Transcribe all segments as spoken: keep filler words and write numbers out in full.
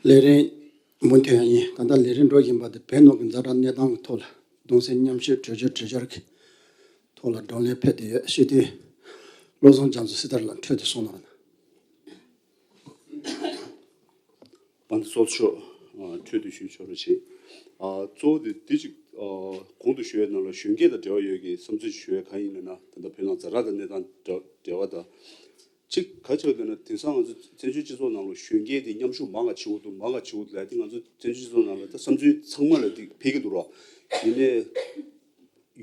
ལས་རིམ་མུ་མཐུད་ཡིན། ད་ལྟ་ལས་རིམ་འགྲོ་བཞིན་པ་དེ་བོད་ནང་གི་ཛ་དྲག་གནས་སྟངས་ཀྱི་ཐོག་ལ་གདུང་སེམས་མཉམ་སྐྱེད་གྲོས་ཆོད་གྲོས་འཆར་གྱི་ཐོག་ལ་བགྲོ་གླེང་ཕེབས་བསྡད་ཡོད། སྤྱི་འཐུས་བློ་བཟང་རྒྱ་མཚོ་སྲི་ཐར་ལགས་འཕྲོས་དེ་གསུང་གནང་རོགས་གནང་། པ་ཚོགས་ཆོག་འཕྲོས་དེ་ཞུ་ཆོག་རོགས་བྱེད། གཙོ་བོ་དེ་དེ་གཅིག་གོང་དུ་ཞུ་བའི་ནང་ལ་གཞོན་སྐྱེས་དང་འབྲེལ་བ་ཡོད་ཀྱི་བསམ་ཚུལ་ཞུ་བའི་གང་ཡིན་ལབ་ན། ད་ལྟ་བོད་ནང་ཛ་དྲག་གི་གནས་སྟངས་འབྲེལ་བ་དང་། གཅིག་ག་ཆེ་བ་ལབ་ན། དེང་སང་ང་ཚོ་བཙན་བྱོལ་སྤྱི་ཚོགས་ནང་ལ་གཞོན་སྐྱེས་དེ་མཉམ་ཞུགས་མང་ང་བྱེད་དགོས་འདུག་མང་ང་བྱེད་དགོས་འདུག་ལབ་དེ། ང་ཚོ་བཙན་བྱོལ་སྤྱི་ཚོགས་ནང་ལ་ད་བསམ་ཚུལ་ཚང་མ་ལ་དེ་ཕེབས་ཀྱི་འདུག་ར། ཡིན་ནའི་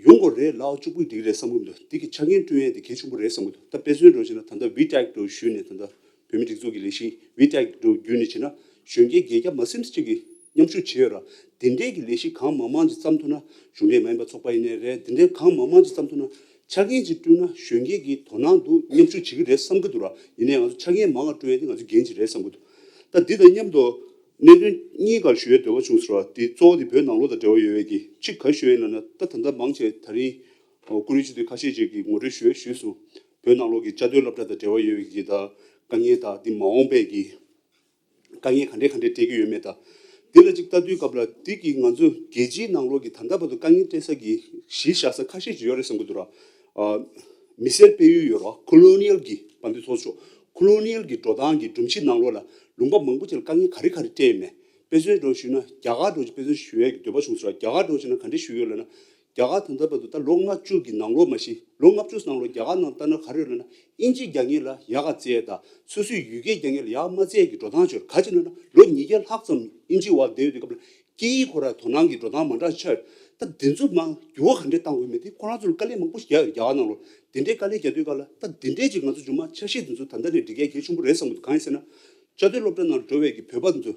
ཡོང་དགོས་རེད་ལབ་གཅིག་པུ་འགྲིག་གི་རེད་བསམ་གྱི་མི་འདུག་དེ་གི་ཆ་རྐྱེན་བསྐྲུན་ཡས་དེ་གལ་ཆེན་པོ་རེད་བསམ་གྱི་འདུག་ད་དཔེ་མཚོན་འདྲ་བོ་བྱས་ན། ད་ལྟ་བི་ཊེག་འདྲ་བོ་ཞུས་ནས། ད་ལྟ་བོད་མི་སྒྲིག་འཛུགས་ཀྱི་ལས་གཞི་བི་ཊེག་འདྲ་བོ་བརྒྱུད་ནས་བྱས་ན། གཞོན་སྐྱེས་བརྒྱད་བརྒྱ་མ་ཟིན་ཙམ་ཅིག་གིས་མཉམ་ཞུགས་བྱས་ཡོད་ར། དེ་འདྲའི་གི་ལས་གཞི་གང་མང་མང་ཅིག་བརྩམས་ཐུབ་ན། གཞུང་འབྲེལ་མ་ཡིན་པ་ཚོགས་པ་ཡིན་ནའི་རེད། དེ་འདྲའི་གང་མང་མང་ཅིག་བརྩམས་ཐུབ་ན། ཆ་རྐྱེན་ཅིག་བསྐྲུན་ན་གཞོན་སྐྱེས་ཀྱི་དོ་སྣང་འདུག་མཉམ་ཞུགས་བྱེད་ཀྱི་རེད་བསམ་གྱི་འདུག་ར། ཡིན་ནའི་ང་ཚོ་ཆ་རྐྱེན་མང་ང་བསྐྲུན་ཡས་དེ་ང་ཚོ་འགན་ཅིག་རེད་བསམ་གྱི་འདུག་ད་འདི་དང་མཉམ་དུ་གནད་དོན་གཉིས་ཀ་ཞུ་ཡས་འདོད་པ་བྱུང་སོང་ར། དེ་གཙོ་བོ་དེ་བོད་ནང་ལོགས་དང་འབྲེལ་བ་ཡོད་པའི་གི་གཅིག་ག་ཞུ་ཡས་ལབ་ན། ད་ད་ལྟ་མང་ཆེ་ད་རིང་ཨོ་ཀུན་རིག་སྤྱི་འཐུས་ཁ་ཤས་ཅིག་གིས་ངོ་སྤྲོད་ཞུ་ཡས་ཞུས་སོང་། བོད་ནང་ལོགས་ཀྱི་བཅའ་སྡོད་སློབ་གྲྭ་དང་འབྲེལ་བ་ཡོད་པའི་གི་ད་དཀའ་ངལ་དང་། དེ་མ་འོངས་པའི་གི་དཀའ་ངལ་ག་འདྲས་ག་འདྲས་འཕྲད་ཀྱི་ཡོད་མེད་དང་། དེ་ལ་ཅིག་ལྟ་དུས་སྐབས་ལ། དེ་གི་ང་ཚོ་རྒྱལ་སྤྱིའི་ནང་ལོགས་ཀྱི་ད་ལྟ་བར་དུ་དཀའ་ངལ་འཕྲད་ས་གི་གཞི་བཞག་ས་ཁ་ཤས་ཅིག་ཡོད་རེད་བསམ་གྱི་འདུག་ར། ཨ། མི་སེར་སྤེལ་ཡུལ་ཡོད་ར། ཁོ་ལོ་ནི་ཡལ་གྱི། པ་ཚོགས་ཆོག་ཁོ་ལོ་ནི་ཡལ་གྱི་འགྲོ་སྟངས་ཀྱི་སྒྲོམ་གཞི་ནང་ལོགས་ལ་ལུང་པ་མང་པོ་ཅིག་ལ་དཀའ་ངལ་ག་རེ་ག་རེ་འཕྲད་ཡོད་མེད། དཔེ་མཚོན་འདྲ་བོ་ཞུས་ན། རྒྱ་གར་འདྲ་བོ་ཅིག་དཔེ་མཚོན་ཞུ་ཡས་ཀྱི་འདོད་པ་བྱུང་སོང་ར། རྒྱ་གར་འདྲ་བོ་བྱས་ན་ག་འདྲས་ཞུ་གི་ཡོད་ལབ་ན། རྒྱ་གར་ད་ལྟ་བར་དུ་ད་ལོ་ལྔ་བཅུ་གི་ནང་ལོགས་མ་གཞི། ལོ་ལྔ་བཅུ་ནང་ལོགས་རྒྱ་གར་ནང་ལྟ་ན་ག་རེ་ཡོད་ལབ་ན། ཨིན་ཇི་རྒྱག་མཁན་ལ་ཡག་ག་བརྩི་ཡས་དང་། སོ་སོའི་ཡུལ་སྐད་རྒྱག་མཁན་ལ་ཡག་མ་བརྩི་ཡས་ཀྱི་འགྲོ་སྟངས་ཅིག་ཡོད་རེད། ག་ཅི་ལབ་ན། ལོ་ཉིས་བརྒྱ་ལྷག་ཙམ་ཨིན་ཇི་བར་བསྡད་ཡོད་དུས་སྐབས་ལ། སྐད་ཡིག་ཁོ་རའི་དོ་སྣང་གི་འགྲོ་སྟངས་མ་འདྲ་ཆགས་ཡོད། ད་འདི་ཚོ་མར་འགྱུར་བ་ག་འདྲས་གཏང་དགོས་མེད་དེ་ཁོ་རང་ཚོ་ལ་དཀའ་ལས་མང་པོ་ཞིག་རྒྱག་ཡོད་རེད། རྒྱ་གར་ནང་ལོགས་འདི་འདྲའི་དཀའ་ལས་རྒྱག་དུས་སྐབས་ལ། ད་འདི་འདྲའི་ཅིག་ང་ཚོ་རྗེས་མ་འཆར་གཞི་འདི་ཚོ་ད་ལྟ་ནས་སྒྲིག་ཡས་གལ་ཆེན་པོ་རེད་བསམ་གྱི་འདུག་གང་ཡིན་ཟེར་ན། བཅའ་སྡོད་སློབ་གྲྭ་ནང་འགྲོ་བའི་གི་བོད་པ་འདི་ཚོ་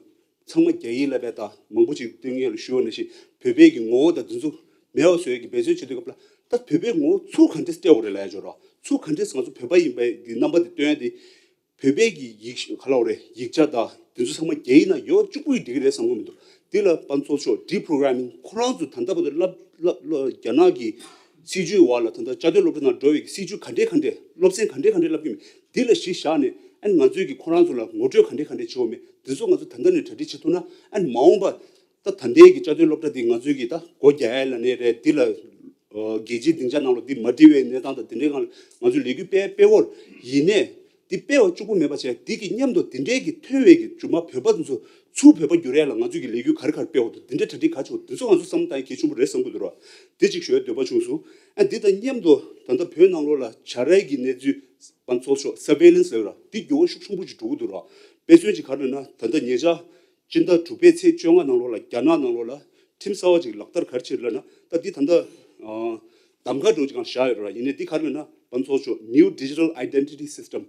ཚང་མ་རྒྱ་ཡིག་བསླབ་པ་དང་། མང་པོ་ཅིག་སྟོན་མཁན་ལ་ཞུ་བ་ནང་བཞིན་བོད་པའི་གི་ངོ་བོ་དང་འདི་ཚོ་མེད་པ་བཟོ་ཡས་ཀྱི་འབད་བརྩོན་བྱེད་དུས་སྐབས་ལ། ད་བོད་པའི་ངོ་བོ་ཚུར་ག་འདྲས་སྤྲད་དགོས་རེད་ལབ་ཡ་ཅིག་ཡོད་ར། ཚུར་ག་འདྲས་ང་ཚོ་བོད་པ་ཡིན་པའི་གི་རྣམ་པ་དེ་སྟོན་ཡ་དེ། བོད་པའི་གི་ཡིག་ག་ལབ་དགོས་རེད། ཡིག་ཆ་དང་དེ་ཚོ་ཚང་མ་རྒྱ་ཡིག་ནང་ཡོད་གཅིག་པུ་ཡིས་འགྲིག་གི་རེད་བསམ་གྱི་མི་འདུག་དེ་ལ་པ་ཚོགས་ཆོག་ཌི་པོ་རོ་གྷ་ར་མིང་ཁོ་རང་ཚོ་ད་ལྟ་བར་དུ་བསླབ་བསླབ་བསླབ། རྒྱ་ནག་གི་སྲིད་བྱུས་འོག་ལ་ད་ལྟ་བཅའ་སྡོད་སློབ་གྲྭ་ནང་འགྲོ་བའི་གི་སྲིད་བྱུས་ག་འདྲས་ག་འདྲས། སློབ་ཚན་ག་འདྲས་ག་འདྲས་བསླབ་ཀྱི་མེད། དེ་ལ་གཞི་བཞག་ནས། ཨ་ནི་ང་ཚོས་ཀྱི་ཁོ་རང་ཚོ་ལ་ངོ་སྤྲོད་ག་འདྲས་ག་འདྲས་བྱེད་དགོས་མེད། དེ་ཚོ་ང་ཚོ་ད་ལྟ་ནས་གྲ་སྒྲིག་བྱེད་ཐུབ་ན། ཨ་ནི་མ་འོངས་པ། ད་ད་ལྟའི་གི་བཅའ་སྡོད་སློབ་གྲྭ་འདི་ང་ཚོས་ཀྱི་ད་སྒོ་རྒྱག་ཡ་ལབ་ནའི་རེད། འདི་ལ་ཨ་རྒྱལ་སྤྱིའི་སྡིངས་ཆ་ནང་ལ་འདི་མ་འགྲིག་པའི་གནས་སྟངས་དང་དེ་འདྲའི་སྒང་ལ་ང་ཚོས་ལས་འགུལ་སྤེལ་སྤེལ་དགོས། ཡིན་ནའི་འདི་སྤེལ་བ་གཅིག་པུ་མེད་པ་བྱས། འདི་གི་མཉམ་དུ་འདི་འདྲའི་གི་ཐོན་པའི་གི་རྗེས་མ་བོད་པ་འདི་ཚོ་ཚུར་བོད་པ་འགྱུར་ཡ་ལ་ང་ཚོས་ཀྱི་ལས་འགུལ་ག་རེ་ག་རེ་སྤེལ་དགོས་འདུག་འདི་འདྲའི་གྲ་སྒྲིག་ག་རེ་བྱེད་དགོས། འདི་ཚོ་ང་ཚོ་བསམ་བློ་བཏང་ཡ་གལ་ཆེན་པོ་རེད་བསམ་གྱི་འདུག་ར། འདི་གཅིག་ཞུ་ཡ་འདོད་པ་བྱུང་སོང་། ཨ་འདི་དང་མཉམ་དུ་ད་ལྟ་བོད་ནང་ལོགས་ལ་བྱ་རའི་གི་གནས་ཚུལ་པ་ཚོགས་ཆོག་སར་ཝེ་ལན་སི་ཟེར་བ་ར། འདི་འགྱུར་བ་ཤུགས་ཆེན་པོ་ཅིག་འགྲོ་གི་འདུག་ར། དཔེ་མཚོན་ཅིག་ག་རེ་ལབ་ན། ད་ལྟ་ཉེ་ཆར་སྤྱི་ཟླ་དྲུག་པའི་ཚེས་བཅོ་ལྔ་ནང་ལོགས་ལ་རྒྱ་ནག་ནང་ལོགས་ལ་ཁྲིམས་གསར་བ་ཅིག་ལག་བསྟར་ག་རེ་བྱས་ལབ་ན། ད་འདི་ད་ལྟ་ཨ་གདམ་ག་འདྲ་བོ་ཅིག་སྒང་བཞག་ཡོད་ར། ཡིན་ནའི་འདི་ག་རེ་ལབ་ན། པ་ཚོགས་ཆོག New Digital Identity System།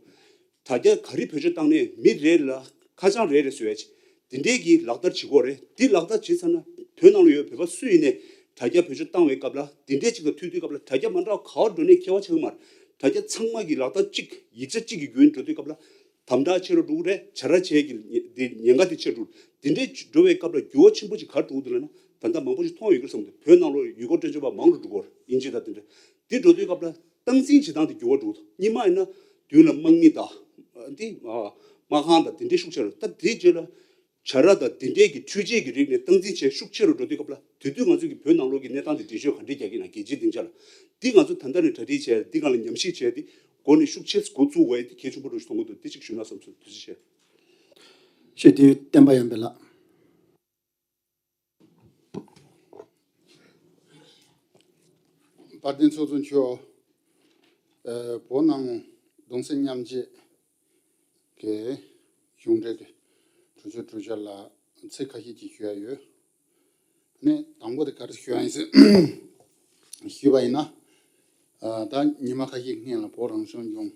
དྲ་རྒྱ་ག་རེ་བེད་སྤྱོད་བཏང་ནའི་མི་རེ་ལ་ཁ་བྱང་རེ་རེ་བཟོ་ཡ་ཅིག་འདི་འདྲའི་གི་ལག་བསྟར་བྱེད་དགོས་རེད། འདི་ལག་བསྟར་བྱས་ཚར་ན་བོད་ནང་ལ་ཡོད་བོད་པ་སུ་ཡིན་ནའི་དྲ་རྒྱ་བེད་སྤྱོད་བཏང་བའི་སྐབས་ལ། འདི་འདྲའི་ཅིག་དང་ཐུག་དུས་སྐབས་ལ་དྲ་རྒྱ་མ་འདྲ་བ་ག་བ་འགྲོ་ནའི་ཁྱད་པར་ཆགས་ཀྱི་མ་རེད། དྲ་རྒྱ་ཚང་མ་གི་ལག་བསྟར་གཅིག་ཡིག་ཆ་གཅིག་གི་བརྒྱུད་འགྲོ་དུས་སྐབས་ལ། དམ་དྲག་ཆེ་རུ་འགྲོ་གི་རེད། བྱ་ར་བྱེད་ཀྱི་དེ་ཉེན་ཁ་དེ་ཆེ་རུ། དེ་འདྲའི་འགྲོ་བའི་སྐབས་ལ་འགྱུར་བ་ཆེན་པོ་ཅིག་ག་རེ་འགྲོ་གི་འདུག་ལབ་ན། ད་ལྟ་མང་པོ་ཞིག་མཐོང་ཡོད་ཀྱི་རེད་བསམ་གྱི་འདུག་བོད་ནང་ལོགས་ཡུལ་སྐོར་སྤྲོ་འཆམ་པ་མང་རུ་འགྲོ་གི་ཡོད་རེད། དབྱིན་ཇི་དང་དེ་འདྲ། དེ་འགྲོ་དུས་སྐབས་ལ་སྟངས་འཛིན་བྱེད་སྟངས་དེ་འགྱུར་བ་འགྲོ་གི་འདུག་སྔོན་མ་ཡིན་ན་མདུན་ལ་དམག་མི་དང་། འདི་ཨ་དམག་ཁང་དང་དེ་འདྲའི་ཤུགས་ཆེ་རུ། ད་དེའི་རྗེས་ལ་བྱ་ར་དང་དེ་འདྲའི་གི་འཕྲུལ་ཆས་ཀྱི་རིགས་ནས་སྟངས་འཛིན་བྱེད་ཤུགས་ཆེ་རུ་འགྲོ་དུས་སྐབས་ལ། དེ་དུས་ང་ཚོ་གི་བོད་ནང་ལོགས་ཀྱི་གནས་སྟངས་དེ་འགྲེལ་བརྗོད་ག་འདྲས་རྒྱག་གི་ཡིན་ན། རྒྱལ་སྤྱིའི་སྡིངས་ཆ་ལ། འདི་ང་ཚོ་ད་ལྟ་ནས་གྲ་སྒྲིག་བྱས། འདི་སྒང་ལ་ཉམས་ཞིབ་བྱས་ཏེ། འགོ་ནས་ཤུགས་ཆེ་འགོ་བཙུགས་དགོས་ཡ་དེ་གལ་ཆེན་པོ་འདྲ་ཞིག་མཐོང་གི་འདུག་འདི་གཅིག་ཞུས་ན་བསམ་སོང་། ཐུགས་རྗེ་ཆེ། སྤྱི་འཐུས་བསྟན་པ་ཡར་འཕེལ་ལགས། དཔལ་ལྡན་ཚོགས་གཙོ་མཆོག་ཨ་བོད་ནང་གདུང་སེམས་མཉམ་སྐྱེད་ཀྱི་གཞུང་འབྲེལ་གྱི་གྲོས་ཆོད་གྲོས་འཆར་ལ་ཚིག་ཁ་ཤས་ཅིག་ཞུ་ཡ་ཡོད། ནས་དང་པོ་དེ་ག་རེ་ཞུ་ཡ་ཡིན་ཟེར་ཞུས་པ་ཡིན་ན། ཨ་ད་ཉི་མ་ཁ་ཤས་སྔོན་ལ་བོད་རང་སྐྱོང་ལྗོངས་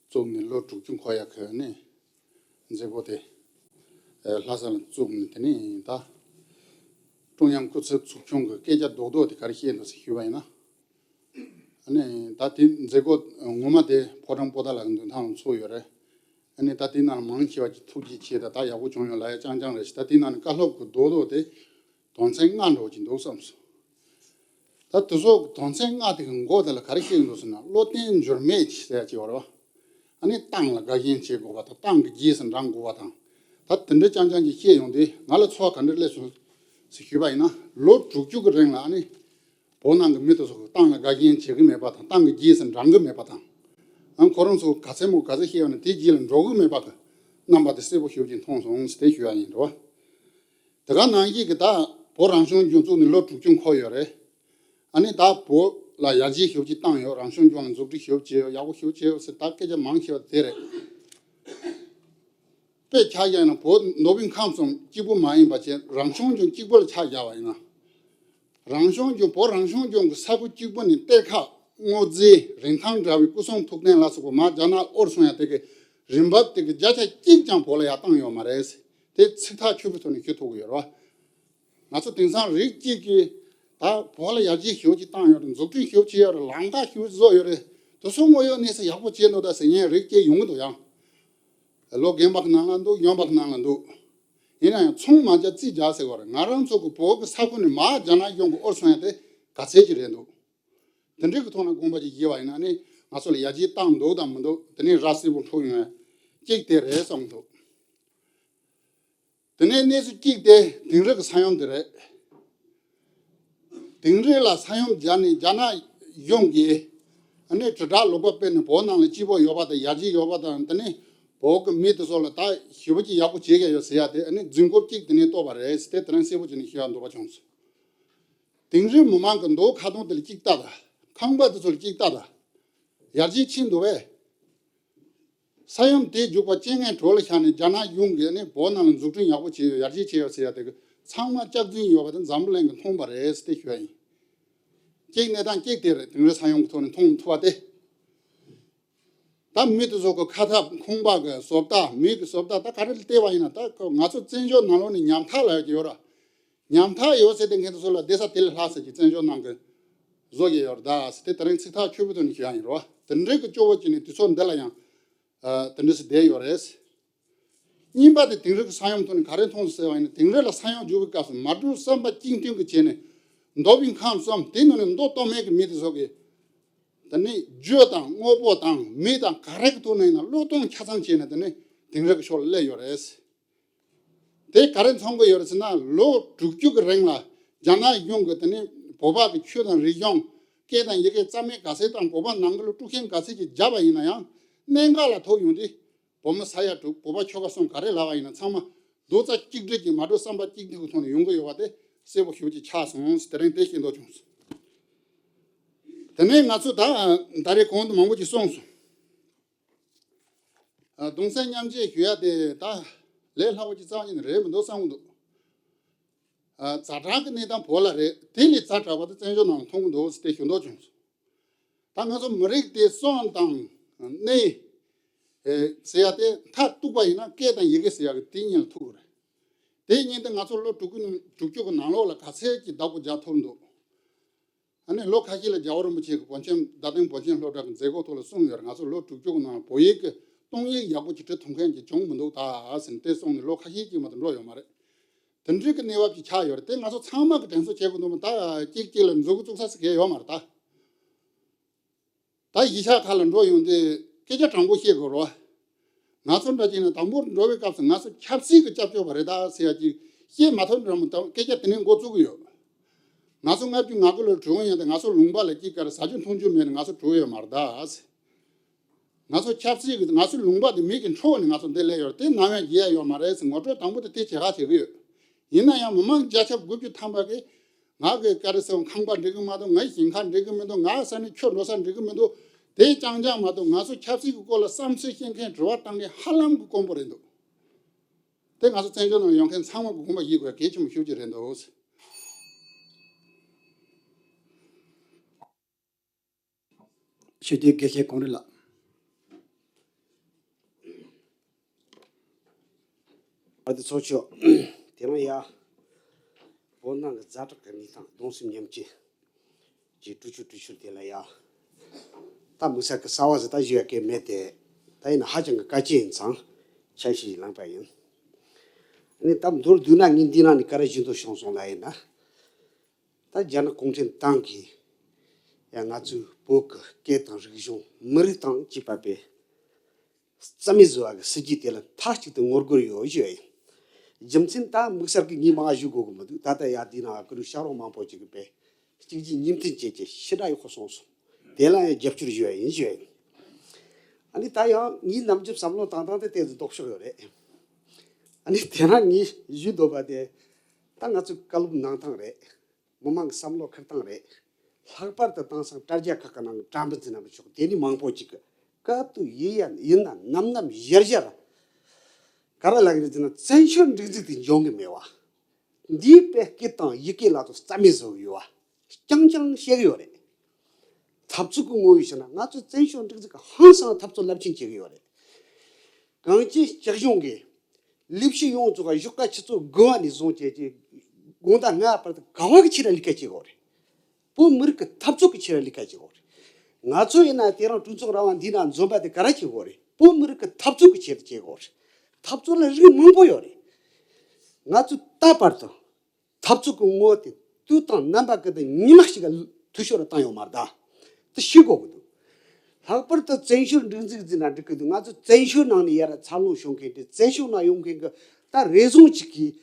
བཙུགས་ནས་ལོ་དྲུག་ཅུ་འཁོར་ཡ་གི་ནས་མཛད་སྒོ་དེ་ཨ་ལྷ་ས་ལ་བཙུགས་ནས། དེ་ནས་ད་ཀྲུང་དབྱང་སྐུ་ཚབ་ཚོགས་ཆུང་གི་སྐད་ཆ་རྡོག་རྡོག་དེ་ག་རེ་བཤད་འདུག་ཟེར་ཞུས་པ་ཡིན་ན། ཨ་ནི་ད་དེ་མཛད་སྒོ་ངོ་མ་དེ་ཕོ་བྲང་པོ་ཏཱ་ལ་གི་མདུན་ཐང་ལ་ཚོགས་ཡོད་རེད། ཨ་ནི་ད་དེ་ནང་མང་ཆེ་བ་ཅིག་ཐུགས་རྗེ་ཆེ་ད་ད་ཡག་པོ་བྱུང་ཡོད་ལབ་ཡ་རྐྱང་རྐྱང་རེད་ཤག་ད་དེ་ནང་ནས་བཀའ་སློབ་ཀྱི་རྡོག་རྡོག་དེ་དོན་ཚན་ལྔ་འདྲ་བོ་ཅིག་འདུག་བསམ་སོང་། ད་དེ་ཚོ་དོན་ཚན་ལྔ་དེ་གི་མགོ་དེ་ལ་ག་རེ་བཤད་ཀྱི་འདུག་ཟེར་ན། བློ་བརྟན་འགྱུར་མེད་ཅིག་ཟེར་ཡ་ཅིག་ཡོད་རེད་བ། ཨ་ནི་ཏང་ལ་དགའ་ཞེན་བྱེད་དགོས་པ་དང་། ཏང་གི་རྗེས་སུ་འབྲང་དགོས་པ་དང་། ད་དེ་འདྲ་རྐྱང་རྐྱང་གིས་བཤད་ཡོང་དུས་ང་ལ་ཚོར་བ་ག་འདྲ་སླེབས་སོང་ཟེར་ཞུས་པ་ཡིན་ན། ལོ་དྲུག་ཅུ་གི་རིང་ལ་ཨ་ནི་བོད་ནང་གི་མི་དེ་ཚོ་གིས་ཏང་ལ་དགའ་ཞེན་བྱེད་ཀྱི་མེད་པ་དང་། ཏང་གི་རྗེས་སུ་འབྲང་གི་མེད་པ་དང་། ཨ་ཁོ་རང་ཚོ་ག་ཚད་མོ་ག་ཚད་བཤད་ཡོང་ན་དེ་རྗེས་ལ་འགྲོ་གི་མེད་པ་གི་རྣམ་པ་དེ་གསལ་པོ་ཞེ་པོ་ཅིག་མཐོང་སོང་ཟེར་དེ་ཞུ་ཡ་ཡིན། རེད་བ། དེ་ག་ནང་བཞིན་གྱི་ད་བོད་རང་སྐྱོང་ལྗོངས་བཙུགས་ནས་ལོ་དྲུག་ཅུ་འཁོར་ཡོད་རེད། ཨ་ནི་ད་བོད་ལ་ཡར་རྒྱས་ཞེ་པོ་ཅིག་བཏང་ཡོད། རང་སྐྱོང་ལྗོངས་ལ་འཛུགས་སྐྲུན་ཞེ་པོ་བྱས་ཡོད། ཡག་པོ་ཞེ་པོ་བྱས་ཡོད་ཟེར་ད་སྐད་ཆ་མང་ཆེ་བ་དེ་རེད། དཔེ་ཆ་བཞག་ན་བོད་མདོ་དབུས་ཁམས་གསུམ་གཅིག་པུ་མ་ཡིན་པ་བྱས་རང་སྐྱོང་ལྗོངས་གཅིག་པུ་ལ་ཆ་བཞག་པ་ཡིན་ན། རང་སྐྱོང་ལྗོངས་བོད་རང་སྐྱོང་ལྗོངས་ཀྱི་ས་ཁུལ་གཅིག་པུ་ནས་གཏེར་ཁ་སྔོ་རྫས་རིན་ཐང་འདྲ་བའི་སྐུ་སྲུང་ཐུག་རྟེན་ལ་སོགས་པ་མར་རྒྱ་ནག་དབོར་སོང་ཡ་དེ་གི་རིན་འབབ་དེ་གི་བརྒྱ་ཆ་གཅིག་ཀྱང་བོད་ལ་ཡར་བཏང་ཡོད་མ་རེད། དེ་ཚིག་ཐག་ཆོད་པོའི་ཐོག་ནས་ཞུ་ཐུབ་ཀྱི་ཡོད་རེད་བ། ང་ཚོ་དེང་སང་རིགས་གཅིག་གིས་ད་བོད་ལ་ཡར་རྒྱས་ཞེ་པོ་ཅིག་བཏང་ཡོད་རེད། འཛུགས་སྐྲུན་ཞེ་པོ་བྱས་ཡོད་རེད། ལམ་ཁ་ཞེ་པོ་བཟོས་ཡོད་རེད། དེ་ཚོ་དངོས་ཡོད་གནས་ཚུལ་ཡག་པོ་བྱས་འདུག་ད་ཟེར་མཁན་རིགས་གཅིག་ཡོང་གི་འདུག་ཡང་། ལོ་རྒན་པ་གི་ནང་ལ་འདུག། ཡོན་པ་གི་ནང་ལ་འདུག། ཡིན་ན་ཡང་ཚོང་མ་རྒྱག་རྩིས་རྒྱག་ཟེར་བ་རེད། ང་རང་ཚོ་གི་བོད་ཀྱི་ས་ཁུལ་ནས་མར་རྒྱ་ནག་གཞུང་གིས་དབོར་སོང་ཡ་དེ་ག་ཚད་ཅིག་རེད་འདུག། དེ་འདྲའི་གི་ཐོག་ནས་དགོངས་པ་ཅིག་བཞེས་པ་ཡིན་ན་ནི་ང་ཚོ་ལ་ཡར་རྒྱས་བཏང་འདུག་དང་མི་འདུག་དེ་ནས་ར་གསལ་པོ་འཁྲུག་ཡོང་ཡ་གཅིག་དེ་རེད་བསམ་འདུག། དེ་ནས་གནས་ཚུལ་གཅིག་དེ་དིང་རི་གི་ས་ཡོམ་དེ་རེད། དིང་རི་ལ་ས་ཡོམ་བརྒྱབ་ནས་རྒྱ་ནག་གཞུང་གིས་ཨ་ནི་དྲིལ་བསྒྲགས་ལུང་པ་སྤེལ་ནས་བོད་ནང་ལ་སྐྱིད་པོ་ཡོད་པ་དང་ཡར་རྒྱས་ཡོད་པ་དང་། དེ་ནས་བོད་ཀྱི་མི་དེ་ཚོ་ལ་ད་ཞེ་པོ་ཅིག་ཡག་པོ་བྱེད་ཀྱི་ཡོད་ཟེར་ཡ་དེ་ཨ་ནི་རྫུན་རྐུབ་གཅིག་དེ་ནས་བཏོད་པ་རེད་ཟེར་དེ་དེ་རིང་གསལ་པོ་བྱས་ནས་ཞུ་ཡ་འདོད་པ་བྱུང་སོང་། དིང་རི་མི་མང་གི་མདོ་ཁ་སྟོང་དེ་ལ་གཅིག་ལྟ་དང་། ཁང་པ་དེ་ཚོ་ལ་གཅིག་ལྟ་དང་། ཡར་རྒྱས་ཕྱིན་འདུག་པས། ས་ཡོམ་དེ་རྒྱུག་པ་རྐྱེན་ངན་གྲོ་ལ་ཤར་ནས་རྒྱ་ནག་གཞུང་གིས་ནི་བོད་ནང་ལ་འཛུགས་སྐྲུན་ཡག་པོ་བྱས་ཡོད། ཡར་རྒྱས་བྱས་ཡོད་ཟེར་ཡ་དེ་གི་ཚང་མ་སྐྱག་རྫུན་ཡོད་པ་དེ་འཛམ་བུ་གླིང་གིས་མཐོང་པ་རེད་ཟེར་ཏེ་ཞུ་ཡ་ཡིན། གཅིག་གནས་སྟངས་གཅིག་དེ་རེད། དིང་རི་ས་ཡོམ་གི་ཐོག་ནས་མཐོང་ཐུབ་པ་དེ། ད་མི་དེ་ཚོ་གི་ཁ་ཐབ་ཁང་པ་གི་བཟོ་ལྟ་མི་གི་བཟོ་ལྟ་ད་ག་རེ་ལ་བལྟས་པ་ཡིན་ན་ད་ང་ཚོ་བཙན་བྱོལ་ནང་ལོགས་ནས་ཉམ་ཐག་ལབ་ཡ་ཅིག་ཡོད་ར། ཉམ་ཐག་ཡོད་ཟེར་དེ་ངས་དེ་ཚོ་ལ་བསྡད་ས་དེ་ལས་ལྷག་ཟེར་གྱི་བཙན་བྱོལ་ནང་གི་བཟོ་གི་ཡོད་རེད་ད་ཟེར་དེ་དེ་རིང་ཚིག་ཐག་ཆོད་པོའི་ཐོག་ནས་ཞུ་ཡ་ཡིན་རོ། དེ་འདྲའི་གི་སྐྱོ་བོ་བྱས་ནས་དུས་ཚོད་འདི་ལ་ཡང་ཨ་དེ་འདྲ་ཟེར་བསྡད་ཡོད་རེད། གཉིས་པ་དེ་དིང་རི་གི་ས་ཡོམ་ཐོག་ནས་ག་རེ་མཐོང་སོང་ཟེར་བ་ཡིན་ན། དིང་རི་ལ་ས་ཡོམ་རྒྱུག་པའི་སྐབས་སུ་མ་འགྲོ་བསམ་པ་གཅིག་མཐུན་གྱིས་བྱས་ནས་མདོ་དབུས་ཁམས་གསུམ་དེ་ནང་ནས་མདོ་སྟོད་སྨད་ཀྱི་མི་དེ་ཚོ་གིས་དེ་ནས་རྒྱུ་དང་དངོས་པོ་དང་མི་དང་ག་རེ་གི་ཐོག་ནས་ཡིན་ན་བློས་གཏོང་ཆ་ཚང་བྱས་ནས་དེ་ནས་དིང་རི་གི་ཕྱོགས་ལ་སླེབས་ཡོད་རེད། དེ་ག་རེ་མཚོན་གྱི་ཡོད་རེད་ཟེར་ན། ལོ་དྲུག་ཅུ་གི་རིང་ལ་རྒྱ་ནག་གཞུང་གིས་དེ་ནས་བོད་པ་གི་ཆོས་དང་རིག་གཞུང་། སྐད་དང་ཡི་གེ་རྩ་མེད་ག་ཚད་དང་བོད་པ་ནང་ཁུལ་ལ་དཀྲུག་ཤིང་ག་ཚད་ཅིག་བརྒྱབ་པ་ཡིན་ན་ཡང་། གནད་འགག་ལ་ཐུག་ཡོང་དུས་བོད་མི་ས་ཡ་དྲུག་བོད་པ་ཆོལ་ཁ་གསུམ་ག་རེ་ལབ་པ་ཡིན་ན་ཚང་མ་རྡོག་རྩ་གཅིག་སྒྲིལ་གྱིས་མ་འགྲོ་བསམ་པ་གཅིག་མཐུན་གྱི་ཐོག་ནས་ཡོང་གི་ཡོད་པ་དེ་གསལ་པོ་ཞེ་པོ་ཅིག་ཆགས་སོང་ཟེར་དེ་རིང་དེ་ཤེས་འདོད་བྱུང་སོང་། དེ་ནས་ང་ཚོ་ད་ད་རེས་གོང་དུ་མང་པོ་ཅིག་གསུངས་སོང་། ཨ་གདུང་སེམས་མཉམ་སྐྱེད་ཞུ་ཡ་དེ་ད་ལས་སླ་པོ་ཅིག་རྩ་བ་ཉིད་ནས་རེད་མི་འདུག་བསམ་གྱི་འདུག། ཨ་ཛ་དྲག་གི་གནས་སྟངས་བོད་ལ་རེད། དེ་ལས་ཛ་དྲག་པ་དེ་བཙན་བྱོལ་ནང་ལ་མཐོང་གི་འདུག་ཟེར་ཏེ་ཞུ་འདོད་བྱུང་སོང་། ད་ང་ཚོ་མི་རིགས་དེ་གསོན་དང་གནས་ཨེ་ཟེར་ཡ་དེ་མཐར་གཏུགས་པ་ཡིན་ན་སྐད་དང་ཡི་གེ་ཟེར་ཡ་གི་དེ་གཉིས་ལ་ཐུག་གི་རེད། དེ་གཉིས་དེ་ང་ཚོ་ལོ་དྲུག་ཅུ་དྲུག་ཅུ་གི་ནང་ལོགས་ལ་ག་ཚད་ཀྱི་བདག་པོ་རྒྱག་ཐུབ་འདུག། ཨ་ནི་ལོ་ཁ་ཤས་ལ་རྒྱལ་བ་རིན་པོ་ཆེ་གིས་བོད་ཁྱིམ་རྡ་སྟེང་བོད་ཁྱིམ་སློབ་གྲྭ་གི་མཛད་སྒོ་ཐོག་ལ་གསུངས་ཡོད་རེད། ང་ཚོ་ལོ་དྲུག་ཅུ་གི་ནང་བོད་ཡིག་གི་གཏོང་ཡིག་ཡག་པོ་ཅིག་འབྲི་ཐུབ་མཁན་གྱི་བྱུང་མི་འདུག་ད་ཟེར་ནས་དེ་གསུངས་ནས་ལོ་ཁ་ཤས་ཅིག་མ་གཏོགས་འགྲོ་ཡོད་མ་རེད། དེ་འདྲའི་གི་གནས་བབ་ཅིག་ཆགས་ཡོད་རེད། དེ་ང་ཚོ་ཚང་མ་གིས་དྲན་གསོ་བྱེད་དགོས་འདུག་མ། ད་གཅིག་གཅིག་ལ་མཛུབ་གུ་བཙུགས་ས་ཟེར་མཁན་ཡོད་མ་རེད་ད། ད་གཞིས་ཆགས་ཁག་ལ་འགྲོ་ཡོང་དུས་སྐད་ཆ་དྲང་པོ་བཤད་དགོས་རེད་བ། ང་ཚོ་འདྲ་ཅིག་ནས་དང་པོར་འགྲོ་བའི་སྐབས་སུ་ང་ཚོ་ཆབ་སྲིད་ཀྱི་སྐྱབས་བཅོལ་བ་རེད་ད་ཟེར་ཡ་ཅིག་བཤད་མ་ཐུབ་འདྲ་མོ་དང་སྐད་ཆ་དེ་ནས་འགོ་བཙུགས་ཀྱི་ཡོད། ང་ཚོ་ལྔ་བཅུ་ང་དགུ་ལོར་གྲོངས་ཡོང་དུས་ང་ཚོ་ལུང་པ་ལ་གཅིག་ག་རེ་ཟ་རྒྱུ་འཐུང་རྒྱུ་མེད་ནས་ང་ཚོ་གྲོངས་ཡོད་མ་རེད་ད་ཟེར། ང་ཚོ་ཆབ་སྲིད་ཀྱི་ང་ཚོའི་ལུང་པ་དེ་མི་གི་འཕྲོག་ནས་ང་ཚོ་འདིར་སླེབས་ཡོད་རེད། དེ་ནམ་ཡང་བརྗེད་ཡ་ཡོད་མ་རེད་ཟེར་ངོ་སྤྲོད་དང་པོ་དེ་དེ་བྱེད་ཁ་བྱེད་ཀྱི་ཡོད། ཡིན་ན་ཡང་མི་མང་བརྒྱ་ཆ་དགུ་བཅུ་ཐམ་པ་གིས་ང་གི་ག་རེ་ཟེར་ཁང་པ་འགྲིག་གི་མ་འདུག། ངའི་ཞིང་ཁ་འགྲིག་གི་མི་འདུག། ང་ས་ནས་ཁྱོད་འགྲོ་ས་འགྲིག་གི་མི་འདུག། དེ་རྐྱང་རྐྱང་མ་གཏོགས་ང་ཚོ་ཆབ་སྲིད་ཀྱི་སྐོར་ལ་བསམ་ཚུལ་བཤད་མཁན་དྲི་བ་བཏང་མཁན་ཧ་ལམ་གྱི་དཀོན་པོ་རེད་འདུག། དེ་ང་ཚོ་བཙན་བྱོལ་ནང་ཡོང་མཁན་ཚང་མ་གིས་དགོངས་པ་བཞེས་དགོས་གལ་ཆེན་པོ་ཤོས་ཅིག་རེད་འདུག། ཆོས་དད་དགེ་བཤེས་གངས་རི་ལགས། ཨ་དེ་ཚོགས་ཆོག། དེ་རིང་ཡ། བོད་ནང་གི་ཛ་དྲག་གི་གནས་སྟངས་གདུང་སེམས་མཉམ་སྐྱེད་ཀྱི་དྲུག་ཅུ་དྲུག་ཅུ་དེ་ལ་ཡ། ད་དམིགས་བསལ་གྱི་གསར་བ་ཟིག་ད་ཞུ་ཡ་གི་མེད་དེ། ད་ཡིན་ན་ཧ་ཅང་གི་གལ་ཆེ་ཡིན་ཙང་ཆ་ཤས་ཤིག་བླངས་པ་ཡིན། ཨ་ནི་ད་མདོར་བསྡུས་ན་ངས་འདི་ནང་ནས་ག་རེ་ཞུ་འདོད་བྱུང་སོང་ལབ་ཡིན་ན། ད་རྒྱ་ནག་གུང་ཁྲན་ཏང་གིས་ཡང་ང་ཚོའི་བོད་ཀྱི་སྐད་དང་རིག་གཞུང་མི་རིགས་དང་བཅས་པ་པའི་རྩ་མེད་བཟོ་བ་གི་སྲིད་ཇུས་དེ་ལ་མཐའ་གཅིག་ཏུ་ངོ་རྒོལ་ཡོད་ཞུ་བ་ཡིན། རྒྱུ་མཚན་ད་དམིགས་བསལ་གྱི་ངས་མང་ཞུ་དགོས་ཀྱི་མི་འདུག་ད་ལྟ་ཡ་དེའི་ནང་ཀུ་རུ་ཤག་རོང་མང་པོ་ཅིག་གིས་པས་གཅིག་རྗེས་གཉིས་མཐུད་བྱས་ཀྱི་ཞེ་དྲག་ཡག་པོ་གསུངས་སོང་། དེ་ལ་ཡང་རྒྱབ་སྐྱོར་ཞུ་ཡ་ཡིན་ཞུ་ཡ་ཡིན། ཨ་ནི་ད་ཡང་ངའི་ནམ་རྒྱུན་བསམ་བློ་བཏང་སྟངས་དེ་ཏོག་ཙམ་ལྡོག་ཕྱོགས་ཡོད་རེད། ཨ་ནི་དེ་རིང་ངས་ཞུ་འདོད་པ་དེ་ད་ང་ཚོའི་བཀའ་སློབ་གནང་སྟངས་རེད། མི་མང་གི་བསམ་བློ་འཁུར་སྟངས་རེད། ལྷག་པར་དུ་དེང་སང་དྲ་རྒྱ་ཁག་གི་ནང་གི་དྲ་འབུ་འཛིན་ན་མི་ཆོག་དེ་ནི་མང་པོ་ཅིག་གི་སྐབས་དུ་ཡིན་ཡ་ཡིན་ན་ནམ་ནམ་ཡར་ཡར་ག་རེ་ལབ་ཀྱི་རེད་ཟེར་ན། བཙན་བྱོལ་སྒྲིག་འཛུགས་དེ་འཇོན་གི་མེད་བ། འདིའི་པའི་སྐད་དང་ཡི་གེ་ལ་ཚོ་རྩ་མེད་བཟོ་གི་ཡོད་བ། རྐྱང་རྐྱང་བཤད་གི་ཡོད་རེད། འཐབ་རྩོད་ཀྱི་ངོ་བོ་བཤད་ན་ང་ཚོ་བཙན་བྱོལ་སྒྲིག་འཛུགས་ཀྱི་ཧང་སང་འཐབ་རྩོད་རླབས་ཆེན་བྱེད་གི་ཡོད་རེད། གངས་ཅན་སྐྱིད་གཤོངས་ཀྱི་ལས་བྱེད་ཡོངས་རྫོགས་ཀྱི་བཞུགས་སྒར་ཆུ་ཚོད་དགུ་པ་ནས་བཟུང་བྱས་ཀྱི་དགོང་དག་ལྔ་པ་བར་དུ་ག་བ་གི་ཆེད་ལ་ལས་ཀ་བྱེད་དགོས་རེད། བོད་མི་རིགས་ཀྱི་འཐབ་རྩོད་ཀྱི་ཆེད་ལ་ལས་ཀ་བྱེད་དགོས་རེད། ང་ཚོ་ཡིན་ན་དེ་རིང་གྲོས་ཚོགས་ར་བ་འདིའི་ནང་འཛོམས་པ་དེ་ག་རེ་བྱེད་དགོས་རེད། བོད་མི་རིགས་ཀྱི་འཐབ་རྩོད་ཀྱི་ཆེད་དུ་བྱེད་དགོས་རེད། འཐབ་རྩོད་ལ་རིགས་མང་པོ་ཡོད་རེད། ང་ཚོས་ད་བར་དུ་འཐབ་རྩོད་ཀྱི་ངོ་བོ་དེ་དུས་དང་རྣམ་པ་ཀུན་ཏུ་ཉི་མ་ཞིག་ག་འཐུས་ཤོར་བཏང་ཡོད་མ་རེད་ད། དེ་ཤེས་དགོས་ཀྱི་འདུག་ལྷག་པར་དུ་བཙན་བྱོལ་སྒྲིག་འཛུགས་འཛིན་ན་འགྲིག་གི་འདུག་ང་ཚོ་བཙན་བྱོལ་ནང་ནས་ཡར་འཚར་ལོངས་བྱུང་མཁན་དེ་བཙན་བྱོལ་ནང་ཡོང་མཁན་གྱི་ད་རེ་ཟུང་ཅིག་གིས་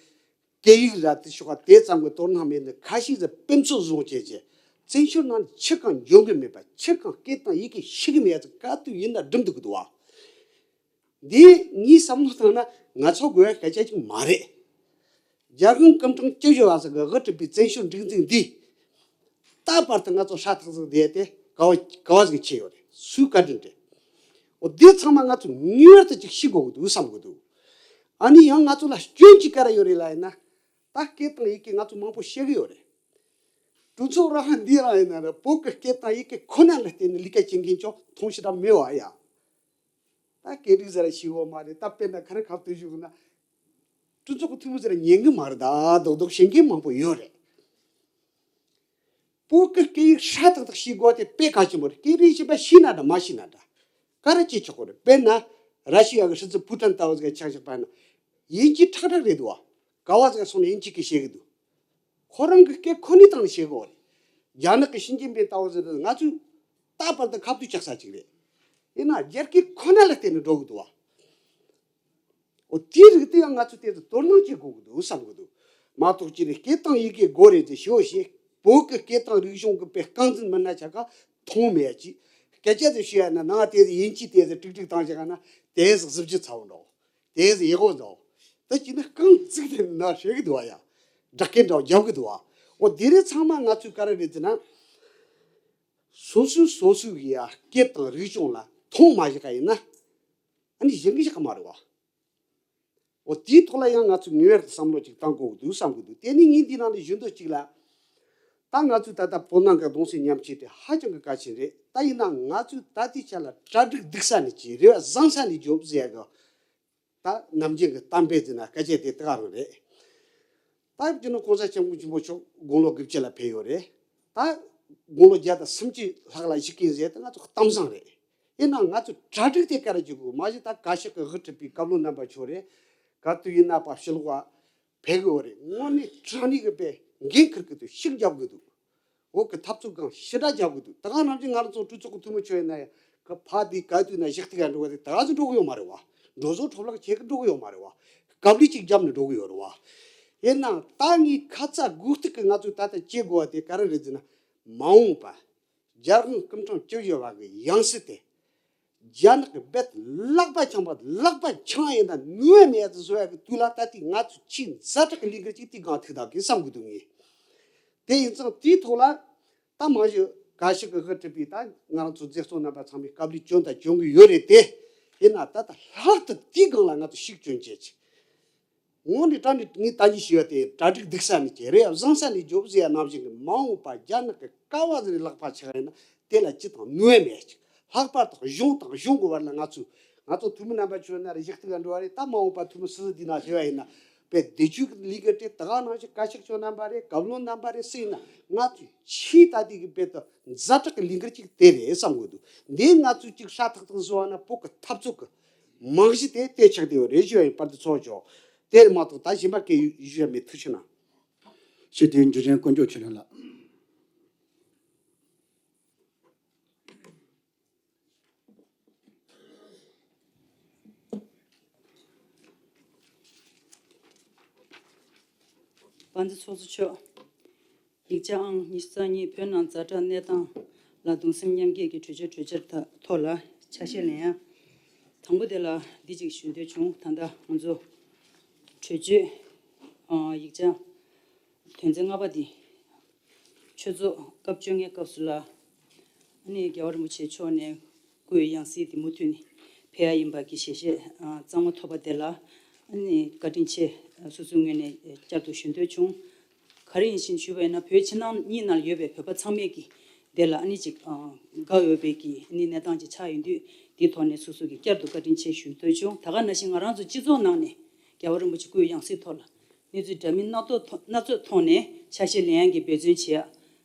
སྐད་ཡིག་ར་དེ་ཤོག་དེ་ཙམ་གྱི་དོ་སྣང་མེད་ནས་ཁ་ཤས་ཟིག་དཔེ་མཚོན་བཟུང་བྱས་བྱས་བཙན་བྱོལ་ནང་ནས་ཆི་གང་འཇོན་གི་མེད་པ། ཆི་གང་སྐད་དང་ཡི་གེ་ཤེས་གི་མེད་ཡ་ཚོ་ག་དུས་ཡིན་ན་སྒྲུབ་འདུག་གི་འདུག་བ། འདི་ངའི་བསམ་བློ་བཏང་ན་ང་ཚོ་དགོས་ཡ་སྐད་ཆ་ཅིག་མ་རེད། རྒྱལ་དབང་སྐུ་ཕྲེང་བཅུ་བཞི་པ་ཟིག་གིས་དབུ་ཁྲིད་པའི་བཙན་བྱོལ་སྒྲིག་འཛུགས་འདི་ད་བར་དུ་ང་ཚོ་ཧྲ་ཐག་ཟིག་བསྡད་དེ་ག་བ་ག་བ་ཟིག་ཆེ་ཡོད་རེད། སུའི་བཀའ་དྲིན་རེད། འོ་འདི་ཚང་མ་ང་ཚོ་ངེས་པར་དུ་ཅིག་ཤེས་དགོས་ཀྱི་འདུག་བསམ་གྱི་འདུག་ཨ་ནི་ཡང་ང་ཚོ་ལ་སྐྱོན་ཅིག་ག་རེ་ཡོད་རེད་ལབ་ཡིན་ན། ད་སྐད་དང་ཡི་གེ་ང་ཚོ་མང་པོ་ཤེས་གི་ཡོད་རེད། གྲོས་ཚོགས་ར་བ་འདི་རང་ཡིན་ན་ར་བོད་ཀྱི་སྐད་དང་ཡི་གེ་ཁོ་ན་ལ་བརྟེན་ནས་ལས་ཀ་བྱེད་མཁན་ཅོག་མཐོང་ཤེས་རབ་མེད་བ་ཡ། ད་སྐད་རིགས་ཟེར་ཤེས་བོ་མ་རེད། ད་དཔེར་ན་ག་རེ་ཁ་བཏུད་བཞུགས་ན། གྲོས་ཚོགས་ཀྱི་འཐུས་མི་ཟེར་ཉན་གི་མ་རེད། ད་རྡོག་རྡོག་བྱེད་མཁན་མང་པོ་ཡོད་རེད། བོད་ཀྱི་སྐད་ཡིག་ཧྲ་ཐག་ཐག་ཤེས་དགོས་དེ་དཔེ་གལ་ཆེན་པོ་རེད། སྐད་རིགས་གཞན་པ་ཤེས་ན་འདྲ་མ་ཤེས་ན་འདྲ། ག་རེ་བྱེད་ཆོག་གི་རེད། དཔེར་ན་ར་ཤི་ཡ་གི་ཧྲི་ཙི་ཕུ་ཏན་ལྟ་བུ་ཟིག་ཆ་བཞག་པ་ན། དབྱིན་ཇི་ཁྲག་ཁྲག་རེད་འདུག་བ། ག་བ་ཟིག་སོང་ན་དབྱིན་ཇི་སྐད་བཤད་གི་འདུག་ཁོ་རང་གི་སྐད་ཁོ་ནའི་སྟེང་ནས་བཤད་དགོས་རེད། རྒྱ་ནག་གི་ཞི་ཅིན་ཕིན་ལྟ་བུ་ཟིག་ང་ཚོས་ད་བར་དུ་ཁ་བཏུད་རྒྱག་ས་ཅིག་རེད། ཡིན་ན་རྒྱ་སྐད་ཁོ་ན་ལ་བརྟེན་ནས་འགྲོ་གི་འདུག་བ། འོ་དེའི་རིགས་དེ་ཡང་ང་ཚོས་དེ་ཚོ་དོ་སྣང་བྱེད་དགོས་ཀྱི་འདུག་བསམ་གྱི་འདུག་མ་གཏོགས་ཅི་རེད། སྐད་དང་ཡི་གེ་དགོས་རེད་ཟེར་ཞོ་ཞེས་བོད་ཀྱི་སྐད་དང་རིག་གཞུང་གི་དཔེ་རྐང་འཛིན་མི་སྣ་ཆ་ག་མཐོང་མེད་ཅིག་སྐད་ཆ་དེ་ཞུ་ཡ་ན་ནང་དེ་ཚོ་དབྱིན་ཇི་དེ་ཚོ་ཀྲིག་ཀྲིག་བཏང་བྱ་ག་ན་དེ་ཚོ་གཟི་བརྗིད་ཚ་བོ་འགྲོ། དེ་ཚོ་ཡག་པོ་འགྲོ། ད་ཅི་ན་རྐང་བཙུགས་དེ་ན་ཧྲེ་གི་འདུག་བ་ཡ། སྦྲག་སྐད་འདྲ་བོ་རྒྱབ་གི་འདུག་བ། འོ་དེ་རིགས་ཚང་མ་ང་ཚོས་ག་རེ་རེད་ཟེར་ན། སོ་སོའི་སོ་སོའི་གི་ཡ་སྐད་དང་རིག་གཞུང་ལ་མཐོང་མ་བཞག་ག་ཡིན་ན། ཨ་ནི་གཞན་གྱིས་བཞག་གི་མ་རེད་བ། འོ་དེའི་ཐོག་ལ་ཡང་ང་ཚོས་ངེས་པར་དུ་བསམ་བློ་ཅིག་བཏང་དགོས་ཀྱི་འདུག་བསམ་གྱི་འདུག་དེ་ནི་ངས་འདི་ནང་ལ་ཞུ་འདོད་ཅིག་ལ། ད་ང་ཚོས་ད་ལྟ་བོད་ནང་གི་གདུང་སེམས་མཉམ་སྐྱེད་དེ་ཧ་ཅང་གི་གལ་ཆེན་རེད། ད་ཡིན་ན་ང་ཚོས་ད་ལྟའི་ཆ་ལ་གྲ་སྒྲིག་སྡུག་ས་ནས་ཀྱི་རེ་བ་བཟང་ས་ནས་རྒྱོབ་ཟེར་ཡ་གི། ད་ནམ་རྒྱུན་གྱི་གཏམ་དཔེ་འདི་ན་སྐད་ཆ་དེ་དག་རང་རེད། ད་སྤྱི་ནོར་གོང་ས་སྐྱབས་མགོན་ཆེན་པོ་མཆོག་དགུང་ལོ་དགུ་བཅུ་ལ་ཕེབས་ཡོད་རེད། ད་དགུང་ལོ་བརྒྱ་དང་སུམ་ཅུ་ལྷག་ལ་བཞུགས་མཁན་ཟེར་དེ་ང་ཚོ་གཏམ་བཟང་རེད། ཡིན་ནའང་ང་ཚོ་གྲ་སྒྲིག་དེ་ག་རེ་བྱེད་དགོས། མ་གཞི་ད་བཀའ་ཤག་གི་དབུ་ཁྲིད་པའི་བཀའ་བློན་རྣམ་པ་མཆོག་རེད། ག་དུས་ཡིན་ན་པ་ཕྱི་ལོགས་ཕེབས་གི་ཡོད་རེད། དངོས་གནས་དྲང་གནས་ཀྱི་དཔེ་འགན་འཁུར་གི་འདུག་ཤུགས་རྒྱབ་གི་འདུག་བོད་ཀྱི་འཐབ་རྩོད་སྒང་ཞེ་དྲག་རྒྱབ་གི་འདུག་ད་ག་ནང་བཞིན་ང་རང་ཚོ་གྲོས་ཚོགས་ཀྱི་འཐུས་མི་ཆོག་ཡིན་ན་ཡང་གི་ཕ་དེ་ག་དུས་ན་ཞུགས་ཐིག་ཡང་འགྲོ་བ་དེ་ད་ག་ཚོད་འགྲོ་གི་ཡོད་མ་རེད་བ། འགྲོ་བཟོ་འཕྲོ་བརླག་བྱེད་གི་འགྲོ་གི་ཡོད་མ་རེད་བ། དཀའ་ལས་ཅིག་བརྒྱབ་ནས་འགྲོ་གི་ཡོད་རེད་བ། ཡིན་ནའང་ད་ངས་ཁ་ཚ་དགོས་གཏུག་གི་ང་ཚོས་ད་ལྟ་བྱེད་དགོས་བ་དེ་ག་རེ་རེད་ཟེར་ན། མ་འོངས་པ་རྒྱལ་དབང་སྐུ་ཕྲེང་བཅུ་བཞི་པ་གི་ཡང་སྲིད་དེ། རྒྱ་ནག་གི་རྦད་ལག་པ་འཆང་བ་ལག་པ་འཆང་ཡིན་ན་ནུས་པ་མེད་དུ་བཟོ་ཡ་གི་དུས་ལ་ད་ལྟའི་ང་ཚོས་ཆེས་ཛ་དྲག་གི་ལས་འགུལ་ཅིག་དེ་སྒང་ཐུག་ད་གི་བསམ་གི་འདུག་ངས། དེ་ཡིན་ཙང་དེའི་ཐོག་ལ་ད་མ་གཞི་བཀའ་ཤག་གི་དབུ་ཁྲིད་པས་ད་ང་རང་ཚོ་མཛད་གཙོ་རྣམ་པ་ཚང་མས་དཀའ་ལས་བསྐྱོན་དང་སྐྱོན་གི་ཡོད་རེད་དེ། ཡིན་ན་ད་ལྟ་ལྷག་ཏུ་དེའི་སྒང་ལ་ང་ཚོ་ཤུགས་སྐྱོན་བྱེད་ཅིག་དངོས་གནས་དྲང་གནས་ངས་ད་གིན་ཞུས་པ་དེ་གྲ་སྒྲིག་སྡུག་ས་ནས་ཀྱི་རེ་བ་བཟང་ས་ནས་རྒྱོབ་ཟེར་ཡ་ནང་བཞིན་གྱི་མ་འོངས་པ་རྒྱ་ནག་གི་ཀ་བ་ཟེར་ལག་པ་ཆགས་ཡིན་ན་དེ་ལ་ཅི་དང་ནུས་པ་མེད་ཅིག་ལྷག་པར་དུ་གཞུང་དང་གཞུང་གི་བར་ལ་ང་ཚོས་ང་ཚོ་འཐུས་མི་རྣམ་པ་ཚོ་ན་རེ་ཞུགས་ཐུག་ག་འགྲོ་བ་རེད། ད་མ་འོངས་པ་འཐུས་མི་སུ་སུ་འདི་ན་ཞུ་བ་ཡིན་ན་དཔེ་བདེ་སྤྱོད་ཀྱི་ལས་ཀ་དེ་ད་ག་ནང་བཞིན་བཀའ་ཤག་ཚོ་རྣམ་པ་རེད། བཀའ་བློན་རྣམ་པ་རེད། སུ་ཡིན་ན་ང་ཚོས་ཆེས་ད་ལྟའི་གི་དཔེ་དུ་ཛ་དྲག་གི་ལས་འགུལ་ཅིག་དེ་རེད་བསམ་གི་འདུག་འདི་ང་ཚོས་ཅིག་ཧྲ་ཐག་ཐག་བཟོ་བ་ན་བོད་ཀྱི་འཐབ་རྩོད་ཀྱི་རྨང་གཞི་དེ་དེ་ཆགས་བསྡད་ཡོད་རེད་ཞུ་ཡ་ཡིན། པར་དུ་ཚོགས་ཆོག་དེ་མ་གཏོགས་ད་གཞན་པ་སྐད་ཡོད་ཡ་མེད། ཐུགས་ཆེ་གནང་། ཞུ་དེ་འཇུ་ཆེན་དཀོན་མཆོག་ཆོས་སྒྲོན་ལགས། དབང་འཛིན་ཚོགས་གཙོ་མཆོག་ཡིག་ཆ་ཨང་ཉི་ཤུ་རྩ་གཉིས། བོད་ནང་ཛ་དྲག་གནས་སྟངས་ལ་གདུང་སེམས་མཉམ་སྐྱེད་ཀྱི་གྲོས་ཆོད་གྲོས་འཆར་ཐོག་ལ་ཆ་ཤས་ལེན་ཡ། དང་པོ་དེ་ལ་འདི་གཅིག་ཞུ་འདོད་བྱུང་། ད་ལྟ་ང་ཚོ་གྲོས་ཆོད་ཡིག་ཆ་དོན་ཚན་ལྔ་པ་འདི་ཆོས་ཚོགས་སྐབས་བཅོ་ལྔའི་སྐབས་སུ་ལ་ཨ་ནི་རྒྱལ་བ་རིན་པོ་ཆེ་མཆོག་ནས་སྐུའི་ཡང་སྲིད་འདི་མུ་མཐུད་ནས་ཕེབས་ཡ་ཡིན་པ་གི་ཞལ་བཞེས་གཙང་མ་ཐོབ་པ་དེ་ལ་ཨ་ནི་བཀའ་དྲིན་ཆེ། སོ་སོའི་ངོས་ནས་བསྐྱར་དུ་ཞུ་འདོད་བྱུང་། ག་རེ་ཡིན་ཞེས་ཞུས་པ་ཡིན་ན། བོད་ཕྱི་ནང་གཉིས་ནང་ཡོད་པའི་བོད་པ་ཚང་མས་ཀྱི་དེ་ལ་ཨ་ནི་ཅིག་དགའ་འོས་པའི་གི་ཨ་ནི་གནས་སྟངས་ཅིག་ཆགས་ཡོང་དུས། དེའི་ཐོག་ནས་སོ་སོ་གི་བསྐྱར་དུ་བཀའ་དྲིན་ཆེ་ཞུ་འདོད་བྱུང་། ད་ག་ནང་བཞིན་ང་རང་ཚོ་སྤྱི་ཚོགས་ནང་ནས་རྒྱལ་བ་རིན་པོ་ཆེ་སྐུའི་ཡང་སྲིད་ཐོག་ལ་གནས་ཚུལ་འདྲ་མིན་སྣ་ཚོགས་ཐོག་སྣ་ཚོགས་ཐོག་ནས་ཆ་ཤས་ལེན་ཡག་གི་འབད་བརྩོན་བྱེད་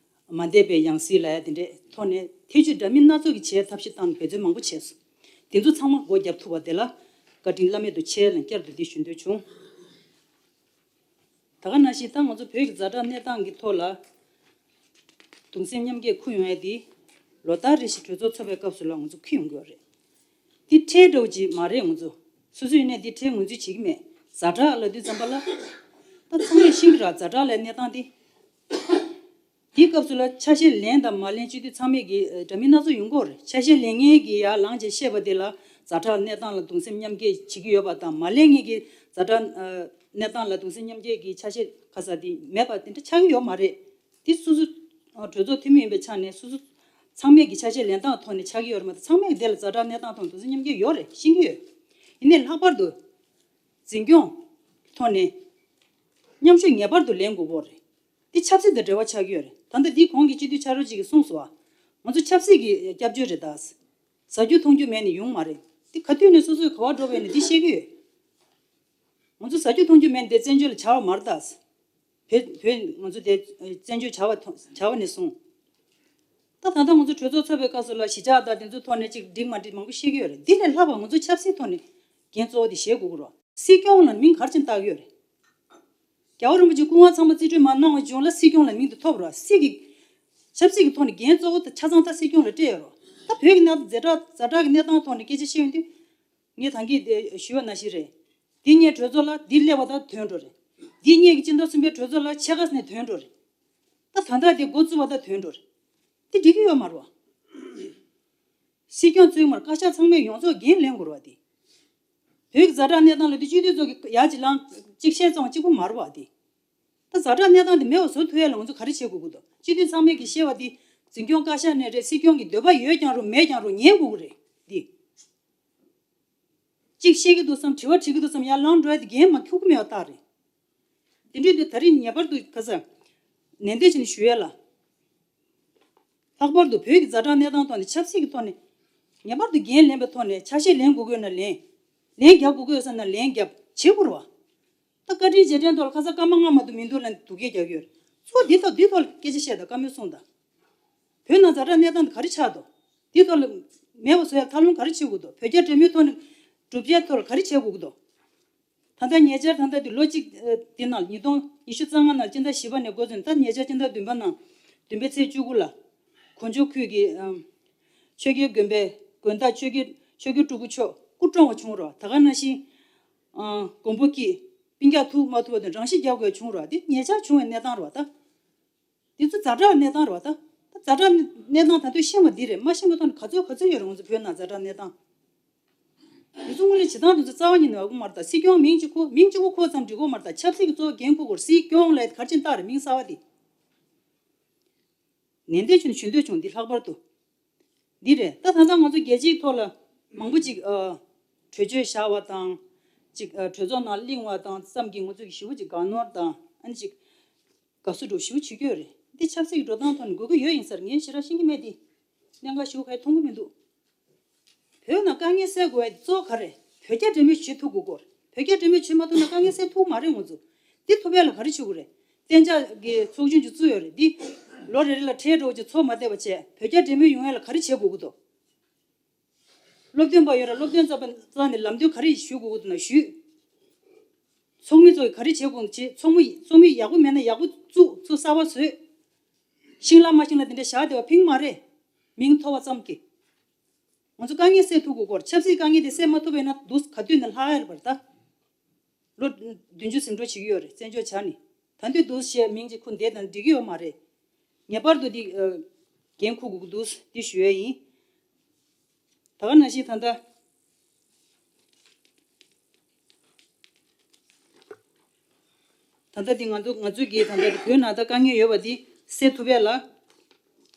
ཡ། མ་འདས་པའི་ཡང་སྲིད་ལ་ཡ་དེ་འདྲའི་ཐོག་ནས་ཐེ་བྱུས་འདྲ་མིན་སྣ་ཚོགས་ཀྱི་བྱེད་ཐབས་ཤེས་བཏང་ནས་འབད་བརྩོན་མང་པོ་བྱས་སོང་། དེ་ཚོ་ཚང་མ་སྒོ་བརྒྱབ་ཐུབ་པ་དེ་ལ་བཀའ་དྲིན་བླ་མེད་དུ་ཆེ་ལ་བསྐྱར་དུ་འདི་ཞུ་འདོད་བྱུང་། ད་ག་ནང་བཞིན་ད་ང་ཚོ་བོད་ཀྱི་ཛ་དྲག་གནས་སྟངས་ཀྱི་ཐོག་ལ་གདུང་སེམས་མཉམ་སྐྱེད་འཁུར་ཡོང་ཡ་དེ་ལོ་ལྟར་རེ་བཞིན་གྲོས་ཚོགས་ཚོགས་པའི་སྐབས་སུ་ལ་ང་ཚོ་འཁུར་ཡོང་གི་ཡོད་རེད། དེ་ཁྲལ་འདྲ་བོ་ཅིག་མ་རེད། ང་ཚོ་སོ་སོ་ཡིན་ནའི་དེ་ཁྲལ་ངོས་འཛིན་བྱེད་ཀྱི་མེད། ཛ་དྲག་ལབ་དུས་ཙམ་པ་ལ་ད་ཚང་མས་ཤེས་ཀྱི་རེད། ཛ་དྲག་ལབ་གནས་སྟངས་དེ། དེའི་སྐབས་སུ་ལ་ཆ་ཤས་ལེན་དང་མ་ལེན་བྱེད་དུས་ཚང་མས་ཀྱི་འདྲ་མིན་སྣ་ཚོགས་ཡོང་གི་ཡོད་རེད། ཆ་ཤས་ལེན་མཁན་གྱིས་ཡར་ལངས་བྱས་བཤད་པ་དེ་ལ་ཛ་དྲག་གནས་སྟངས་ལ་གདུང་སེམས་མཉམ་སྐྱེད་བྱེད་ཀྱི་ཡོད་པ་དང་། མ་ལེན་མཁན་གྱིས་ཛ་དྲག་གནས་སྟངས་ལ་གདུང་སེམས་མཉམ་སྐྱེད་ཀྱི་ཆ་ཤས་ག་ས་དེ་མེད་པ་དེ་འདྲ་ཆགས་ཀྱི་ཡོད་མ་རེད། དེ་སོ་སོ་གྲོས་ཚོགས་འཐུས་མི་ཡིན་པའི་ཆ་ནས་སོ་སོ་ཚང་མས་ཀྱི་ཆ་ཤས་ལེན་སྟངས་ཐོག་ནས་ཆགས་ཀྱི་ཡོད་རེད་མ་གཏོགས། ཚང་མས་དེ་ལ་ཛ་དྲག་གནས་སྟངས་ཐོག་གདུང་སེམས་མཉམ་སྐྱེད་ཡོད་རེད། ཤེས་ཀྱི་ཡོད། ཡིན་ནའི་ལྷག་པར་དུ་འཛིན་སྐྱོང་ཐོག་ནས་མཉམ་ཞུགས་ངེས་པར་དུ་ལེན་དགོས་ཀྱི་ཡོད་རེད། འདི་ཆབ་སྲིད་དང་འབྲེལ་བ་ཆགས་ཀྱི་ཡོད་རེད། ད་ལྟ་འདི་གོང་གི་སྤྱི་འཐུས་ཕྱག་རོགས་གཅིག་གིས་གསུངས་སོང་བ། ང་ཚོ་ཆབ་སྲིད་ཀྱི་སྐྱབས་བཅོལ་རེད་ད། ཟ་རྒྱུ་འཐུང་རྒྱུ་མེད་ནས་ཡོང་མ་རེད། འདི་ག་དུས་ནས་སོ་སོའི་ག་བ་འགྲོ་བས་ནས་འདི་ཤེས་ཀྱི་ཡོད། ང་ཚོ་ཟ་རྒྱུ་འཐུང་རྒྱུ་མེད་ནས་འདི་བཙན་བྱོལ་ལ་བྱ་བ་མ་རེད་ད། བོད་བོད་ང་ཚོ་དེ་བཙན་བྱོལ་བྱ་བ་ཐོ་བྱ་བ་ནས་བཟུང་། ད་ད་ལྟ་ང་ཚོ་གྲོས་ཚོགས་ཚོགས་པའི་སྐབས་སུ་ལ་གཞིས་ཆགས་དང་དེ་ཚོའི་ཐོག་ནས་ཅིག་འགྲིག་མ་འགྲིག་མང་པོ་ཤེས་ཀྱི་ཡོད་རེད། འདི་ལས་ལྷག་པ་ང་ཚོ་ཆབ་སྲིད་ཐོག་ནས་འགན་གཙོ་བོ་དེ་བཞེས་དགོས་ཀྱི་རེད། སྲིད་སྐྱོང་ལ་མིང་ག་རེ་བྱས་བཏགས་ཀྱི་ཡོད་རེད། རྒྱལ་བ་རིན་པོ་ཆེ་སྐུ་དབང་ཚང་མ་རྩིས་སྤྲོད་མ་གནང་བ་བྱུང་ལ་སྲིད་སྐྱོང་ལ་མིང་དེ་ཐོབ་རེད། སྲིད་ཀྱི་ཆབ་སྲིད་ཀྱི་ཐོག་ནས་འགན་གཙོ་བོ་དེ་ཆ་ཚང་ད་སྲིད་སྐྱོང་ལ་སྤྲད་ཡོད་རེད། ད་བོད་ཀྱི་གནས་སྟངས་ཛ་དྲག་ཛ་དྲག་གི་གནས་སྟངས་ཐོག་ནས་སྐད་ཆ་བཤད་ཡོང་དུས། ངས་ད་གིན་དེ་ཞུས་པ་ནང་བཞིན་རེད། འདི་སྔོན་གྲོས་ཚོགས་ལ་འདི་སླེབས་པ་དང་དོན་འགྲོ་རེད། འདི་སྔོན་གྱི་སྤྱི་ཟླ་གསུམ་པའི་གྲོས་ཚོགས་ལ་ཕྱེད་ཀ་ནས་དོན་འགྲོ་རེད། ད་ད་ལྟ་དེ་འགོ་བཙུགས་པ་དང་དོན་འགྲོ་རེད། དེ་འགྲིག་གི་ཡོད་མ་རེད་བ། སྲིད་སྐྱོང་བཙུན་མར་བཀའ་ཤག་ཚང་མས་ཡོངས་རྫོགས་འགན་ལེན་དགོས་རེད་བ་དེ། བོད་ཀྱི་ཛ་དྲག་གནས་སྟངས་ལ་དེ་སྤྱི་འཐུས་ཚོ་གི་ཡར་གཅིག་ལངས་གཅིག་བཤད་ཙང་གཅིག་པུ་མ་རེད་བ་དེ། ད་ཛ་དྲག་གནས་སྟངས་དེ་མེད་པ་བཟོ་ཐུབ་ཡ་ལ་ང་ཚོ་ག་རེ་བྱེད་དགོས་ཀྱི་འདུག་སྤྱི་འཐུས་ཚང་མས་ཀྱི་བཤད་པ་དེ་འཛིན་སྐྱོང་བཀའ་ཤག་ནས་རེད། སྲིད་སྐྱོང་གི་འདོད་པ་ཡོད་ཀྱང་རུང་མེད་ཀྱང་རུང་ཉན་དགོས་ཀྱི་རེད་དེ། གཅིག་བཤད་ཀྱི་འདུག་བསམ། དྲི་བ་དྲི་གི་འདུག་བསམ། ཡར་ལངས་འགྲོ་ཡ་དེ་འགན་མ་འཁྱུག་གི་མེད་པ་རྟགས་རེད། དེ་འདྲའི་དུས་ད་རེས་ངེས་པར་དུ་ག་ས་ནན་ཏན་བྱས་ནས་ཞུ་ཡ་ལ། ལྷག་པར་དུ་བོད་ཀྱི་ཛ་དྲག་གནས་སྟངས་ཐོག་ནས་ཆབ་སྲིད་ཀྱི་ཐོག་ནས་ངེས་པར་དུ་འགན་ལེན་པའི་ཐོག་ནས་ཆ་ཤས་ལེན་དགོས་དགོས་ན་ལེན། ལན་རྒྱག་དགོས་དགོས་ཡོད་ས་ན་ལན་རྒྱབ་བྱེད་དགོས་རེད་བ། ད་བཀའ་དྲིན་རྗེས་དྲན་ཐོག་ལ་ཁ་སང་སྐར་མ་ལྔ་མ་གཏོགས་མི་འདུག་ལབ་ནས་སྡུག་སྐད་རྒྱག་གི་ཡོད་རེད། ཚོ་འདི་དང་འདི་ཐོག་ལ་སྐད་ཆ་བཤད་དང་བཀའ་མོལ་གསུངས་དང་། བོད་ནང་ཛ་དྲག་གནས་སྟངས་དེ་ག་རེ་ཆགས་འདུག་འདི་ཐོག་ལ་མེད་པ་བཟོ་ཡ་ཐབས་ལམ་ག་རེ་བྱེད་དགོས་འདུག་བོད་རྒྱ་འབྲེལ་མོལ་ཐོག་ནས་གྲུབ་ཆའི་ཐོག་ལ་ག་རེ་བྱེད་དགོས་ཀྱི་འདུག་ད་ལྟ་ཉེ་ཆར་ད་ལྟ་དེ་ལོ་གཅིག་ཨ་དེ་ནང་ཉིས་སྟོང་ཉི་ཤུ་རྩ་ལྔ་ནང་སྤྱི་ཟླ་བཞི་པ་ནས་འགོ་འཛིན། ད་ཉེ་ཆར་སྤྱི་ཟླ་བདུན་པ་ནང་བདུན་པའི་ཚེས་བཅུ་དགུ་ལ་གོ་འཇོ་ཁུལ་གྱི་ཨམ་ཆོས་རྒྱལ་དགོན་པའི་དགོན་བདག་ཆོས་རྒྱལ་ཆོས་རྒྱལ་སྤྲུལ་སྐུ་མཆོག་སྐུ་བཀྲོངས་པ་བྱུང་རོགས། ད་ག་ནང་བཞིན་ཨ་མགོན་པོ་སྐྱིད་སྤུན་ཀྱག་ཐུག་མ་ཐུབ་པ་དང་རང་ཤི་རྒྱག་དགོས་བྱུང་རོགས། དེ་ཉེ་ཆར་བྱུང་བའི་གནས་སྟངས་རོགས་ད། འདི་ཚོ་ཛ་དྲག་གནས་སྟངས་རེད་བ། ད་ད་ཛ་དྲག་གནས་སྟངས་ད་དུང་ཤེས་མ་འདི་རེད། མ་ཤེས་པ་ཐོག་ནས་ག་ཚོད་ག་ཚོད་ཡོད་རེད། ང་ཚོ་བོད་ནང་ཛ་དྲག་གནས་སྟངས་འདི་ཚོ་དངོས་གནས་བྱེད་སྟངས་འདི་ཚོ་རྩ་བ་ཉིད་ནས་ཡག་པོ་མ་རེད། ད་སྲིད་སྐྱོང་མིང་གཅིག་ཁོ་མིང་གཅིག་པོ་ཁོ་ཙམ་འགྲིག་གི་མ་རེད། ད་ཆབ་སྲིད་ཀྱི་གཙོ་བོ་འགན་འཁུར་དགོས། སྲིད་སྐྱོང་ལ་ག་རེ་བྱས་བཏགས་རེད། མིང་གསར་བ་འདི་ནན་ཏན་བྱས་ནས་ཞུ་འདོད་བྱུང་། འདི་ལྷག་པར་དུ་འདི་རེད། ད་ད་ལྟ་ང་ཚོ་རྒྱལ་སྤྱིའི་ཐོག་ལ་མང་པོ་ཅིག་ཨ་གྲོས་ཆོད་བཞག་པ་དང་ཅིག་ཨ་གྲོས་ཚོགས་ནང་གླེང་བ་དང་ཙམ་གྱིས་ང་ཚོ་གི་ཞེ་པོ་ཅིག་དགའ་ནོར་དང་ཨ་ནི་ཅིག་དགའ་བསུ་འགྲོ་ཞེ་པོ་བྱེད་ཀྱི་ཡོད་རེད། འདི་ཆབ་སྲིད་ཀྱི་འགྲོ་སྟངས་ཐོག་ནས་དགོས་ཀྱི་ཡོད་ཡིན་ས་རེད། ངས་ཞེ་དྲག་ཤེས་ཀྱི་མེད་དེ། གནད་འགག་ཞེ་པོ་ག་ཡེ་མཐོང་གི་མི་འདུག་བོད་ནང་དཀའ་ངལ་སེལ་དགོས་ཡ་གཙོ་བོ་ག་རེ། བོད་རྒྱ་འབྲེལ་མོལ་བྱེད་ཐུབ་དགོས་སྐོར། བོད་རྒྱ་འབྲེལ་མོལ་བྱེད་མ་ཐུབ་ན་དཀའ་ངལ་སེལ་ཐུབ་མ་རེད། ང་ཚོ་འདི་ཐུབ་ཡ་ལ་ག་རེ་བྱེད་དགོས་རེད། གཏན་འཇགས་ཀྱི་ཚོགས་ཆུང་ཅིག་བཙུགས་ཡོད་རེད། འདི་ལོ་རེ་རེ་ལ་ཁྲལ་འགྲོ་ཅིག་ཚོགས་མ་བསྡད་པ་བྱས། བོད་རྒྱ་འབྲེལ་མོལ་ཡོང་ཡ་ལ་ག་རེ་བྱེད་དགོས་ཀྱི་འདུག་སློབ་སྟོན་པ་ཡོད་ར། སློབ་སྟོན་རྩ་བ་རྩ་ནས་ལམ་སྟོན་ག་རེ་ཞུ་དགོས་ཀྱི་འདུག་ན་ཞུས། ཚོགས་མི་ཚོ་ག་རེ་བྱེད་དགོས་བྱེད། ཚོགས་མི་ཚོགས་མི་ཡག་པོ་མེད་ན་ཡག་པོ་བཙུགས། ཚོགས་གསར་པ་བཟོས། ཤིང་ལ་མ་ཤིང་ལ་དེ་འདྲ་བཞག་བསྡད་པ་ཕིང་མ་རེད། མིང་ཐོབ་པ་ཙམ་གྱིས་ང་ཚོ་དཀའ་ངལ་སེལ་ཐུབ་དགོས་སྐོར། ཆབ་སྲིད་དཀའ་ངལ་དེ་སེལ་མ་ཐུབ་པ་ཡིན་ན་དུས་ག་དུས་ནས་ལྷག་ཡ་རེད་པར་ད། ལོ་བདུན་ཅུ་ཟིན་འགྲོ་བྱེད་ཀྱི་ཡོད་རེད། བཙན་བྱོལ་བྱ་ནི། ག་འདོད་འདུག་ཞེས་མིང་ཅིག་ཁུར་བསྡད་ན་འགྲིག་གི་ཡོད་མ་རེད། ངེས་པར་དུ་འདི་འགན་འཁུར་དགོས་ཀྱི་འདུག་འདི་ཞུ་ཡས་ཡིན། ད་ག་ནང་བཞིན་ད་ལྟ། ད་ལྟ་འདི་ང་ཚོ་ང་ཚོས་ཀྱིས་ད་ལྟ་འདི་བོད་ནང་ད་དཀའ་ངལ་ཡོད་པ་འདི་སེལ་ཐུབ་ཡ་ལ།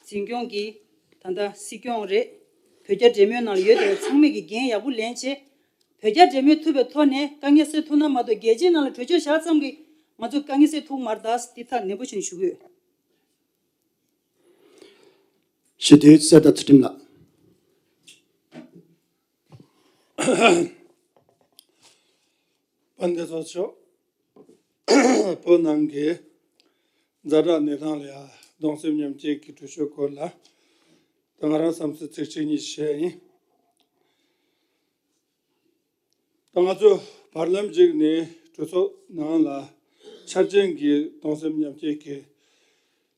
འཛིན་སྐྱོང་གིས་ད་ལྟ་སྲིད་སྐྱོང་རེད། བོད་རྒྱ་འབྲེལ་མོལ་ནང་ལ་ཡོད་དེ་ཚང་མས་ཀྱིས་འགན་ཡག་པོ་ལེན་བྱས། བོད་རྒྱ་འབྲེལ་མོལ་ཐུབ་པའི་ཐོག་ནས་དཀའ་ངལ་སེལ་ཐུབ་ན་མ་གཏོགས་རྒྱལ་སྤྱིའི་ནང་ལ་གྲོས་ཆོད་བཞག་ཙམ་གྱིས་ང་ཚོས་དཀའ་ངལ་སེལ་ཐུབ་མ་རེད་ད། འདི་ཐག་ནན་པོ་བྱས་ནས་ཞུ་གི་ཡོད། སྤྱི་འཐུས་གསེར་རྟ་ཚུལ་ཁྲིམས་ལགས། དཔལ་ལྡན་ཚོགས་གཙོ། བོད་ནང་གི་ཛ་དྲག་གནས་སྟངས་ལ་ཡང་གདུང་སེམས་མཉམ་སྐྱེད་ཀྱི་གྲོས་ཆོད་སྐོར་ལ་ད་ང་རང་བསམ་ཚུལ་ཚིག་གཅིག་གཉིས་བཤད་ཡིན། ད་ང་ཚོ་བར་ལམ་ཞིག་ནས་གྲོས་ཚོགས་ནང་ལ་འཆར་ཅན་གྱི་གདུང་སེམས་མཉམ་སྐྱེད་ཀྱི་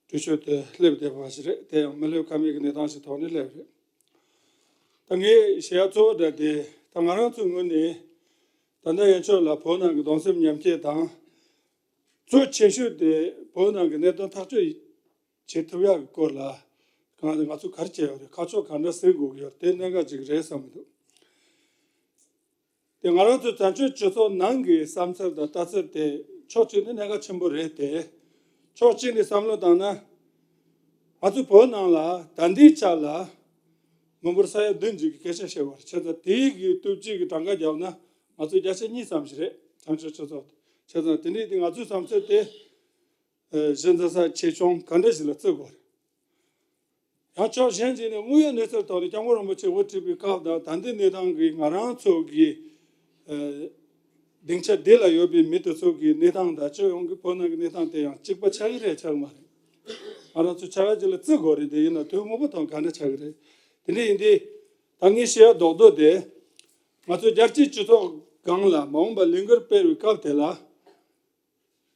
གྲོས་ཆོད་དེ་སླེབས་བསྡད་པ་ཞིག་རེད། དེ་ཡང་མི་སླེབས་ཁ་མེད་ཀྱི་གནས་སྟངས་ཤིག་ཐོག་ནས་སླེབས་རེད། ད་ངས་བཤད་ཡ་གཙོ་བོ་འདྲ་དེ་ད་ང་རང་ཚོའི་ངོས་ནས་ད་ལྟ་ཡན་ཆོད་ལ་བོད་ནང་གི་གདུང་སེམས་མཉམ་སྐྱེད་དང་། གཙོ་ཆེ་ཤོས་དེ་བོད་ནང་གི་གནད་དོན་ཐག་གཅོད་བྱེད་ཐུབ་ཡག་གི་སྐོར་ལ་གང་ང་ཚོ་ག་རེ་བྱས་ཡོད་རེད། ཁ་ཕྱོགས་ག་འདྲ་ཟིན་དགོས་ཀྱི་ཡོད་རེད། དེ་གནད་འགག་ཅིག་རེད་བསམ་གྱི་འདུག་དེ་ང་རང་ཚོ་བཙན་བྱོལ་སྤྱི་ཚོགས་ནང་གི་བསམ་ཚུལ་དང་ལྟ་ཚུལ་དེ་ཕྱོགས་གཅིག་ནས་གནད་འགག་ཆེན་པོ་རེད་དེ། ཕྱོགས་གཅིག་ནས་བསམ་བློ་བཏང་ན། ང་ཚོ་བོད་ནང་ལ་ད་ལྟའི་ཆ་ལ་མི་འབོར་ས་ཡ་བདུན་ཅིག་གི་སྐད་ཆ་བཤད་པ་རེད། བྱས་ཙང་དེའི་གི་སྟོབས་ཀྱིས་གི་གྲངས་ཀ་བརྒྱབ་ན་ང་ཚོ་བརྒྱ་ཆ་གཉིས་ཙམ་ཞིག་རེད། བཙན་བྱོལ་སྤྱི་ཚོགས་དེ། བྱས་ཙང་དེ་འདྲའི་དེ་ང་ཚོའི་བསམ་ཚུལ་དེ། ཨ། གཞི་འཛིན་ས་ཆེ་ཆུང་ག་འདྲ་ཞིག་ལ་བརྩི་དགོས་རེད། ཡང་ཕྱོགས་གཞན་ཞིག་ནས་དངོས་ཡོད་གནས་ཚུལ་ཐོག་ནས་སྐྱབས་མགོན་རིན་པོ་ཆེ་དབུ་ཁྲིད་པའི་སྐབས་དང་ད་ལྟའི་གནས་སྟངས་ཀྱི་ང་རང་ཚོ་གི་ཨ། སྡིངས་ཆ་འདི་ལ་ཡོད་པའི་མི་དེ་ཚོ་གི་གནས་སྟངས་དང་སྤྱི་ཡོངས་ཀྱི་བོད་ནང་གི་གནས་སྟངས་དེ་ཡང་གཅིག་པ་ཆགས་ཀྱི་རེད་ཆགས་ཀྱི་མ་རེད། ང་རང་ཚོ་ཆགས་ཡ་ཅིག་ལ་བརྩི་དགོས་རེད། དེ་ཡིན་ན་དོན་དངོས་པོ་ཐོག་ག་འདྲ་ཆགས་ཀྱི་རེད། དེ་འདྲ་ཡིན་དུས་ད་ངས་བཤད་ཡ་རྡོག་རྡོག་དེ། ང་ཚོ་རྒྱལ་སྤྱིའི་སྤྱི་ཚོགས་སྒང་ལ་མ་འོངས་པ་ལས་འགུལ་སྤེལ་བའི་སྐབས་དེ་ལ།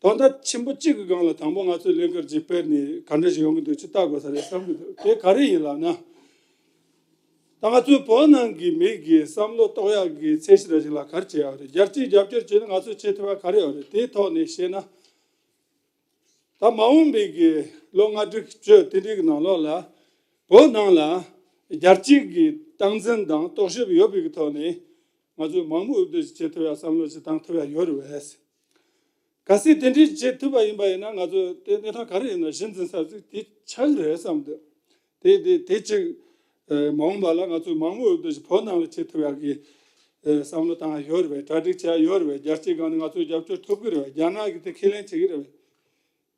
དོན་དག་ཆེན་པོ་གཅིག་གི་སྒང་ལ་དང་པོ་ང་ཚོས་ལས་འགུལ་ཅིག་སྤེལ་ནས་ག་འདྲ་ཞིག་ཡོང་གི་འདུག་ཅིག་ལྟ་དགོས་ས་རེད་བསམ་གྱི་འདུག་དེ་ག་རེ་ཡིན་ལབ་ན། ད་ང་ཚོའི་བོད་ནང་གི་མི་གི་བསམ་བློ་གཏོང་ཡག་གི་ཚད་གཞི་འདྲ་ཞིག་ལ་ག་རེ་བྱེད་ཡག་རེད། རྒྱལ་སྤྱིའི་རྒྱབ་སྐྱོར་བྱས་ན་ང་ཚོས་བྱེད་ཐུབ་ཡག་ག་རེ་ཡོད་རེད། དེའི་ཐོག་ནས་བཤད་ན། ད་མ་འོངས་པའི་གི་ལོ་ལྔ་དྲུག་བཅུ་དེ་འདྲའི་གི་ནང་ལོགས་ལ་བོད་ནང་ལ་རྒྱལ་སྤྱིའི་གི་སྟངས་འཛིན་དང་རྟོག་ཞིབ་ཡོད་པའི་གི་ཐོག་ནས་ང་ཚོས་མང་མོས་འོས་བསྡུ་ཞིག་བྱེད་ཐུབ་ཡག་བསམ་བློ་ཞིག་བཏང་ཐུབ་ཡག་ཡོད་རེད་བས། གལ་སྲིད་དེ་འདྲའི་བྱེད་ཐུབ་པ་ཡིན་པ་ཡིན་ན་ང་ཚོ་དེ་གནས་སྟངས་ག་རེ་ཡིན་ན་གཞི་འཛིན་ས་ཅིག་དེ་ཆགས་ཀྱི་རེད་བསམ་འདུག་དེ་དེ་དེ་གཅིག་ཨ། མ་འོངས་པ་ལ་ང་ཚོས་མང་མོས་འོས་བསྡུ་ཞིག་བོད་ནང་ལ་བྱེད་ཐུབ་ཡག་གི་ཨ། བསམ་བློ་བཏང་ཡག་ཡོད་རེད་པས། གྲ་སྒྲིག་བྱེད་ཡག་ཡོད་རེད་པས། རྒྱལ་སྤྱིའི་སྒང་ནས་ང་ཚོས་རྒྱབ་སྐྱོར་ཐོབ་ཀྱི་རེད་པས། རྒྱ་ནག་གིས་དེ་ཁས་ལེན་བྱེད་ཀྱི་རེད་པས།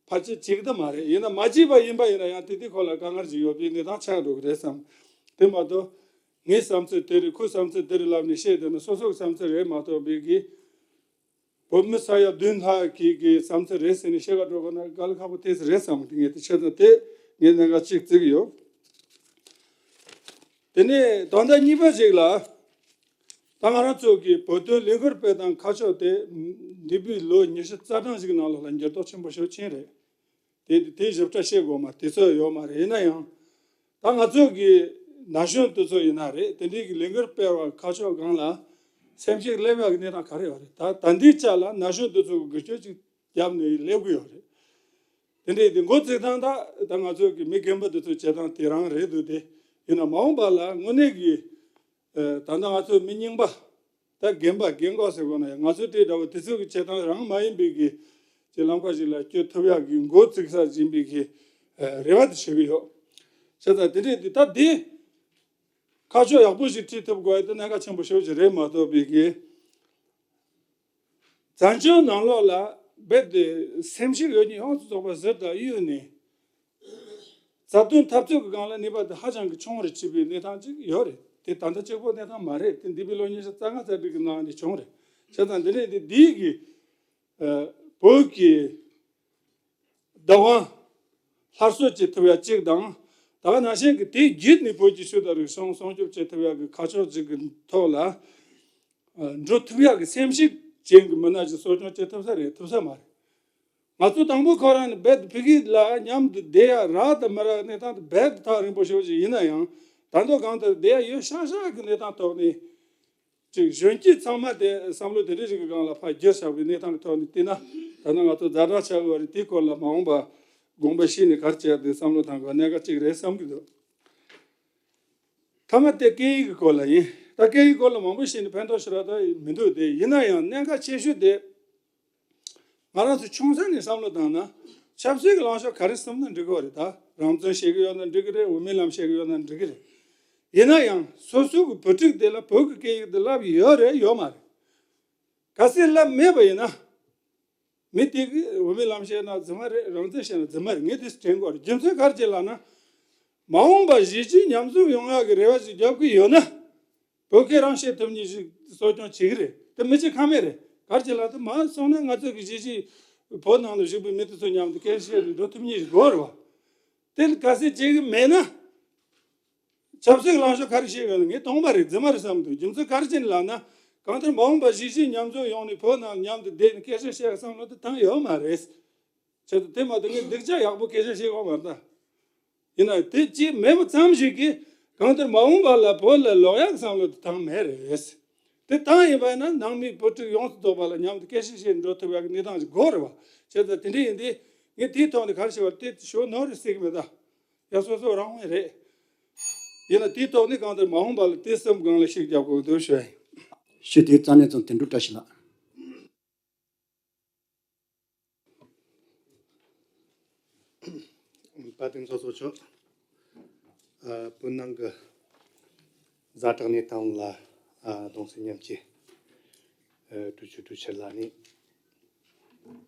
ཕལ་ཆེར་བྱེད་ཀྱི་ད་མ་རེད། ཡིན་ན་མ་བྱས་པ་ཡིན་པ་ཡིན་ན་ཡང་དེ་དུས་ཁོ་ལ་དཀའ་ངལ་ཞིག་ཡོད་པའི་གནས་སྟངས་ཆགས་འགྲོ་གི་རེད་བསམ། དེ་མ་གཏོགས་ངའི་བསམ་ཚུལ་དེ་རེད། ཁོའི་བསམ་ཚུལ་དེ་རེད་ལབ་ནས་བཤད་བསྡད་ན་སོ་སོ་གི་བསམ་ཚུལ་རེད་མ་གཏོགས་པའི་གི་བོད་མི་ས་ཡ་བདུན་ལྷག་གི་གི་བསམ་ཚུལ་རེད་ཟེར་ནས་བཤད་ག་འགྲོ་དགོས་ན་དཀའ་ལས་ཁག་པོ་དེ་རེད་བསམ་གི། ངས་དེ་བྱས་ཙང་དེ་ངས་གནད་འགག་གཅིག་བརྩི་གི་ཡོད། དེ་ནས་དོན་དག་གཉིས་པ་ཞིག་ལ། ད་ང་རང་ཚོ་གི་བོད་དོན་ལས་འགུལ་སྤེལ་སྟངས་ཁ་ཕྱོགས་དེ་འདས་པའི་ལོ་ཉི་ཤུ་རྩ་གྲངས་ཤིག་ནང་ལོགས་ལ་འགྱུར་ལྡོག་ཆེན་པོ་ཞིག་ཕྱིན་རེད། དེ་དེ་ཞིབ་ཕྲ་བཤད་དགོས་མ་དུས་ཚོད་ཡོད་མ་རེད། ཡིན་ན་ཡང་ད་ང་ཚོ་གི་ན་གཞོན་དེ་ཚོ་ཡིན་ན་རེད། དེ་འདྲའི་གི་ལས་འགུལ་སྤེལ་བ་ཁ་ཕྱོགས་སྒང་ལ་སེམས་ཤུགས་སླེབས་ཡག་གི་གནས་སྟངས་ག་རེ་ཡོད་རེད། ད་ད་འདིའི་ཆ་ལ་ན་གཞོན་དེ་ཚོ་གི་འགུལ་སྐྱོད་ཅིག་བརྒྱབ་ནས་སླེབས་ཀྱི་ཡོད་རེད། དེ་འདྲའི་དེ་འགོ་བཙུགས་སྟངས་ད་ད་ང་ཚོ་གི་མི་རྒན་པ་དེ་ཚོ་བྱེད་སྟངས་དེ་རང་རེད་འདུག་དེ་ཡིན་ན་མ་འོངས་པ་ལ་དངོས་གནས་ཀྱི་ཨ། ད་ལྟ་ང་ཚོ་མི་རྙིང་པ་ད་རྒན་པ་རྒན་འཁོགས་ཟེར་དགོས་ན་ཡང་ང་ཚོ་དེ་འདྲ་བོ་དེ་ཚོ་གི་བྱེད་སྟངས་རང་མ་ཡིན་པའི་གི་ཅིག་ལམ་ཁ་ཞིག་ལ་བསྐྱོད་ཐུབ་ཡག་གི་འགོ་བཙུགས་ས་ཡིན་པའི་གི་ཨ། རེ་བ་དེ་བྱེད་ཀྱི་ཡོད། བྱས་ཙང་དེ་འདྲའི་དེ་ད་དེ་ཁ་ཕྱོགས་ཡག་པོ་ཞིག་ཁྲིད་ཐུབ་དགོས་ཡ་དེ་གནད་འགག་ཆེན་པོ་ཞེ་པོ་ཅིག་རེད་མ་གཏོགས་པའི་གི་བཙན་བྱོལ་ནང་ལོགས་ལ་རྦད་དེ་སེམས་ཤུགས་ཡོད་མཁན་ཡོངས་སུ་རྫོགས་པ་ཟུར་དང་གཡུག་ནས་རྩ་དོན་འཐབ་རྩོད་ཀྱི་སྒང་ལ་ནུས་པ་དེ་ཧ་ཅང་གི་ཆུང་རུ་ཕྱིན་པའི་གནས་སྟངས་ཅིག་ཡོད་རེད། དེ་ད་ལྟ་གཅིག་པོ་གནས་སྟངས་མ་རེད། དེ་འདས་པའི་ལོ་ཉི་ཤུ་རྩ་ལྔ་རྩ་དྲུག་གི་ནང་ནས་བྱུང་རེད། བྱས་ཙང་འདི་ནས་དེ་འདིའི་གི་ཨ། བོད་ཀྱི་བདག་དབང་སླར་གསོ་བྱེད་ཐུབ་ཡ་གཅིག་དང་། ད་ག་ནང་བཞིན་གྱི་དེ་བརྒྱུད་ནས་བོད་ཀྱི་ཆོས་དང་རིག་གཞུང་སྲུང་སྐྱོབ་བྱེད་ཐུབ་ཡ་གི་ཁ་ཕྱོགས་གཅིག་གི་ཐོག་ལ་འགྲོ་ཐུབ་ཡག་གི་སེམས་ཤུགས་ཅན་གྱི་མི་སྣ་ཞིག་གསོ་སྐྱོང་བྱེད་ཐུབ་ས་རེད། ཐུབ་ས་མ་རེད། ང་ཚོ་དང་པོ་ཁོ་རང་ནས་རྦད་ཕ་གི་ལ་མཉམ་དུ་བསྡད་ཡ་རག་དང་མ་རག་གནས་སྟངས་དེ་རྦད་ཐག་རིང་པོ་ཞེ་པོ་ཞིག་ཡིན་ན་ཡང་ད་དུང་གང་ལྟར་བསྡད་ཡ་ཡོད་ཤག་ཤག་གི་གནས་སྟངས་ཐོག་ནས། ཅིག་གཞོན་སྐྱེས་ཚང་མ་དེ་བསམ་བློ་དེ་འདྲ་ཞིག་གི་སྒང་ལ་ཕར་བསྒྱུར་བཞག་པའི་གནས་སྟངས་ཀྱི་ཐོག་ནས་བལྟས་ན། ད་ནི་ང་ཚོ་ཛ་དྲག་ཆགས་ཀྱི་ཡོད་རེད། དེའི་སྐོར་ལ་མ་འོངས་པ་དགོངས་པ་བཞེས་ནས་ག་རེ་བྱས་ཏེ་བསམ་བློ་བཏང་དགོས་གནད་འགག་ཅིག་རེད་བསམ་གྱི་འདུག་མཐའ་མ་དེ་སྐད་ཡིག་གི་སྐོར་ལ་ཡིན། ད་སྐད་ཡིག་སྐོར་ལ་མང་པོ་བཤད་ནས་ཕན་ཐོགས་ཞེ་དྲག་ད་མི་འདུག་དེ་ཡིན་ན་ཡང་གནད་འགག་ཆེ་ཤོས་དེ། ང་རང་ཚོ་ཆུང་ས་ནས་བསམ་བློ་བཏང་ན། ཆབ་སྲིད་ཀྱི་ལངས་ཕྱོགས་ག་རེ་བསམ་ན་འགྲིག་གི་རེད། ད་རང་བཙན་བཤད་གི་ཡོད་ན་འགྲིག་གི་རེད། དབུ་མའི་ལམ་བཤད་གི་ཡོད་ན་འགྲིག་གི་རེད། ཡིན་ན་ཡང་སོ་སོ་གི་བུ་ཕྲུག་དེ་ལ་བོད་ཀྱི་སྐད་ཡིག་དེ་བསླབ་ཡོད་རེད་ཡོད་མ་རེད། གལ་སྲིད་བསླབ་མེད་པ་ཡིན་ན། མི་དེ་གིས་དབུ་མའི་ལམ་བཤད་ན་རྫུན་མ་རེད། རང་བཙན་བཤད་ན་རྫུན་མ་རེད། ངས་དེ་དྲན་གི་རེད། རྒྱུ་མཚན་ག་རེ་བྱས་ལབ་ན། མ་འོངས་པ་གཞིས་བྱེས་མཉམ་འཛོམས་ཡོང་ཡག་གི་རེ་བ་ཞིག་རྒྱབ་གི་ཡོད་ན། བོད་སྐད་རང་བཤད་ཐུབ་མཁན་ཞིག་གསོ་སྐྱོང་བྱེད་ཀྱི་རེད། དེ་མི་བྱེད་ཁ་མེད་རེད། ག་རེ་བྱས་ལབ་ན་མར་སོང་ན་ང་ཚོ་གི་གཞིས་བྱེས་བོད་ནང་ལ་བཞུགས་པའི་མི་དེ་ཚོ་མཉམ་དུ་སྐད་ཆ་བཤད་ནས་འགྲོ་ཐུབ་མཁན་ཞིག་དགོས་རེད་བ། དེ་གལ་སྲིད་བྱེད་ཀྱི་མེད་ན། ཆབ་སྲིད་ལངས་ཕྱོགས་ག་རེ་བཤད་ཡོད་ན་ངས་སྟོང་པ་རེད། རྫུན་མ་རེད་བསམ་འདུག་རྒྱུ་མཚན་ག་རེ་བྱས་ནས་ལབ་ན། གང་ལྟར་མ་འོངས་པ་གཞིས་བྱེས་མཉམ་འཛོམས་ཡོང་ནས་བོད་ནང་མཉམ་དུ་བསྡད་ནས་སྐད་ཆ་བཤད་བསམ་བློ་དེ་བཏང་ཡོད་མ་རེད། བྱས་ཙང་དེ་མ་གཏོགས་ངས་སྡུག་ཅག་ཡག་པོ་སྐད་ཆ་བཤད་ཡོད་མ་རེད་ད། ཡིན་ན་དེ་ཅིག་མེད་པ་ཙམ་ཞིག་གིས་གང་ལྟར་མ་འོངས་པ་ལ་བོད་ལ་ལོག་ཡག་བསམ་བློ་དེ་བཏང་མེད་རེད། དེ་བཏང་ཡིན་པ་ཡིན་ན་ནང་མི་བུ་ཕྲུག་ཡོངས་སུ་རྫོགས་པ་ལ་མཉམ་དུ་སྐད་ཆ་བཤད་འགྲོ་ཐུབ་ཡག་གི་གནས་སྟངས་ཤིག་དགོས་རེད་བ། བྱས་ཙང་དེ་འདྲ་ཡིན་དུས་ངས་དེའི་ཐོག་ནས་ག་རེ་ཞུ་བ་དེ་ཞུ་ནོར་རེད་ཟེར་གི་མེད་ད། ཡ་སོ་སོ་རང་དབང་རེད། ཡིན་ན་དེའི་ཐོག་ནས་གང་ལྟར་མ་འོངས་པ་ལ་དེ་སེམས་སྒང་ལ་ཞིག་རྒྱབ་དགོས་འདུག་ཞུ་ཡ་ཡིན། ཞུ་དེ་རྩ་ནས་ཙང་དོན་གྲུབ་བཀྲ་ཤིས་ལགས། དཔལ་ལྡན་ཚོགས་གཙོ་མཆོག་ཨ། བོད་ནང་གི་ཛ་དྲག་གནས་སྟངས་ལ་ཨ། གདུང་སེམས་མཉམ་སྐྱེད། ཨ། གྲོས་ཆོད་གྲོས་འཆར་ལ་ནི་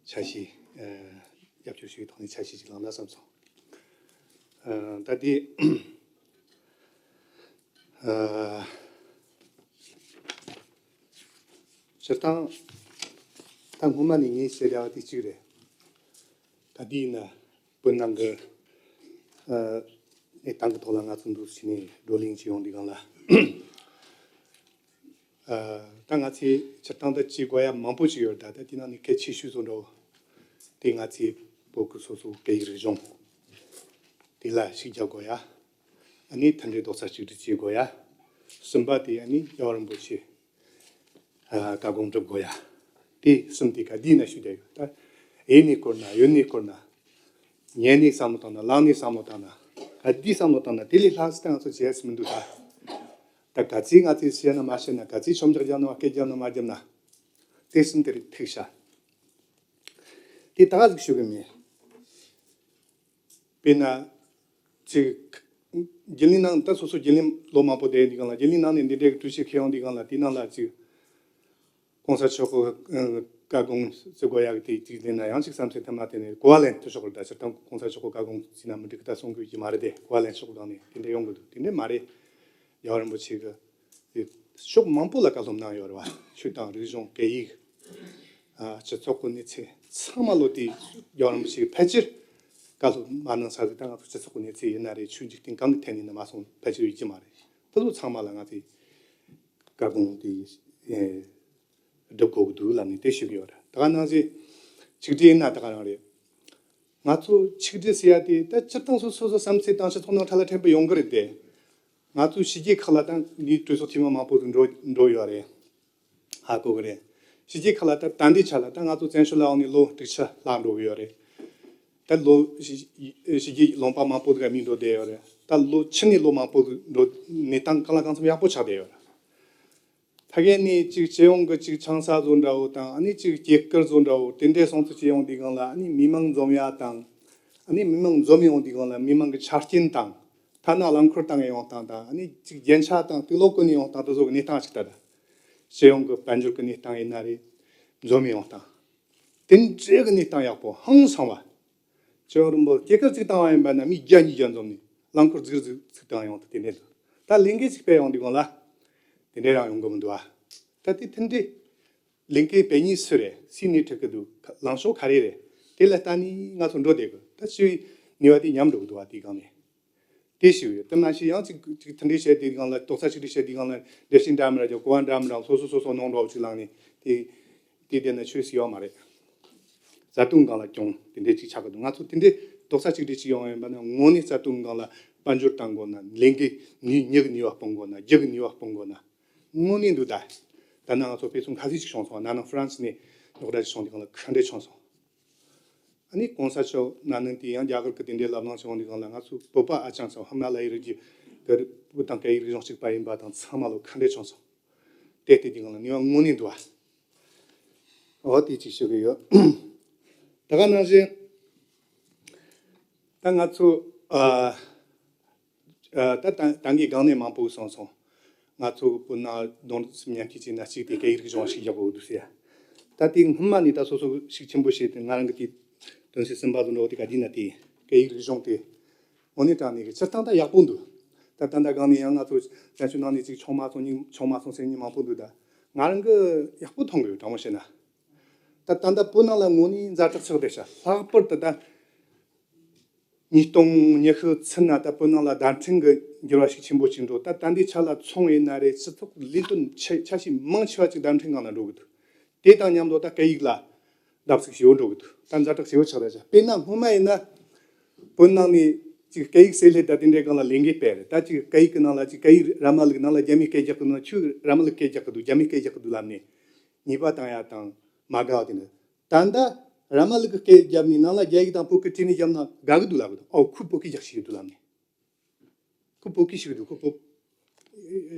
ཆ་ཤས། ཨ། རྒྱབ་སྐྱོར་ཞུ་བའི་ཐོག་ནས་ཆ་ཤས་ཅིག་བླངས་ན་བསམ་སོང་། ཨ། ད་དེ། ཨ། སྤྱིར་བཏང་། ད་སྔོན་མ་ནས་ངས་བཤད་བསྡད་པ་དེ་གཅིག་རེད། ད་དེ་ཡིན་ན་བོད་ནང་གི་ཨ། གནས་སྟངས་ཀྱི་ཐོག་ལ་ང་ཚོ་འདུག་བྱས་ནས་བགྲོ་གླེང་བྱེད་ཡོང་དུས་སྒང་ལ། ཨ། ད་ང་ཚོས་སྤྱིར་བཏང་ད་བྱེད་དགོས་ཡ་མང་པོ་ཞིག་ཡོད་རེད། ད་ད་དེ་ནང་ནས་གལ་ཆེ་ཤོས་བཟོ་འདྲ་བོ། དེ་ང་ཚོས་བོད་ཀྱི་སོ་སོ་སྐད་ཡིག་རིག་གཞུང་དེ་ལ་ཤུགས་རྒྱག་དགོས་ཡ། ཨ་ནི་མཐུན་སྒྲིལ་རྡོག་རྩ་གཅིག་སྒྲིལ་བྱེད་དགོས་ཡ། གསུམ་པ་དེ་ཨ་ནི་རྒྱལ་བ་རིན་པོ་ཆེ་ཨ། བཀའ་དགོངས་སྒྲུབ་དགོས་ཡ། དེ་གསུམ་དེ་ག་དུས་ན་ཞུ་བསྡད་ཡོད། ད་ཡིན་ནའི་སྐོར་ན་ཡོད་ནའི་སྐོར་ན། ཉན་ནས་བསམ་བློ་བཏང་ན་བླངས་ནས་བསམ་བློ་བཏང་ན། ག་དུས་བསམ་བློ་བཏང་ན་དེ་ལས་ལྷག་ཙམ་ང་ཚོ་བྱེད་ཡ་མི་འདུག་ད། ད་ག་ཚོད་ང་ཚོས་བཤད་ན་མ་བཤད་ན། ག་ཚོད་ཆོམ་ཆག་རྒྱབ་ན་མ་སྐད་རྒྱབ་ན་མ་རྒྱབ་ན། དེ་གསུམ་དེ་རེད་ཐུག་ཤག་དེ་ད་ག་ཟིག་ཞུ་གི་མེད། དཔེར་ན། ཅིག་རྒྱུན་ལས་ནང་ད་སོ་སོ་རྒྱུན་ལས་ལོ་མང་པོ་བསྡད་ཡོང་དུས་སྒང་ལ། རྒྱུན་ལས་ནང་ནས་འདི་འདྲའི་གྲོས་ཆོད་འཁྱེར་ཡོང་དུས་སྒང་ལ། དེ་ནང་ལ་ཅིག་གོང་ས་མཆོག་གི་བཀའ་དགོངས་བརྩི་དགོས་ཡག་དེ་ཅིག་ལེན་ན་ཡང་ཅིག་བསམ་ཚུལ་མཐུན་མ་མཐུན་ནས་གོ་བ་ལེན་ཐུབ་ཆོག་གི་རེད། ད་སྤྱིར་བཏང་གོང་ས་མཆོག་གི་བཀའ་དགོངས་བརྩིས་ན་མི་འགྲིག་གི་ད་གསུང་གི་ཡོད་ཀྱི་མ་རེད་དེ། གོ་བ་ལེན་ཆོག་གི་སྒང་ནས་དེ་འདྲ་ཡོང་གི་འདུག་དེ་འདྲ་མ་རེད། རྒྱལ་བ་རིན་པོ་ཆེ་གི་དེ་ཕྱོགས་མང་པོ་ལ་བཀའ་སློབ་གནང་ཡོད་རེད་བ། ཆོས་དང་རིག་གཞུང་སྐད་ཡིག་ཨ། སྤྱི་ཚོགས་ཀྱི་གནས་ཚུལ་ཚང་མ་ལོ་དེ་རྒྱལ་བ་རིན་པོ་ཆེ་ཕལ་ཆེར་བཀའ་སློབ་མ་གནང་ས་ཟིག་ད་ང་ཚོ་སྤྱི་ཚོགས་ཀྱི་གནས་ཚུལ་ཡིན་ན་རེད། ཆོས་འཇིག་རྟེན་གང་གི་ཐད་ནས་ནི་མ་སོང་ཕལ་ཆེར་ཡོད་ཀྱི་མ་རེད། དེ་ཚོ་ཚང་མ་ལ་ང་ཚོས་བཀའ་དགོངས་དེ་ཨེ་སྒྲུབ་དགོས་ཀྱི་འདུག་ལབ་ནས་དེ་ཞུ་གི་ཡོད་རེད། ད་ག་ནང་བཞིན་ཆིག་སྒྲིལ་ཡིན་ན་ད་ག་རང་རེད། ང་ཚོ་ཆིག་སྒྲིལ་ཟེར་ཡ་དེ་ད་སྤྱིར་བཏང་སོ་སོ་སོ་བསམ་ཚུལ་དང་སྤྱི་ཚོགས་ནང་ཁྲ་ལ་འཕྲད་པ་ཡོང་གི་རེད་དེ། ང་ཚོ་ཕྱི་རྒྱལ་ཁག་ལ་ད་འདིའི་གྲོས་ཚོགས་འཐུས་མི་མང་པོ་ཟིག་འགྲོ་འགྲོ་ཡོད་རེད། ཧ་གོ་གི་རེད། ཕྱི་རྒྱལ་ཁག་ལ་ད་ད་ལྟའི་ཆ་ལ་ད་ང་ཚོ་བཙན་བྱོལ་ལ་ཡོང་ནས་ལོ་དྲུག་ཅུ་ལྷག་འགྲོ་གི་ཡོད་རེད། ད་ལོ་ཕྱི་ཕྱི་རྒྱལ་ལུང་པ་མང་པོ་ཟིག་ག་མི་འགྲོ་བསྡད་ཡོད་རེད། ད་ལོ་ཕྱི་ནས་ལོ་མང་པོ་ཟིག་འགྲོ། གནས་སྟངས་གང་ལ་གང་འཚམ་ཡག་པོ་ཆགས་བསྡད་ཡོད་རེད། ཕ་གི་ནས་ཅིག་སྤྱི་ཡོངས་ཀྱི་ཅིག་ཆང་ས་བཟོ་འདྲ་བོ་དང་། ཨ་ནི་ཅིག་སྐྱེས་སྐར་བཟོ་འདྲ་བོ་དེ་འདྲའི་སོང་ཚུལ་བྱེད་ཡོང་དུས་སྒང་ལ། ཨ་ནི་མི་མང་འཛོམས་ཡ་དང་། ཨ་ནི་མི་མང་འཛོམས་ཡོང་དུས་སྒང་ལ་མི་མང་གི་ཆ་རྐྱེན་དང་། ཐ་ན་རླངས་འཁོར་བཏང་ཡོང་སྟངས་དང་། ཨ་ནི་ཅིག་རྒྱན་ཆ་དང་དུག་ལོག་གོན་ནས་ཡོང་སྟངས་དེ་ཚོ་གི་གནས་སྟངས་ཅིག་ལྟ་ད། སྤྱི་ཡོངས་ཀྱི་དཔལ་འབྱོར་གྱི་གནས་སྟངས་ཡིན་ན་རེད། འཛོམས་ཡོང་སྟངས། དེ་འདྲའི་གི་གནས་སྟངས་ཡག་པོ་ཧང་སང་བ། སྤྱི་ཡོངས་རིམ་པ་སྐྱེས་སྐར་གཅིག་བཏང་བ་ཡིན་པ་ན་མི་བརྒྱ་ཉིས་བརྒྱ་འཛོམས་ནས་རླངས་འཁོར་ཟིག་ཟིག་ཟིག་བཏང་ཡོང་དུས་དེ་འདྲ་འདུག་ད་ལས་འགུལ་ཅིག་སྤེལ་ཡོང་དུས་སྒང་ལ་དེ་འདྲ་རང་ཡོང་གི་མི་འདུག་ཨ། ད་དེ་དེ་འདྲའི་ལས་འགུལ་སྤེལ་མཁན་སུ་རེད། སུའི་སྣེ་ཁྲིད་ཀྱི་འདུག་ལངས་ཕྱོགས་ག་རེ་རེད། དེ་ལ་ལྟ་ནས་ང་ཚོ་འགྲོ་བསྡད་དགོས། ད་སྤྱི་པའི་ནུས་པ་དེ་ཉམས་འགྲོ་གི་འདུག་ཨ། དེའི་སྒང་ནས། དེ་ཞིག་ཡོད། དེ་མ་ཞིག་ཡང་ཅིག་ཅིག་མཐུན་སྒྲིལ་བྱས་དུས་སྒང་ལ། རྡོག་རྩ་གཅིག་སྒྲིལ་བྱས་དུས་སྒང་ལ་འགྲེལ་བཤད་འདྲ་མི་འདྲ་རྒྱབ། གོ་བ་འདྲ་མི་འདྲ། སོ་སོ་སོ་སོ་གནོན་འགྲོ་ཅིག་ལངས་ནས་དེ་དེ་བསྡད་ན་ཆོས་སུ་ཡོད་མ་རེད། བརྩེ་དུང་སྒང་ལ་གྱོང་དེ་འདྲས་ཅིག་ཆགས་ཀྱི་འདུག་ང་ཚོ་དེ་འདྲས་རྡོག་རྩ་གཅིག་སྒྲིལ་ཅིག་ཡོང་ཡོང་པ་ན། དངོས་གནས་བརྩེ་དུང་སྒང་ལ་དཔལ་འབྱོར་བཏང་དགོས་ན། ལས་འགུལ་ནུས་མྱི་གི་ནུས་པ་སྤུངས་དགོས་ན། རྒྱུ་གི་ནུས་པ་སྤུངས་དགོས་ན། དངོས་གནས་འདུག་ད། ད་ནང་ང་ཚོ་དཔེ་མཚོན་ཁ་ཤས་ཤིག་བྱུང་སོང་། ན་ནིང་ཧྥ་རན་སི་ནས་རྙོག་དྲ་ཞིག་བྱུང་དུས་སྒང་ལ་ཁ་འབྲལ་བྱུང་སོང་། ཨ་ནི་གོང་ས་མཆོག་ན་ནིང་དེ་ཡང་རྒྱ་གར་གྱི་དེ་འདྲའི་ལབ་གླེང་བྱུང་དུས་སྒང་ལ། ང་ཚོའི་བོད་པ་ཨ་ཅང་ཚོ་ཧི་མ་ལ་ཡའི་རི་རྒྱུད་ཀྱི་བོད་དང་སྐད་ཡིག་རིག་གཞུང་གཅིག་པ་ཡིན་པ་དང་ཚང་མ་ལོ་ཁ་འབྲལ་བྱུང་སོང་། དེ་ལྟ་དུས་སྒང་ལ་ནུས་པ་དངོས་གནས་འདུག་ཨ། འོ་དེ་གཅིག་ཞུ་གི་ཡོད། ད་ག་ནང་བཞིན་ད་ང་ཚོ་ཨ་ཨ་ད་ད་ད་གིན་སྒང་ནས་མང་པོ་གསུངས་སོང་། ང་ཚོ་བོད་ནང་རྡུང་རྡེག་མཉམ་སྐྱེལ་བྱས་ན་གཅིག་དེ་སྐད་ཡིག་རིག་གཞུང་ཞིག་རྒྱག་དགོས་འདུག་ཟེར་ཡ། ད་དེ་སྔོན་མ་ནས་ད་སོ་སོ་ཤུགས་ཆེན་པོ་བྱས་ཏེ། ང་རང་གི་དེ་དོན་ཚན་གསུམ་པ་དང་འགྲོ་དེ་ག་དུས་ན་དེ་སྐད་ཡིག་རིག་གཞུང་དེ་དངོས་གནས་དྲང་གནས་ཀྱི་སྤྱིར་བཏང་ད་ཡག་པོ་འདུག། ད་ད་ལྟ་སྒང་ནས་ཡང་ང་ཚོ་བཙན་བྱོལ་ནང་ནས་ཅིག་བྱུང་མ་སོང་། གཉིས་བྱུང་མ་སོང་ཟེར་མཁན་མང་པོ་འདུག། ད་ང་རང་གི་ཡག་པོ་མཐོང་གི་ཡོད། དྲང་མོ་བཤད་ན། ད་ད་ལྟ་བོད་ནང་ལ་དངོས་གནས་ཛ་དྲག་ཆགས་བསྡད་ཤག། ལྷག་པར་དུ་ད་ཉིས་སྟོང་ཉི་ཤུ་ཚུན་ན་ད་བོད་ནང་ལ་བརྡ་འཕྲིན་གྱི་འགྱུར་བ་ཤུགས་ཆེན་པོ་ཅིག་འགྲོ། ད་ད་ལྟའི་ཆ་ལ་ཚོང་ཡིན་ན་རེད། སྤྱི་ཚོགས་ལས་དོན་ཆེ་ཆ་ཤས་མང་ཆེ་བ་ཅིག་བརྡ་འཕྲིན་སྒང་ལ་འགྲོ་གི་འདུག། དེ་དང་མཉམ་དུ་ད་སྐད་ཡིག་ལ་བརྡབ་གསིག་ཞེ་པོ་འགྲོ་གི་འདུག། ད་ཛ་དྲག་ཞེ་པོ་ཆགས་བསྡད་ཤག། དཔེར་ན་སྔོན་མ་ཡིན་ན་བོད་ནང་ནས་ཅིག་སྐད་ཡིག་གསེར་ལྷེ་ད་དེ་འདྲའི་སྒང་ལ་ལས་འགུལ་སྤེལ་རེད། ད་ཅིག་སྐད་ཡིག་གི་ནང་ལ་ཅིག་སྐད་ཡིག་ར་མ་ལུག་ནང་ལ་རྒྱ་མིའི་སྐད་རྒྱག་གི་འདུག་ན། ཁྱོད་ར་མ་ལུག་སྐད་རྒྱག་གི་འདུག། རྒྱ་མིའི་སྐད་རྒྱག་གི་འདུག་ལབ་ནས་ཉེས་པ་བཏང་ཡ་དང་མ་དགའ་བ་དེ་འདྲ། ད་ལྟ་ར་མ་ལུག་གི་སྐད་བརྒྱབ་ནས་ནང་ལ་རྒྱ་ཡིག་དང་བོད་སྐད་བྲིས་ནས་བརྒྱབ་ན་དགའ་གི་འདུག་ལབ་གི་འདུག། ཨོ་ཁོས་བོད་སྐད་རྒྱག་ཤེས་གི་འདུག་ལབ་ནས། ཁོས་བོད་སྐད་ཤེས་གི་འདུག། ཁོས་བོད་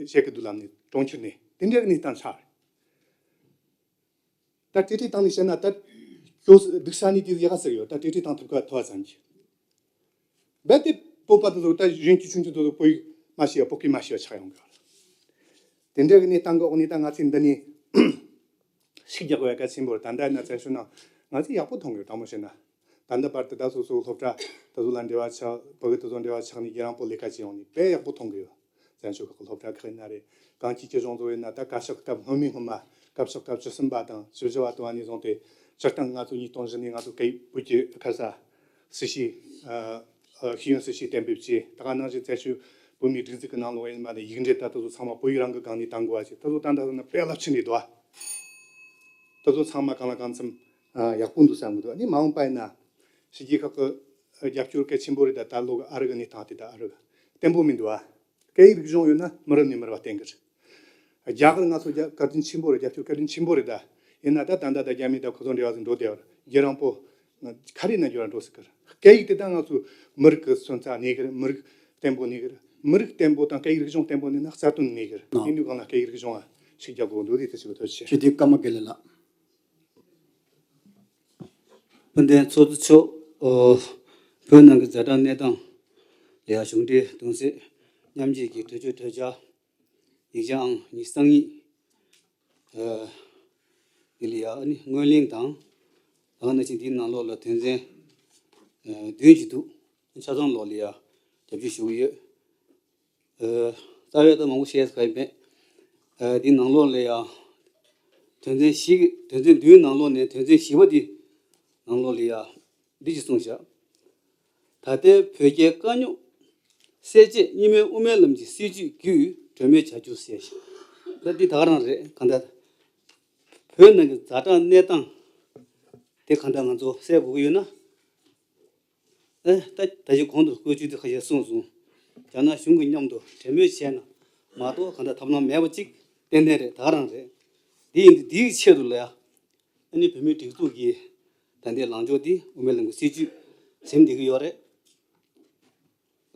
བཤད་གི་འདུག་ལབ་ནས་གྲོང་ཁྱེར་ནས་དེ་འདྲའི་གནས་སྟངས་ཆགས་རེད། ད་ཏྲེ་ཏྲེ་བཏང་ནས་བཤད་ན། ད་ཁྱོད་སྡུག་ས་ནས་དེ་ཡག་ག་ཟེར་ཡོད། ད་ཏྲེ་ཏྲེ་བཏང་ཐུབ་ཁ་ཐོབ་ཙམ་གྱིས། རྦད་དེ་བོད་པ་དེ་ཚོ་ད་གཞོན་སྐྱེས་ཆུང་ཆུང་དེ་ཚོ་བོད་ཡིག་མ་ཤེས་པ། བོད་སྐད་མ་ཤེས་པ་ཆགས་ཡོང་གི་ཡོད་རེད། དེ་འདྲ་གི་གནས་སྟངས་ཀྱི་འོག་ནས་ད་ང་ཚོས་འདི་ནས་ཤུགས་རྒྱག་དགོས་ཡ་གལ་ཆེན་པོ་རེད། ད་ལྟ་ན་བཙན་བྱོལ་ནང་ང་ཚོས་ཡག་པོ་མཐོང་གི་ཡོད། དྲང་མོ་བཤད་ན། ད་ལྟ་བར་དུ་ད་སོ་སོའི་སློབ་གྲྭ་དེ་ཚོ་ལ་འབྲེལ་བ་ཆགས། བོད་ཡིག་དེ་ཚོ་འབྲེལ་བ་ཆགས་ནས་རྒྱལ་རོང་པོ་ལས་ཀ་བྱས་ཡོང་ནས་དཔེ་ཡག་པོ་མཐོང་གི་ཡོད། བཙན་བྱོལ་ཁག་གི་སློབ་གྲྭ་ཁག་ཡིན་ན་རེད། གང་ཅིའི་སྤྱི་གཞུང་བཟོ་ཡིན་ན། ད་བཀའ་ཤག་སྐབས་སྔོན་མའི་སྔོན་མ། བཀའ་ཤག་སྐབས་བཅུ་གསུམ་པ་དང་བཅུ་བཞི་པ་དུ་བ་ནས་བཟུང་སྟེ། སྤྱིར་བཏང་ང་ཚོ་ཉིས་སྟོང་བཞི་ནས་ང་ཚོ་སྐད་ཡིག་བོད་ཀྱི་ཁ་ས་སྲིད་ཞུའི་ཨ་ཨ་ཤེས་ཡོན་སྲིད་ཞུའི་གཏན་འབེབས་བྱས། ད་ག་ནང་བཞིན་བཙན་བྱོལ་བོད་མིའི་སྒྲིག་འཛུགས་ཀྱི་ནང་ལོགས་ཡིན་པ་ནས་ཡིག་འབྲེལ་ད་དེ་ཚོ་ཚང་མ་བོད་ཡིག་རང་གི་སྒང་ནས་གཏང་དགོས་པ་བྱས། དེ་ཚོ་ད་ལྟ་ན་དཔེ་རླབས་ཆེན་རེད་འདུག་ཨ། དེ་ཚོ་ཚང་མ་གང་ལ་གང་འཚམ་ཨ་ཡག་པོ་འདུག་བསམ་གི་འདུག། ཨ་ནི་མ་འོངས་པ་ཡིན་ན་ཕྱི་རྒྱལ་ཁག་གི་རྒྱབ་སྐྱོར་གལ་ཆེན་པོ་རེད། ད་ད་ལོ་གི་ཨ་རི་གི་གནས་སྟངས་དེ་ད་ཨ་རི་གི་བརྟན་པོ་མི་འདུག་ཨ། སྐད་ཡིག་རིག་གཞུང་ཡོད་ན་མི་རབས་ནས་མི་རབས་བརྟན་གི་རེད། རྒྱ་གར་ང་ཚོ་རྒྱ་བཀའ་དྲིན་ཆེན་པོ་རེད། རྒྱབ་སྐྱོར་བཀའ་དྲིན་ཆེན་པོ་རེད། ད་ཡིན་ན་ད་ད་ལྟ་ད་རྒྱ་མི་ད་ཁོ་ཚོ་འབྲེལ་བ་ཟིག་འགྲོ་བསྡད་པར་རྒྱལ་རོང་པོ་ག་རེ་ན་འགྱུར་བ་འགྲོ་སྲིད་གི་རེད། སྐད་ཡིག་དེ་ད་ང་ཚོ་མི་རིགས་ཀྱི་སོན་རྩ་གནས་གི་རེད། མི་རིགས་བརྟན་པོ་གནས་གི་རེད། མི་རིགས་བརྟན་པོ་དང་སྐད་ཡིག་རིག་གཞུང་བརྟན་པོ་གནས་ན་རྩ་དོན་གནས་གི་རེད། ཨ། དེ་འདུག་གང་ལ་སྐད་ཡིག་རིག་གཞུང་ཨ་ཞིག་རྒྱག་དགོས་འདུག། དེ་ད་ཞིག་ཐོག་ཆེ། ཞུ་དེ་ཀརྨ་དགེ་ལེགས་ལགས། སྤུན་ཟླ་ཚོགས་གཙོ་མཆོག། ཨོ། བོད་ནང་གི་ཛ་དྲག་གནས་སྟངས་ལ་ཡ་གཞུང་འབྲེལ་གདུང་སེམས་མཉམ་སྐྱེད་ཀྱི་གྲོས་ཆོད་གྲོས་འཆར་ཡིག་ཆ་ཨང་ཉི་ཤུ་རྩ་གཉིས། ཨ། འདི་ལ་ཡ་ཨ་ནི་སྔོན་གླེང་དང་། ད་ག་ནང་བཞིན་འདིའི་ནང་ལོགས་ལ་དོན་ཚན་ཨ་བདུན་ཅིག་འདུག། ཆ་ཚང་ལོགས་ལ་ཡ་རྒྱབ་སྐྱོར་ཞུ་གི་ཡོད། ཨ། རྩ་བའི་ད་མང་པོ་བཤད་ས་ག་ཡི་མེད། ཨ། འདི་ནང་ལོགས་ལ་ཡ་དོན་ཚན་བཞི་གི་དོན་ཚན་བདུན་ནང་ལོགས་ནས་དོན་ཚན་བཞི་པ་འདི་ནང་ལོགས་ལ་ཡ་འདི་ཅིག་གསུངས་བཞག། ད་ལྟའི་བོད་རྒྱའི་དཀའ་རྙོག་སེལ་ཆེད་གཉིས་སྨན་དབུ་མའི་ལམ་གྱི་སྲིད་བྱུས་བརྒྱུད་གྲོས་མོལ་བྱ་རྒྱུ་ཟེར་བཞག། ད་འདི་ད་ག་རང་རེད། གང་ལྟར་བོད་ནང་གི་ཛ་དྲག་གནས་སྟངས་དེ་གང་ལྟར་ང་ཚོ་སེལ་དགོས་ཀྱི་ཡོད་ན། ཨེ། ད་ད་ཅི་གོང་དུ་བཀོད་ཇུས་དེ་ཁ་ཤས་གསུངས་སོང་། རྒྱ་ནག་གཞུང་གི་མཉམ་དུ་གྲོས་མོལ་བྱས་ན་མ་གཏོགས་གང་ལྟར་ཐབས་ལམ་མེད་པ་གཅིག་ཏན་ཏན་རེད། ད་ག་རང་རེད། འདི་ཡིན་དུས་འདིའི་ཆེད་དུ་ལ་ཡ་ཨ་ནི་བོད་མིའི་སྒྲིག་འཛུགས་ཀྱི་ད་ལྟའི་ལངས་ཕྱོགས་འདི་དབུ་མའི་ལམ་གྱི་སྲིད་བྱུས་ཟིན་བསྡད་ཀྱི་ཡོད་རེད།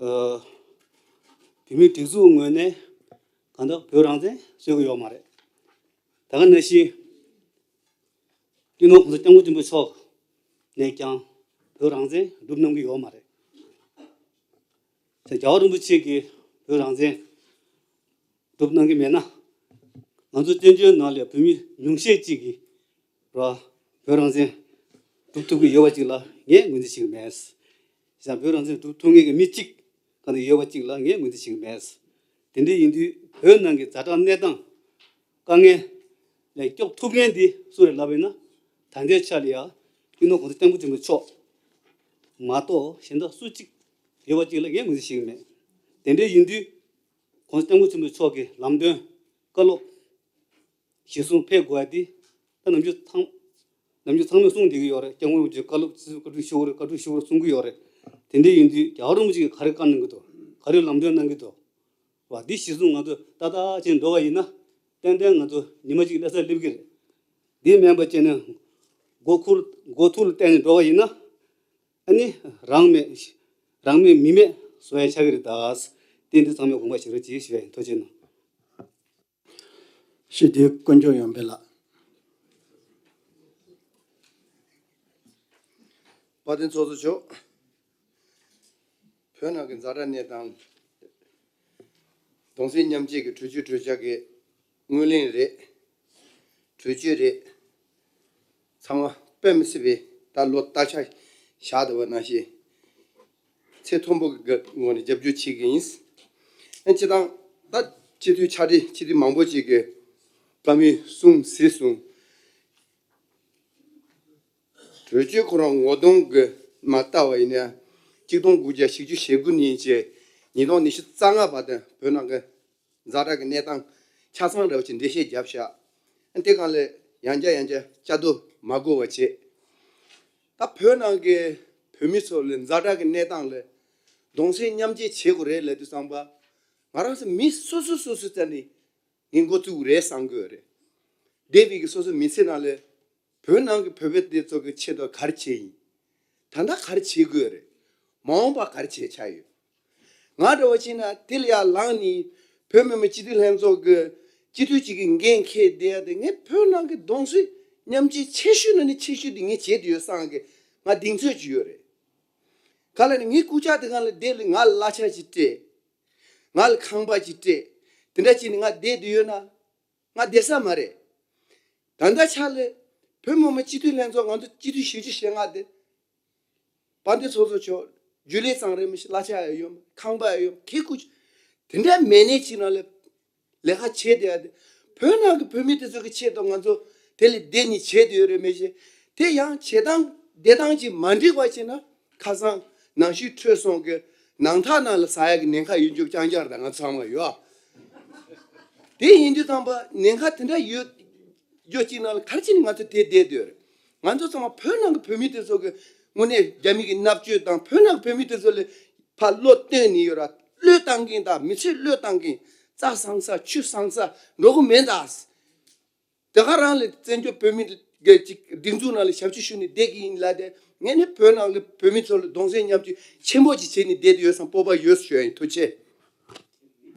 ཨ། བོད་མིའི་སྒྲིག་འཛུགས་ངོས་ནས་གང་ལྟར་བོད་རང་བཙན་རྩོད་ཀྱི་ཡོད་མ་རེད། ད་ག་ནང་བཞིན་སྤྱི་ནོར་༸གོང་ས་༸སྐྱབས་མགོན་ཆེན་པོ་མཆོག་ནས་ཀྱང་བོད་རང་བཙན་སྒྲུབ་གནང་གི་ཡོད་མ་རེད། རྒྱལ་བ་རིན་པོ་ཆེ་གིས་བོད་རང་བཙན་སྒྲུབ་གནང་གི་མེད་ན། ང་ཚོ་བཙན་བྱོལ་ནང་ལ་བོད་མི་ཉུང་ཤས་ཅིག་གིས་ར་བོད་རང་བཙན་སྒྲུབ་ཐུབ་ཀྱི་ཡོད་པ་ཅིག་ལ་ངས་ངོས་འཛིན་བྱེད་ཀྱི་མེད། བྱས་ཙང་བོད་རང་བཙན་སྒྲུབ་ཐུབ་མཁན་གྱི་མི་གཅིག་ག་འདི་ཡོད་པ་གཅིག་ལ་ངས་ངོས་འཛིན་བྱེད་ཀྱི་མེད། དེ་འདྲ་ཡིན་དུས་བོད་ནང་གི་ཛ་དྲག་གནས་སྟངས་དཀའ་ངལ་ལས་སྐྱོབ་ཐུབ་མཁན་འདི་སུ་རེད་ལབ་ཡིན་ན། ད་ལྟའི་ཆ་ལ་ཡ་སྤྱི་ནོར་༸གོང་ས་༸སྐྱབས་མགོན་ཆེན་པོ་མཆོག་མ་གཏོགས་གཞན་དག་སུ་གཅིག་ཡོད་པ་གཅིག་ལ་ངས་ངོས་འཛིན་བྱེད་ཀྱི་མེད། དེ་འདྲ་ཡིན་དུས་༸གོང་ས་༸སྐྱབས་མགོན་ཆེན་པོ་མཆོག་གི་ལམ་སྟོན་བཀའ་སློབ་གཞིར་བཟུང་ཕེབས་དགོས་ཡ་དེ་ད་ནམ་རྒྱུན་ཚང་ནམ་རྒྱུན་ཚང་མས་གསུངས་བསྡད་ཀྱི་ཡོད་རེད། སྐྱབས་མགོན་རིན་པོ་ཆེའི་བཀའ་སློབ་ཆེད་བཀའ་དྲིན་ཞུ་དགོས་རེད། བཀའ་དྲིན་ཞུ་དགོས་རེད་གསུང་གི་ཡོད་རེད། དེ་འདྲ་ཡིན་དུས་རྒྱལ་བ་རིན་པོ་ཆེ་གིས་ག་རེ་བཀའ་གནང་གི་འདུག། ག་རེ་ལམ་སྟོན་གནང་གི་འདུག་བ། འདི་གཞིར་བཟུང་ང་ཚོ་ཏག་ཏག་བྱས་འགྲོ་བ་ཡིན་ན། ཏན་ཏན་ང་ཚོ་ཉི་མ་གཅིག་སླེབས་ས་སླེབས་ཀྱི་རེད། འདི་མིན་པ་བྱས་ནས་མགོ་ཁུར་མགོ་ཐུག་ལ་བརྟེན་ནས་འགྲོ་བ་ཡིན་ན། ཨ་ནི་རང་མེད་རང་མེད་མི་མེད་བཟོ་ཡ་ཆགས་ཀྱི་རེད་ད། དེ་འདི་ཚང་མས་དགོངས་པ་བཞེས་རོགས་གྱིས་ཞུ་ཡ་ཡིན། ཐུགས་རྗེ་གནང་། ཞུ་དེ་དཀོན་མཆོག་ཡོང་འཕེལ་ལགས། དཔལ་ལྡན་ཚོགས་གཙོ་མཆོག་བོད་ནང་གི་ཛ་དྲག་གནས་སྟངས། གདུང་སེམས་མཉམ་སྐྱེད་ཀྱི་གྲོས་ཆོད་གྲོས་འཆར་གྱི་ངོས་ལེན་རེད། གྲོས་ཆོད་རེད། ཚང་མ་དཔེ་མི་སྲིད་པའི་ད་ལོ་ལྟར་ཆ་བཞག་བསྡད་པ་ནང་བཞིན། ཚད་མཐོན་པོ་གི་ངོས་ནས་རྒྱབ་སྐྱོར་བྱེད་ཀྱི་ཡིན། ཨ་སྤྱི་བཏང་ད་སྤྱི་འཐུས་ཕྱག་སྦྲེལ་སྤྱི་འཐུས་མང་པོ་ཅིག་གིས་བཀའ་མོལ་གསུངས་གཟིགས་སོང་། གྲོས་ཆོད་ཁོ་རང་ངོ་གདོང་གི་མ་ལྟ་བ་ཡིན་ན། གཅིག་སྟོང་དགུ་བརྒྱ་བཞི་བཅུ་ཞེ་དགུ་ནས་བྱས་ཉིས་སྟོང་ཉི་ཤུ་རྩ་ལྔ་བར་དུ་བོད་ནང་གི་ཛ་དྲག་གི་གནས་སྟངས་ཆ་ཚང་འདྲ་བོ་ཅིག་འགྲེལ་བཤད་བརྒྱབ་བཞག་དེ་སྒང་ལ་ཡང་བསྐྱར་ཡང་བསྐྱར་བསྐྱར་ཟློས་མ་དགོས་པ་བྱས། ད་བོད་ནང་གི་བོད་མི་ཚོ་ལ་ཛ་དྲག་གི་གནས་སྟངས་ལ་གདུང་སེམས་མཉམ་སྐྱེད་བྱེད་དགོས་རེད་ལབ་དུས་ཙམ་པ། ང་རང་ཚོ་མི་སོ་སོ་སོ་སོའི་རྩ་ནས་ངས་འགོ་བཙུགས་དགོས་རེད་བསམ་གི་ཡོད་རེད། འདས་པའི་གི་སོ་སོའི་མི་ཚེ་ནང་ལ་བོད་ནང་གི་བོད་པ་དེ་ཚོ་གི་ཆེད་དུ་ག་རེ་བྱས་ཡིན། ད་ལྟ་ག་རེ་བྱེད་དགོས་རེད། མ་འོངས་པ་ག་རེ་བྱེད་འཆར་ཡོད། ང་འདྲ་བོ་བྱས་ན་དེ་ལ་ཡར་ལངས་ནས་བོད་མི་མང་སྤྱི་འཐུས་ལྷན་ཚོགས་ཀྱི་སྤྱི་འཐུས་གཅིག་གི་འགན་འཁྱེར་བསྡད་ཡ་དེ། ངས་བོད་ནང་གི་གདུང་སེམས་མཉམ་སྐྱེད་ཆེ་ཤོས་ནང་ནས་ཆེ་ཤོས་དེ་ངས་བྱེད་བསྡད་ཡོད་བསམ་གི་ང་གདེང་ཚོད་ཅིག་ཡོད་རེད། ག་ལ་ནི་ངའི་སྐུ་ཕྱྭ་དེ་སྒང་ལ་བསྡད་ལ་ང་ལ་གླ་ཆ་ཅིག་སྤྲད། ང་ལ་ཁང་པ་ཅིག་སྤྲད། དེ་འདྲ་བྱས་ནས་ང་བསྡད་བསྡད་ཡོད་ན། ང་བསྡད་ས་མ་རེད། ད་ལྟ་ཆ་ལ་བོད་མི་མང་སྤྱི་འཐུས་ལྷན་ཚོགས་ང་ཚོ་སྤྱི་འཐུས་བཞི་བཅུ་ཞེ་ལྔ་དེ། དཔལ་ལྡན་ཚོགས་གཙོ་མཆོག་རྒྱུན་ལས་ཙང་རེད་མི་ཤེས། གླ་ཆ་ཡང་ཡོད་མ། ཁང་པ་ཡང་ཡོད་མ། ཁེ་ཁུ་དེ་འདྲ་མེད་ནས་ཅིག་ནང་ལ་ལས་ཀ་བྱེད་བསྡད་ཡ་དེ། བོད་ནང་གི་བོད་མི་དེ་ཚོ་གི་ཆེད་དུ་ང་ཚོ་དེ་ལ་བསྡད་ནས་བྱེད་བསྡད་ཡོད་རེད་མི་ཤེས། དེ་ཡང་བྱེད་སྟངས་བསྡད་སྟངས་ཅིག་མ་འགྲིག་པ་བྱས་ན། ཁ་སང་ནང་ཆོས་འཕྲོད་སོང་གི་ནང་ཐག་ནང་ལ་ཟ་ཡག་གི་ཉེན་ཁ་ཡོད་རྒྱུ་རྐྱང་རྐྱང་རེད། ད་ང་ཚོ་ཚང་མ་ཡོད། དེ་ཡིན་དུས་ཙམ་པ་ཉེན་ཁ་དེ་འདྲ་ཡོད་རྒྱུ་གཅིག་ནང་ལ་ག་རེ་བྱས་ནས་ང་ཚོ་དེ་བསྡད་སྡོད་རེད། ང་ཚོ་ཚང་མ་བོད་ནང་གི་བོད་མི་དེ་ཚོ་གི་དངོས་གནས་རྒྱ་མི་གི་མནར་གཅོད་དང་། བོད་ནང་གི་བོད་མི་དེ་ཚོ་ལ་ཕར་བློ་གཏད་ནས་ཡོད་ར། བློས་བཏང་མཁན་དང་མི་ཚེ་བློས་བཏང་མཁན། རྩྭ་བཟང་ས་ཆུ་བཟང་ས་འགྲོ་གི་མེད་ད། དེ་ག་རང་ལ་བཙན་བྱོལ་བོད་མི་གི་ཅིག་སྒྲིག་འཛུགས་ནང་ལ་ཞབས་ཕྱི་ཞུ་ནས་བསྡད་ཀྱི་ཡིན་ལབ་དེ། ངས་ནི་བོད་ནང་གི་བོད་མི་ཚོ་ལ་གདུང་སེམས་མཉམ་སྐྱེད་ཆེན་པོ་ཅིག་བྱས་ནས་བསྡད་དེ་ཡོད་བསམ་སྤོབས་པ་ཡོད་ཞུ་ཡ་ཡིན། ཐུགས་རྗེ་ཆེ།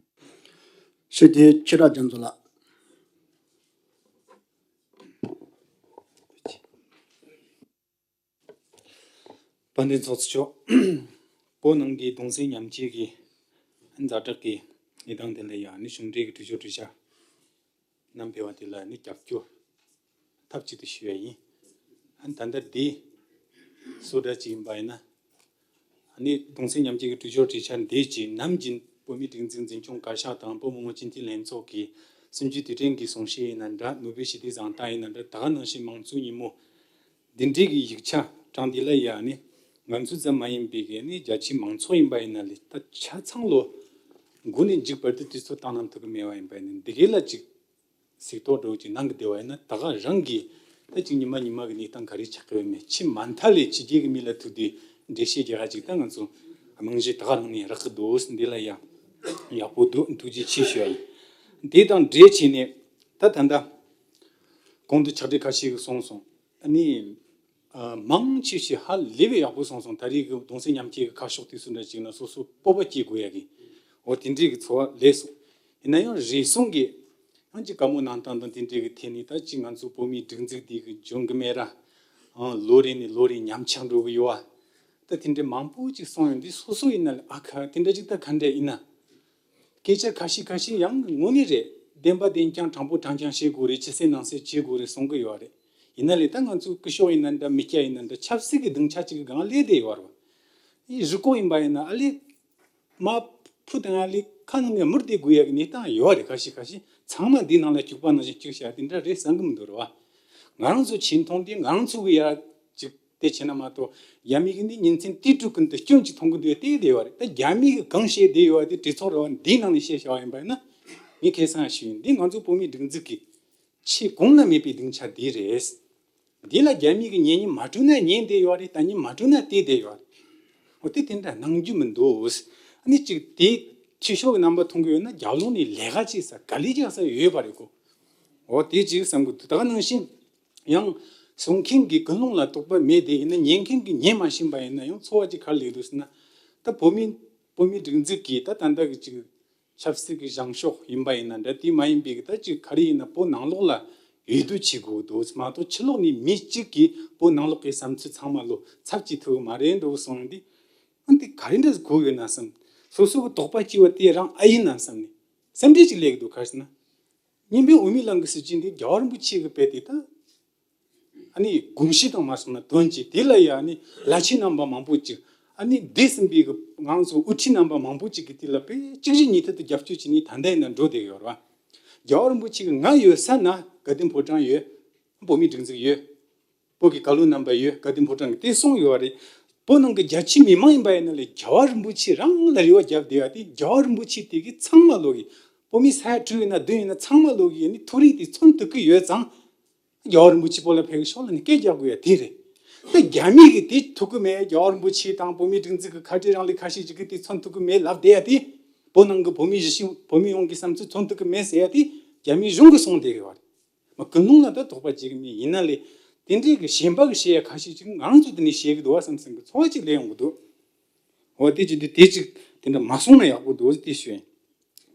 ཞུ་དེ་ཆོས་གྲགས་རྒྱ་མཚོ་ལགས། དཔལ་ལྡན་ཚོགས་གཙོ་མཆོག་བོད་ནང་གི་གདུང་སེམས་མཉམ་སྐྱེད་ཀྱི་ཛ་དྲག་གི་གནས་སྟངས་དེ་ལ་ཡང་ནི་གཞུང་འབྲེལ་གྱི་གྲོས་ཆོད་གྲོས་འཆར་བསྣམས་ཕེབས་པ་དེ་ལ་ནི་རྒྱབ་སྐྱོར་ཐབས་ཅིག་ཏུ་ཞུ་ཡ་ཡིན། ཨ་ནི་ད་ལྟ་འདི་སུ་འདྲ་ཅིག་ཡིན་པ་ཡིན་ན། ཨ་ནི་གདུང་སེམས་མཉམ་སྐྱེད་ཀྱི་གྲོས་ཆོད་གྲོས་འཆར་འདི་ཅིག་ནམ་རྒྱུན་བོད་མིའི་སྒྲིག་འཛུགས་འཛིན་སྐྱོང་བཀའ་ཤག་དང་བོད་མི་མང་སྤྱི་འཐུས་ལྷན་ཚོགས་ཀྱི་གསུམ་བཅུའི་དུས་དྲན་གྱི་གསུང་བཤད་ཡིན་ན་འདྲ། ནོ་བེལ་ཞི་བདེའི་གཟེངས་རྟགས་ཡིན་ན་འདྲ། ད་ག་ནང་བཞིན་མང་གཙོའི་ཉིན་མོ་འདི་འདྲའི་གི་ཡིག་ཆ་དྲངས་འདི་ལ་ཡ་ནི་ང་ཚོ་ཙམ་མ་ཡིན་པའི་གི་ནི་རྒྱ་ཆེའི་མང་ཚོགས་ཡིན་པ་ཡིན་ན་ལས་ད་ཆ་ཚང་ལོ་འགོ་ནས་མཇུག་བར་དུ་དུས་ཚོད་བཏང་གནང་ཐུབ་ཀྱི་མེད་པ་ཡིན་པ་ཡིན་ན། འདི་གའི་ལ་ཅིག་གཟིགས་རྟོག་འདྲ་བོ་ཅིག་གནང་གི་བསྡད་པ་ཡིན་ན། ད་ག་རང་གི་ད་ཅིག་ཉི་མ་ཉི་མ་གི་གནས་སྟངས་ག་རེ་ཆགས་ཀྱི་ཡོད་མེད་ཕྱི་མ་མཐའ་ལས་ཕྱི་རྒྱལ་གྱི་མི་ལ་ཐུག་དུས་འགྲེལ་བཤད་རྒྱག་ག་ཅིག་ད་ང་ཚོ་རྨང་གཞི་ད་ག་རང་ནས་རག་གི་འདུག་འདི་ལ་ཡང་ཡག་པོ་འདུག་ཐུགས་རྗེ་ཆེ་ཞུ་ཡ་ཡིན། དེ་དང་འབྲེལ་བྱས་ནས་ད་ད་ལྟ་གོང་དུ་ཕྱག་སྦྲེལ་ཁ་ཤས་ཀྱིས་གསུངས་སོང་། ཨ་ནི། ཨ། མང་ཆེ་ཤོས་ཧ་ལས་པའི་ཡག་པོ་གསུངས་སོང་། ད་རེས་ཀྱི་གདུང་སེམས་མཉམ་སྐྱེད་ཀྱི་ཁ་ཕྱོགས་དེ་ཚོ་འདྲ་ཅིག་ན་སོ་སོ་སྤོབས་པ་སྐྱེ་དགོས་ཡ་གི། འོ་དེ་འདྲའི་གི་ཚོར་བ་སླེབས་སོང་། ཡིན་ན་ཡང་རེ་ཟུང་གིས་ཡང་ཅིག་བཀའ་མོལ་གནང་སྟངས་དང་དེ་འདྲའི་གི་ཐད་ནས་ད་ཅིག་ང་ཚོ་བོད་མིའི་སྒྲིག་འཛུགས་འདི་གི་འཇོན་གི་མེད་ར། ཨང་ལོ་རེ་ནས་ལོ་རེ་ཉམས་ཆག་འགྲོ་གི་ཡོད་ཨ། ད་དེ་འདྲའི་མང་པོ་ཅིག་གསུངས་ཡོང་དུས་སོ་སོ་ཡིན་ན་ལས་ཨ་ཁ་དེ་འདྲ་ཅིག་ད་ག་འདྲ་ཡིན་ན། སྐད་ཆ་ཁ་ཤས་ཁ་ཤས་ཡང་དངོས་གནས་རེད། བདེན་པ་བདེན་རྐྱང་དྲང་པོ་དྲང་རྐྱང་བཤད་དགོས་རེད། ཕྱི་གསལ་ནང་གསལ་བྱེད་དགོས་རེད་གསུང་གི་ཡོད་རེད། ཡིན་ན་ལས་ད་ང་ཚོ་སྐུ་ཞབས་ཡིན་ན་འདྲ་མི་སྐྱ་ཡིན་ན་འདྲ་ཆབ་སྲིད་ཀྱི་སྡིངས་ཆ་གཅིག་གི་སྒང་སླེབས་བསྡད་ཡོད་རེད་བ། ཡིན་རུ་སྐོགས་ཡིན་པ་ཡིན་ན་ཨ་ལས་མ་ཕུ་དང་ཨ་ལས་ཁ་ནང་ནས་མུར་བསྡད་དགོས་ཡ་གི་གནས་སྟངས་ཡོད་རེད། ཁ་ཤས་ཁ་ཤས་ཚང་མ་འདི་ནང་ལ་སྐྱུག་པ་ནང་བཞིན་སྐྱུག་བཞག་དེ་འདྲ་རེད་བསམ་གི་མི་འདུག་རེད་བ། ང་རང་ཚོ་ཆེ་མཐོང་དེ་ང་རང་ཚོ་གི་ཡ་གཅིག་དེ་བྱས་ན་མ་གཏོགས་རྒྱ་མི་གི་འདི་ཉིན་མཚན་དུས་དྲུག་ཀུན་ཏུ་སྐྱོན་གཅིག་མཐོང་གི་འདུག་བལྟས་བསྡད་ཡོད་རེད། ད་རྒྱ་མི་གི་གང་བཤད་བསྡད་ཡོད་དེ་གྲོས་ཚོགས་རེད་བ། འདིའི་ནང་ནས་བཤད་བཞག་པ་ཡིན་པ་ཡིན་ན་ངས་ཁ་སང་ཞུས་ཡིན། འདི་ང་ཚོ་བོད་མིའི་སྒྲིག་འཛུགས་ཀྱི་ཆེས་གོང་ན་མེད་པའི་སྡིངས་ཆ་འདི་རེད། འདི་ལ་རྒྱ་མི་གི་ཉེ་ཉེ་མ་སྤྲོད་ན་ཉན་བསྡད་ཡོད་རེད། ད་ཉན་མ་སྤྲོད་ན་བལྟས་བསྡད་ཡོད་རེད། འོ་དེ་དེ་འདྲ་གནང་རྒྱུ་མི་འདུག་ཨ་ནི་གཅིག་དེ་ཆོས་ཕྱོགས་ཀྱི་རྣམ་པ་མཐོང་གི་ཡོད་ན་རྒྱབ་ལོགས་ནས་ལས་ཀ་བྱེད་ས་ག་ལེ་རྒྱག་ས་ཡོད་པ་རེད་གོ། འོ་དེ་ཅིག་བསམ་གི་འདུག་ད་ག་ནང་བཞིན་ཡང་གསུང་མཁན་གྱི་ཀུན་སློང་ལ་རྟོག་པ་མེད་དེ་ཡིན་ན། ཉན་མཁན་གྱིས་ཉན་མ་ཤེས་པ་ཡིན་ན་ཡང་ཚོར་བ་ཅིག་ག་རེ་སླེབས་འདུག་ཟེར་ན། ད་བོད་མི་བོད་མིའི་སྒྲིག་འཛུགས་ཀྱི་ད་ད་ལྟ་གི་ཅིག་ཆབ་སྲིད་ཀྱི་བྱང་ཕྱོགས་ཡིན་པ་ཡིན་ན་འདྲ། དེ་མ་ཡིན་པའི་གི་ད་ཅིག་ག་རེ་ཡིན་ན་བོད་ནང་ལོགས་ལ་འོས་བསྡུ་བྱེད་དགོས་འདུག་མ་གཏོགས་ཕྱི་ལོགས་ནས་མི་གཅིག་གིས་བོད་ནང་ལོགས་ཀྱི་བསམ་ཚུལ་ཚང་མ་ལོ་ཚབ་བྱེད་ཐུབ་ཀྱི་མ་རེད་འདུག་གསུངས་ཡོང་དུས། ཨ་འདི་ག་རེ་འདྲ་གོ་ཡོད་ན་བསམ། སོ་སོ་གི་དོགས་པ་སྐྱེ་བ་དེ་རང་ཨེ་ཡིན་ན་བསམ་ནས་སེམས་ཁྲལ་ཅིག་སླེབས་ཀྱི་འདུག་ག་རེ་ཟེར་ན། སྙན་པའི་འོད་མའི་གླིང་གི་སྲིད་བྱུས་འདི་རྒྱལ་བ་རིན་པོ་ཆེ་གི་དཔེ་དེ་ད། ཨ་ནི་དགོངས་གཞི་དང་མ་སོང་ན་དོན་གྱིས་དེ་ལ་ཡ་ཨ་ནི་བླ་ཆེན་རྣམ་པ་མང་པོ་ཅིག་ཨ་ནི་འདས་ཟིན་པའི་གི་ང་ཚོ་དབུ་ཁྲིད་རྣམ་པ་མང་པོ་ཅིག་གིས་དེ་ལ་དཔེ་གཅིག་རྗེས་གཉིས་མཐུད་དུ་རྒྱབ་སྐྱོར་བྱས་ནས་ད་ལྟ་ཡིན་ན་འགྲོ་བསྡད་ཡོད་རེད་བ། རྒྱལ་བ་རིན་པོ་ཆེ་གི་ང་ཡོད་ས་ན་དགའ་ལྡན་ཕོ་བྲང་ཡོད། བོད་མིའི་སྒྲིག་འཛུགས་ཡོད། བོད་ཀྱི་བཀའ་བློན་རྣམ་པ་ཡོད། དགའ་ལྡན་ཕོ་བྲང་གིས་དེ་གསུངས་ཡོད་རེད། བོད་ནང་གི་རྒྱ་ཆེའི་མི་མང་ཡིན་པ་ཡིན་ན་ལས་རྒྱལ་བ་རིན་པོ་ཆེ་རང་ལ་རེ་བ་བརྒྱབ་བསྡད་ཡ་དེ། རྒྱལ་བ་རིན་པོ་ཆེ་དེ་གིས་ཚང་མ་ལོག་གིས་བོད་མི་ས་ཡ་དྲུག་ཡིན་ན་བདུན་ཡིན་ན་ཚང་མ་ལོག་གིས་ཨ་ནི་ཐུགས་རེ་དེ་མཚོན་ཐུབ་ཀྱི་ཡོད་ཙང་། རྒྱལ་བ་རིན་པོ་ཆེ་བོད་ལ་ཕེབས་ཀྱི་ཤོག་ལབ་ནས་སྐད་རྒྱག་དགོས་ཡ་དེ་རེད། ད་རྒྱ་མི་གིས་དེ་ཐུབ་ཀྱི་མེད། རྒྱལ་བ་རིན་པོ་ཆེ་དང་བོད་མིའི་སྒྲིག་འཛུགས་ཀྱི་ཁ་བྲལ་རིང་ལུགས་ཁ་ཤས་ཅིག་གིས་དེ་མཚོན་ཐུབ་ཀྱི་མེད་ལབ་བསྡད་ཡ་དེ། བོད་ནང་གི་བོད་མི་གཞིས་བྱེས་བོད་མི་ཡོངས་ཀྱི་བསམ་ཚུལ་མཚོན་ཐུབ་ཀྱི་མེད་ཟེར་ཡ་དེ་རྒྱ་མི་གཞུང་གིས་གསུངས་བསྡད་ཡོད་རེད། མ་ཀུན་སློང་ལ་ད་དོགས་པ་བྱེད་ཀྱི་མེད། ཡིན་ན་ལས་དེ་འདྲའི་གི་ཞེན་པ་གི་བཤད་ཡ་ཁ་ཤས་ཅིག་ང་རང་ཚོ་འདི་ནས་བཤད་གི་འདུག་བ་བསམ་བསམ་གི་ཚོར་བ་ཅིག་སླེབས་ཡོང་གི་འདུག་འོ་དེ་ཅིག་འདི་དེ་ཅིག་དེ་འདྲ་མ་གསུངས་ན་ཡག་པོ་འདུག་དེ་ཞུ་ཡིན།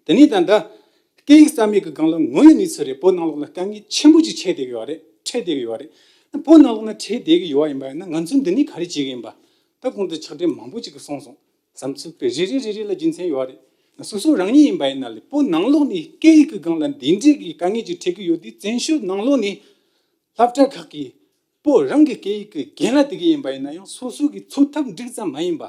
དེ་ནས་ད་ལྟ་སྐད་ཡིག་རྩ་མེད་ཀྱི་སྒང་ལ་ངོ་ཡོད་གནས་ཚུལ་རེད། བོད་ནང་ལོགས་ལ་དཀའ་ངལ་ཆེན་པོ་ཅིག་འཕྲད་བསྡད་ཀྱི་ཡོད་རེད། འཕྲད་བསྡད་ཀྱི་ཡོད་རེད། བོད་ནང་ལོགས་ན་འཕྲད་བསྡད་ཀྱི་ཡོད་པ་ཡིན་པ་ཡིན་ན་ང་ཚོས་འདི་ནས་ག་རེ་བྱེད་ཀྱི་ཡིན་པ། ད་གོང་དུ་ཕྱག་སྦྲེལ་མང་པོ་ཅིག་གིས་གསུངས་སོང་། བསམ་ཚུལ་དཔེ་རེ་རེ་རེ་རེ་ལ་རྒྱུ་མཚན་ཡོད་རེད། སོ་སོ་རང་ཉིད་ཡིན་པ་ཡིན་ན་ལས་བོད་ནང་ལོགས་ནས་སྐད་ཡིག་གི་སྒང་ལ་འདི་འདྲའི་གི་དཀའ་ངལ་ཅིག་འཕྲད་ཀྱི་ཡོད་དུས། བཙན་བྱོལ་ནང་ལོགས་ནས་སློབ་གྲྭ་ཁག་གིས་བོད་རང་གི་སྐད་ཡིག་གི་རྒན་ལགས་དེ་གི་ཡིན་པ་ཡིན་ན་ཡང་སོ་སོ་གི་འཚོ་ཐབས་འགྲིག་ཙམ་མ་ཡིན་པ།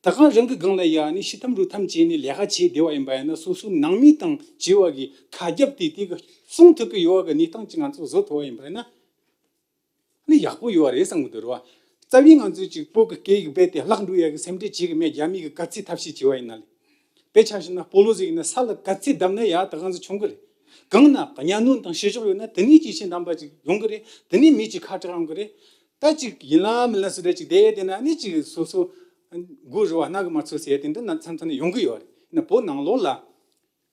ད་ག་རང་གི་སྒང་ལ་ཡ་ནི་ཤི་འཐམ་རུ་འཐམ་བྱས་ནས་ལས་ཀ་བྱས་བསྡད་པ་ཡིན་པ་ཡིན་ན། སོ་སོའི་ནང་མི་དང་བྱས་པ་གི་ཁ་རྒྱབ་དེ་དེ་གི་སྲུང་ཐུབ་ཀྱི་ཡོད་པ་གི་གནས་སྟངས་ཅིག་ང་ཚོ་བཟོ་ཐུབ་པ་ཡིན་པ་ཡིན་ན། ནི་ཡག་པོ་ཡོད་རེད་བསམ་གི་འདུག་རེད་བ། རྩ་བའི་ང་ཚོས་ཅིག་བོད་ཀྱི་སྐད་ཡིག་རྦད་དེ་བརླག་འགྲོ་ཡ་གི་སེམས་ཁྲལ་བྱེད་གི་མེད། རྒྱ་མི་གི་ག་ཚད་ཐབས་ཤེས་བྱས་པ་ཡིན་ན་ལས། དཔེ་ཆ་བཞག་ན་སྤོ་ལོ་ཟིག་ཡིན་ན་ས་ལ་ག་ཚད་བརྡབས་ན་ཡ་ད་གང་ཟིག་མཆོང་གི་རེད། གང་ན་གཉའ་གནོན་དང་བཤུ་གཞོག་ཡོད་ན་དེ་ནས་ཇེ་ཆེ་དམ་པ་ཅིག་ཡོང་གི་རེད། དེ་ནས་མི་ཅིག་ཁ་གྲག་ཡོང་གི་རེད། ད་ཅིག་ཡིན་ལ་མིན་ལ་སུ་རེད་ཅིག་བསྡད་ཡ་དེ་ན་ནི་ཅིག་སོ་སོ་མགོ་རུ་བ་སྣ་གི་མ་ཚོས་ཟེར་ཡ་དེ་འདྲ་ན་མཚམས་མཚམས་ནས་ཡོང་གི་ཡོད་རེད། ཡིན་ན་བོད་ནང་ལོགས་ལ།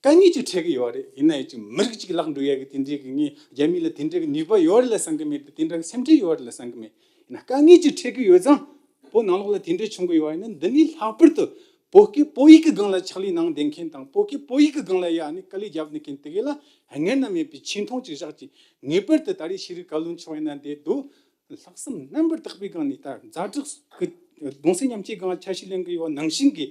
དཀའ་ངལ་ཅིག་འཕྲད་ཀྱི་ཡོད་རེད། ཡིན་ན་ཡང་ཅིག་མི་རིགས་ཅིག་བརླག་འགྲོ་ཡ་གི་དེ་འདྲའི་གི་ངས་རྒྱ་མི་ལ་དེ་འདྲའི་གི་ནུས་པ་ཡོད་རེད་ལ་བསམ་གི་མེད། དེ་འདྲ་གི་སེམས་ཁྲལ་ཡོད་རེད་ལ་བསམ་གི་མེད། ཡིན་ན་དཀའ་ངལ་ཅིག་འཕྲད་ཀྱི་ཡོད་ཙང་བོད་ནང་ལོགས་ལ་དེ་འདྲ་བྱུང་གི་ཡོད་པ་ཡིན་ན། འདི་ནས་ལྷག་པར་དུ་བོད་སྐད་བོད་ཡིག་གི་སྒང་ལ་ཕྱག་ལས་གནང་བསྡད་མཁན་དང་། བོད་སྐད་བོད་ཡིག་གི་སྒང་ལ་ཡ་ནི་དཀའ་ལས་རྒྱབ་བསྡད་མཁན་དེ་གས་ལ་སྔར་ན་མེད་པའི་ཆེ་མཐོང་ཅིག་བཞག་ཅིག་ངེས་པར་དུ་ད་རེས་ཤེས་རིག་བཀའ་བློན་མཆོག་ཡིན་ན་འདི་འདུག་ལྷག་བསམ་རྣམ་པར་དག་པའི་སྒང་ནས། ད་ཛ་དྲག་གི་གདུང་སེམས་མཉམ་སྐྱེའི་སྒང་ཆ་ཤས་ལེན་གི་ཡོད་ནང་བཞིན་གྱི།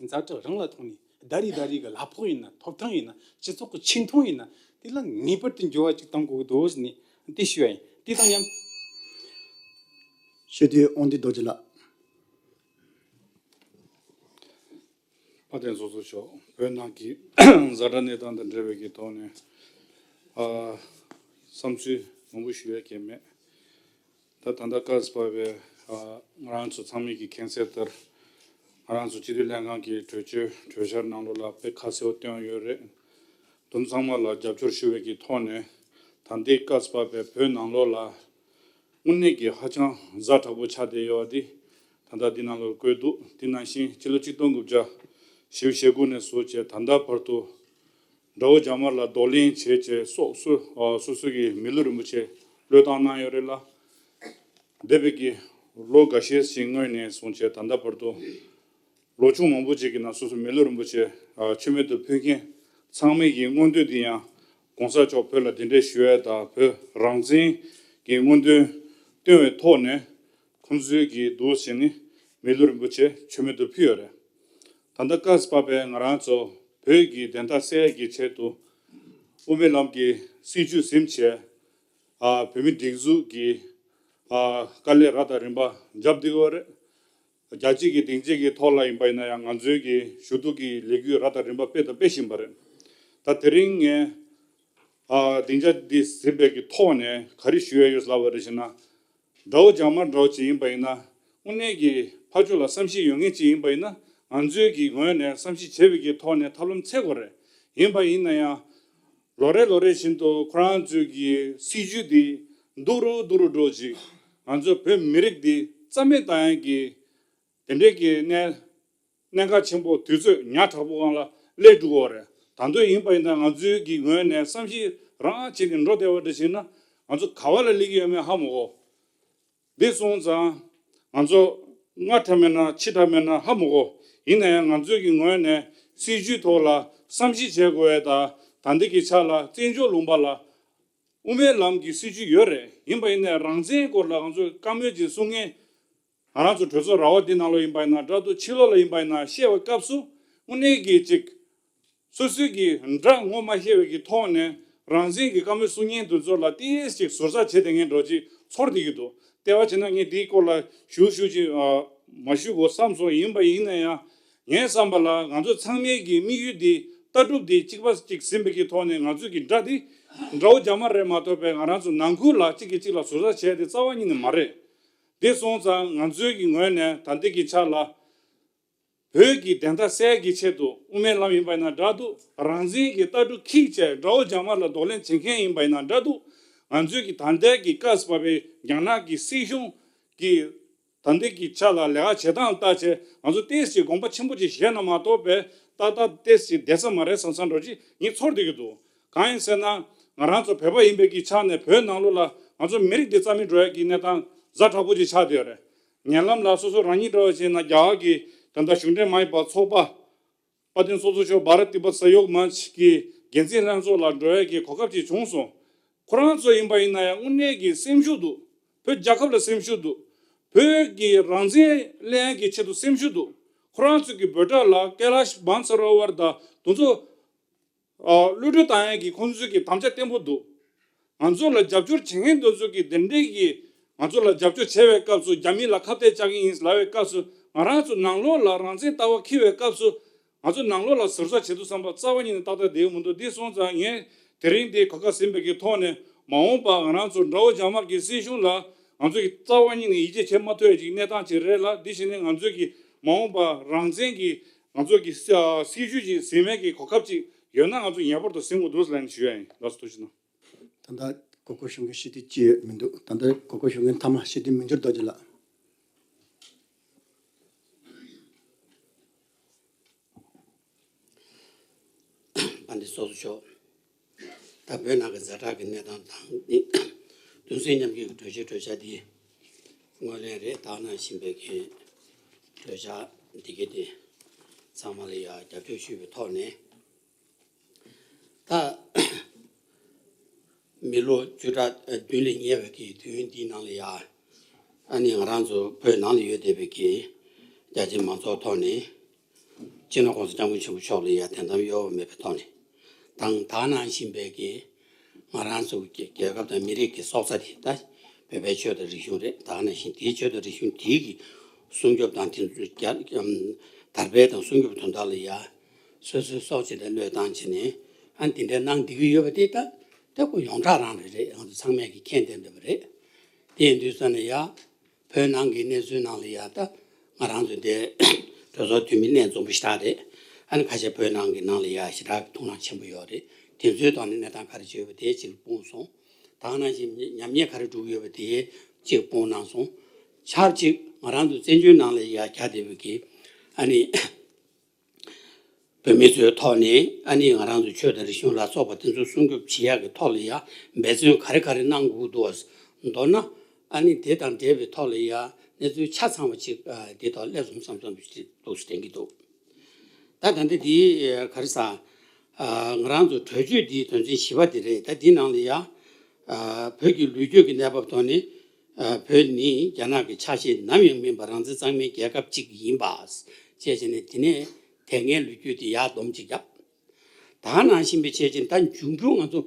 ཛ་དྲག་རང་ལ་ཐོག་ནས་ཟླ་རེ་ཟླ་རེ་གི་གླ་ཕོགས་ཡིན་ན། ཐོབ་ཐང་ཡིན་ན། སྤྱི་ཚོགས་ཀྱི་ཆེ་མཐོང་ཡིན་ན། དེ་ལ་ངེས་པར་དུ་འགྱུར་བ་ཅིག་གཏང་དགོས་ཀྱི་འདུག་ཟེར་ནས་དེ་ཞུ་བ་ཡིན། དེ་དང་མཉམ། ཤེས་ལྡན་དབང་འདུས་རྡོ་རྗེ་ལགས། དཔལ་ལྡན་ཚོགས་གཙོ་མཆོག་བོད་ནང་གི་ཛ་དྲག་གནས་སྟངས་དང་འབྲེལ་བའི་གི་ཐོག་ནས། ཨ། བསམ་ཚུལ་མང་པོ་ཞུ་ཡ་གལ་མེད། ད་ད་ལྟ་སྐབས་བབ་པའི་ཨ་ང་རང་ཚོ་ཚང་མས་ཀྱི་མཁྱེན་གསལ་ལྟར། ང་རང་ཚོ་སྤྱི་འཐུས་ལྷན་ཁང་གི་གྲོས་ཆོད་གྲོས་འཆར་ནང་ལོགས་ལ་དཔེ་ཁ་གསལ་བོ་བཏོན་ཡོད་རེད། དེ་ཚང་མ་ལ་རྒྱབ་སྐྱོར་ཞུ་བའི་གི་ཐོག་ནས། ད་ལྟའི་སྐབས་བབ་པའི་བོད་ནང་ལོགས་ལ་དངོས་གནས་ཀྱི་ཧ་ཅང་ཛ་དྲག་པོ་ཆགས་བསྡད་ཡོད་པ་འདི་ད་ལྟ་འདི་ནང་ལོགས་བཀོད་འདུག་དེ་ནང་བཞིན་ཕྱི་ལོ་ཆིག་སྟོང་དགུ་བརྒྱ་བཞི་བཅུ་ཞེ་དགུ་ནས་བཟུང་བྱས་ད་ལྟ་བར་དུ། དགྲ་བོ་རྒྱ་དམར་ལ་གདོང་ལེན་བྱས་བྱས་སོ་སོ་ཨ་སོ་སོ་གི་མི་ལུས་རིན་པོ་ཆེ་བློས་བཏང་གནང་ཡོད་རེད་ལ། འདས་པའི་གི་ལོ་འགའ་ཤས་ཤིག་སྔོན་ནས་བཟུང་བྱས་ད་ལྟ་བར་དུ། ལོ་ཆུང་མང་པོ་ཅིག་གི་ནང་སོ་སོ་མི་ལུས་རིན་པོ་ཆེ་ཨ་མཆོད་མེ་དུ་ཕུལ་མཁན་ཚང་མའི་གི་མངོན་འདོད་འདི་ཡང་གོང་ས་མཆོག་བོད་ལ་གདན་འདྲེན་ཞུ་ཡས་དང་བོད་རང་བཙན་གྱི་མངོན་འདོད་བཏོན་པའི་ཐོག་ནས་ཁོང་ཚོའི་གི་འདུག་བྱས་ནས་མི་ལུས་རིན་པོ་ཆེ་མཆོད་མེ་དུ་ཕུལ་ཡོད་རེད། ད་ལྟ་སྐབས་བབ་པའི་ང་རང་ཚོ་བོད་ཀྱི་བདེན་མཐའ་གསལ་ཡས་ཀྱི་ཆེད་དུ་དབུ་མའི་ལམ་གྱི་སྲིད་བྱུས་ཟིན་བྱས། ཨ་བོད་མི་སྒྲིག་འཛུགས་ཀྱི་ཨ་དཀའ་ལས་རབ་དང་རིམ་པ་བརྒྱབ་བསྡད་ཡོད་རེད། རྒྱལ་སྤྱི་གི་སྡིངས་ཆའི་གི་ཐོག་ལ་ཡིན་པ་ཡིན་ན་ཡང་ང་ཚོའི་གི་ཞུ་གཏུག་གི་ལས་འགུལ་རབ་དང་རིམ་པ་སྤེལ་དང་སྤེལ་བཞིན་པ་རེད། ད་དེ་རིང་ངས་ཨ་སྡིངས་ཆ་འདི་ཟིན་པའི་གི་ཐོག་ནས་ག་རེ་ཞུ་ཡ་ཡོད་ལབ་པ་རེད་ཟེར་ན། དགྲ་བོ་རྒྱ་དམར་འདྲ་བོ་ཅིག་ཡིན་པ་ཡིན་ན། དངོས་གནས་ཀྱི་ཕར་ཕྱོགས་ལ་བསམ་ཤེས་ཡོད་མཁན་ཅིག་ཡིན་པ་ཡིན་ན། ང་ཚོའི་གི་ངོས་ནས་བསམ་ཤེས་བྱེད་པའི་གི་ཐོག་ནས་ཐབས་ལམ་འཚོལ་དགོས་རེད། ཡིན་པ་ཡིན་ན་ཡང་། ལོ་རེ་ལོ་རེ་བཞིན་དུ་ཁོ་རང་ཚོའི་གི་སྲིད་བྱུས་འདི་སྡུག་རུ་སྡུག་རུ་འགྲོ་ཅིག་ང་ཚོ་བོད་མི་རིགས་འདི་རྩ་མེད་བཏང་ཡག་གི་དེ་འདྲའི་གི་གནད་གནད་འགག་ཆེན་པོ་དུས་ཚོད་ཉག་ཕྲ་པོ་སྒང་ལ་སླེབས་འགྲོ་གི་ཡོད་རེད། ད་དུང་ཡིན་པ་ཡིན་ན་ང་ཚོའི་གི་ངོས་ནས་བསམ་ཤེས་ རང་བྱས་ཏེ་འགྲོ་བསྡད་པ་འདྲ་བྱས་ན་ང་ཚོ་ག་བ་ལ་སླེབས་ཀྱི་ཡོད་མེད་ཧ་མ་གོ། འདི་སོང་ཙང་ང་ཚོ་སྔ་དྲགས་མེད་ན་ཕྱི་དྲགས་མེད་ན་ཧ་མ་གོ། ཡིན་ན་ཡང་ང་ཚོའི་གི་ངོས་ནས་སྲིད་བྱུས་ཐོག་ལ་བསམ་གཞིག་བྱེད་དགོས་ཡ་ད་ད་འདི་གི་ཆ་ལ་བཙན་བྱོལ་ལུང་པ་ལ་དབུ་མའི་ལམ་གྱི་སྲིད་བྱུས་ཡོད་རེད། ཡིན་པ་ཡིན་ནའི་རང་བཙན་སྐོར་ལ་ང་ཚོས་བཀའ་མོལ་ཅིག་གསུང་མཁན། ང་རང་ཚོ་གྲོས་ཚོགས་ར་བ་འདི་ནང་ལོགས་ཡིན་པ་ཡིན་ན་འདྲ་འདུག་ཕྱི་ལོགས་ལ་ཡིན་པ་ཡིན་ན་བཤད་པའི་སྐབས་སུ་དངོས་གནས་ཀྱི་ཅིག་སོ་སོའི་གི་དགྲ་ངོ་མ་ཤེས་པའི་གི་ཐོག་ནས་རང་བཙན་གྱི་བཀའ་མོལ་གསུང་མཁན་དེ་ཚོ་ལ་ཏོག་ཙམ་ཅིག་ཟུར་ཟ་བྱེད་བསྡད་མཁན་འདྲ་ཅིག་ཚོར་བསྡད་ཀྱི་འདུག་ལྟེ་བ་བྱས་ན་ངས་འདིའི་སྐོར་ལ་ཞུ་ཞུ་ཅིག་མ་ཞུ་དགོས་བསམ་སོང་། ཡིན་པ་ཡིན་ན་ཡང་ངའི་བསམ་པ་ལ་ང་ཚོ་ཚང་མའི་གི་དམིགས་ཡུལ་འདི་ལྟ་གྲུབ་འདི་གཅིག་པ་གཅིག་ཟིན་པའི་གི་ཐོག་ནས་ང་ཚོའི་གི་དགྲ་འདི་དགྲ་བོ་རྒྱ་དམར་རེད་མ་གཏོགས་པའི་ང་རང་ཚོ་ནང་ཁུལ་ལ་གཅིག་གིས་གཅིག་ལ་ཟུར་ཟ་བྱས་ཏེ་རྩ་བ་ཉིད་ནས་མ་རེད། དེ་སོང་ཙང་ང་ཚོའི་གི་ངོས་ནས་ད་ལྟའི་གི་ཆ་ལ་བོད་ཀྱི་བདེན་མཐའ་གསལ་གྱི་ཆེད་དུ་དབུ་མའི་ལམ་ཡིན་པ་ཡིན་ན་འདྲ་འདུག་རང་བཙན་གྱི་ལྟ་གྲུབ་འཁྱེར་བྱས་དགྲ་བོ་རྒྱ་དམར་ལ་གདོང་ལེན་བྱེད་མཁན་ཡིན་པ་ཡིན་ན་འདྲ་འདུག་ང་ཚོའི་གི་ད་ལྟའི་གི་བཀའ་ཟེར་བ་བའི་རྒྱ་ནག་གི་སྲིད་གཞུང་གི་ད་ལྟའི་གི་ཆ་ལ་ལས་ཀ་བྱེད་སྟངས་ལྟ་བྱས་ང་ཚོ་ཏོག་ཙམ་དགོངས་པ་ཆེན་པོ་ཅིག་བཞེས་ན་མ་གཏོགས་པའི་ཏག་ཏག་ཏོག་ཙམ་བསྡད་ས་མ་རེད་བསམ་བསམ་འདྲ་ཅིག་ངས་ཚོར་བསྡད་ཀྱི་འདུག་གང་ཡིན་ཟེར་ན་ང་རང་ཚོ་བོད་པ་ཡིན་པའི་གི་ཆ་ནས་བོད་ནང་ལོགས་ལ་ང་ཚོ་མི་རིགས་འདི་རྩ་མེད་འགྲོ་ཡ་གི་གནས་སྟངས་ཛ་དྲག་པོ་ཅིག་ཆགས་བསྡད་ཡོད་རེད། ཉེ་ལམ་ལ་སོ་སོ་རང་ཉིད་འདྲ་བ་བྱས་ན་རྒྱ་གར་གྱི་ད་ལྟ་གཞུང་འབྲེལ་མ་ཡིན་པ་ཚོགས་པ་དཔལ་ལྡན་ཚོགས་གཙོ་མཆོག་བྷ་ར་ཏི་པ་ས་ཡོག་མན་ཆི་གི་འགན་འཛིན་ལྷན་ཚོགས་ལ་འགྲོ་ཡ་གི་གོ་སྐབས་ཅིག་བྱུང་སོང་། ཁོ་རང་ཚོ་ཡིན་པ་ཡིན་ན་ཡང་དངོས་གནས་ཀྱི་སེམས་ཤུགས་འདུག་བོད་རྒྱལ་ཁབ་ལ་སེམས་ཤུགས་འདུག་བོད་ཀྱི་རང་བཙན་ལེན་ཡ་གི་ཆེད་དུ་སེམས་ཤུགས་འདུག་ཁོ་རང་ཚོ་གི་འབོད་སྒྲ་ལ་ཀེ་ལ་ཤ་མན་ས་རོ་བར་དང་དེ་ཚོ་ཨ། གློད་གྲོལ་བཏང་ཡས་ཀྱི་ཁོང་ཚོའི་གི་དམ་བཅའ་བརྟན་པོ་འདུག་ང་ཚོ་ལ་རྒྱབ་སྐྱོར་བྱེད་མཁན་དེ་ཚོ་གི་དེ་འདྲའི་གི་ང་ཚོ་ལ་རྒྱབ་སྐྱོར་བྱེད་པའི་སྐབས་སུ་རྒྱ་མི་ལ་ཁ་གཏད་བཅག་གི་ཡིན་ལབ་པའི་སྐབས་སུ་ང་རང་ཚོ་ནང་ལོགས་ལ་རང་བཙན་ལྟ་བ་འཁྱེར་བའི་སྐབས་སུ་ང་ཚོ་ནང་ལོགས་ལ་ཟུར་ཟ་བྱེད་དུ་བསམ་པ་རྩ་བ་ཉིད་ནས་ཏག་ཏག་བསྡད་ཡོད་མི་འདུག་འདི་སོང་ཙང་ངས་དེ་རིང་འདི་གོ་སྐབས་ཟིན་པའི་གི་ཐོག་ནས་མ་འོངས་པ་ང་རང་ཚོ་དགྲ་བོ་རྒྱ་དམར་གྱི་སྲིད་གཞུང་ལ་ང་ཚོ་གི་རྩ་བ་ཉིད་ནས་ཡིད་ཆེས་བྱེད་མ་ཐུབ་ཡས་ཀྱི་གནས་སྟངས་ཅིག་རེད་ལ། འདི་བྱས་ནས་ང་ཚོ་གི་མ་འོངས་པ་རང་བཙན་གྱི་ང་ཚོ་གི་ས་སྲིད་ཇུས་ཅིག་ཟིན་མེད་ཀྱི་གོ་སྐབས་ཅིག་ཡོད་ན་ང་ཚོ་ངེས་པར་དུ་ཟིན་དགོས་འདུག་ལབ་ནས་ཞུ་ཡ་ཡིན། ལགས་སོ། ཐུགས་རྗེ་གནང་། ད་ལྟ་གོ་སྐབས་ཞུ་མཁན་ཞི་བདེ་ཅི་ཡོད་མི་འདུག་ད་ལྟ་གོ་སྐབས་ཞུ་མཁན་མཐའ་མ་ཞི་བདེ་མི་འགྱུར་རྡོ་རྗེ་ལགས། དཔལ་ལྡན་ཚོགས་གཙོ་མཆོག་ད་བོད་ནང་གི་ཛ་དྲག་གི་གནས་སྟངས་དང་དེང་སང་མཉམ་སྐྱེད་ཀྱི་གྲོས་ཆོད་གྲོས་འཆར་འདི་སྔོན་གླེང་རེད། ད་ག་ནང་བཞིན་པའི་གི་གྲོས་འཆར་འདི་གའི་དེ་ཚང་མ་ལ་ཡང་རྒྱབ་སྐྱོར་ཞུས་པའི་ཐོག་ནས། ད་མི་ལོ་བཅུ་ཕྲག་བདུན་ལས་ཉེ་བའི་གི་དུས་ཡུན་འདིའི་ནང་ལ་ཡང་ཨ་ནི་ང་རང་ཚོ་བོད་ནང་ལ་ཡོད་བསྡད་པའི་གི་རྒྱ་ཆེའི་མང་ཚོགས་ཐོག་ནས་སྤྱི་ནོར་༸གོང་ས་༸སྐྱབས་མགོན་ཆེན་པོ་མཆོག་ལ་ཡང་དད་འདམ་གཡོ་བ་མེད་པའི་ཐོག་ནས་དང་། ད་ག་ནང་བཞིན་པའི་གི་ང་རང་ཚོ་གི་རྒྱལ་ཁབ་དང་མི་རིགས་ཀྱི་སྲོག་རྩ་དེ་ད་བོད་པའི་ཆོས་དང་རིག་གཞུང་རེད། ད་ག་ནང་བཞིན་དེའི་ཆོས་དང་རིག་གཞུང་དེའི་གི་སྲུང་སྐྱོབ་དང་དེ་ཚོ་རྒྱ་དར་སྤེལ་དང་སྲུང་སྐྱོབ་དོན་དག་ལ་ཡ་སོ་སོའི་སྲོག་བཅད་དེ་བློས་བཏང་བྱས་ནས་ཨ་ནི་དེ་འདྲའི་གནང་བསྡད་ཀྱི་ཡོད་པ་དེ་ད་ད་ཁོ་ཡོངས་གྲགས་རང་རེད། རེད། ང་ཚོ་ཚང་མས་ཀྱི་མཁྱེན་བསྡད་འདོད་པ་རེད། དེ་ཡིན་དུས་ཙ་ན་ཡ་བོད་ནང་གི་གནས་ཚུལ་ནང་ལ་ཡ་ད་ང་རང་ཚོ་དེ་གྲོས་ཚོགས་འཐུས་མི་གནས་འཛོམས་པོ་ཞེ་དྲག་རེད། ཨ་ནི་ཁ་ཤས་བོད་ནང་གི་ནང་ལ་ཡ་ཞེ་དྲག་གི་ཐུགས་སྣང་ཆེན་པོ་ཡོད་རེད། དེ་ཚོའི་ཐོག་ནས་གནས་སྟངས་ག་རེ་བྱས་ཡོད་པ་དེ་གཅིག་སྤུངས་སོང་། ད་ག་ནང་བཞིན་ཉམས་ཉེས་ག་རེ་བསྒྲུབས་ཡོད་པ་དེ་གཅིག་སྤུངས་གནང་སོང་། ཆབས་ཅིག་ང་རང་ཚོ་བཙན་བྱོལ་ནང་ལ་ཡ་རྒྱ་བསྡད་པའི་གི་ཨ་ནི་བོད་མི་ཚོའི་ཐོག་ནས་ཨ་ནི་ང་རང་ཚོ་ཆོས་དང་རིག་གཞུང་ལ་སོགས་པ་དེ་ཚོ་སྲུང་སྐྱོབ་བྱེད་ཡག་གི་ཐོག་ལ་ཡ་འབད་བརྩོན་ག་རེ་ག་རེ་གནང་དགོས་འདུག་མདོར་ན་ཨ་ནི་དེ་དང་འབྲེལ་བའི་ཐོག་ལ་ཡ་གནས་ཚུལ་ཆ་ཚང་བ་ཅིག་ཨ་འདི་ཐོག་སླེབས་སོང་བསམ་བསམ་ཞིག་འདུག་སེ་དྲན་གྱི་འདུག་ད་ད་ལྟ་འདི་ག་རེ་ཟ། ང་རང་ཚོ་གྲོས་ཆོད་འདིའི་དོན་ཚན་བཞི་པ་དེ་རེད། ད་འདི་ནང་ལ་ཡ་བོད་ཀྱི་ལོ་རྒྱུས་ཀྱི་གནས་བབ་ཐོག་ནས་བོད་ནི་རྒྱ་ནག་གི་ཆ་ཤས་ནམ་ཡང་མིན་པ་རང་བཙན་གཙང་མའི་རྒྱལ་ཁབ་ཅིག་ཡིན་པ་བཅས་བྱས་ནས་དེ་ནས་དེ་སྔའི་ལོ་རྒྱུས་དེ་ཡར་སྡོམ་ཅིག་བརྒྱབ། ད་ག་ནང་བཞིན་པའི་བྱས་ཙང་ད་མཇུག་འབྲས་ང་ཚོ་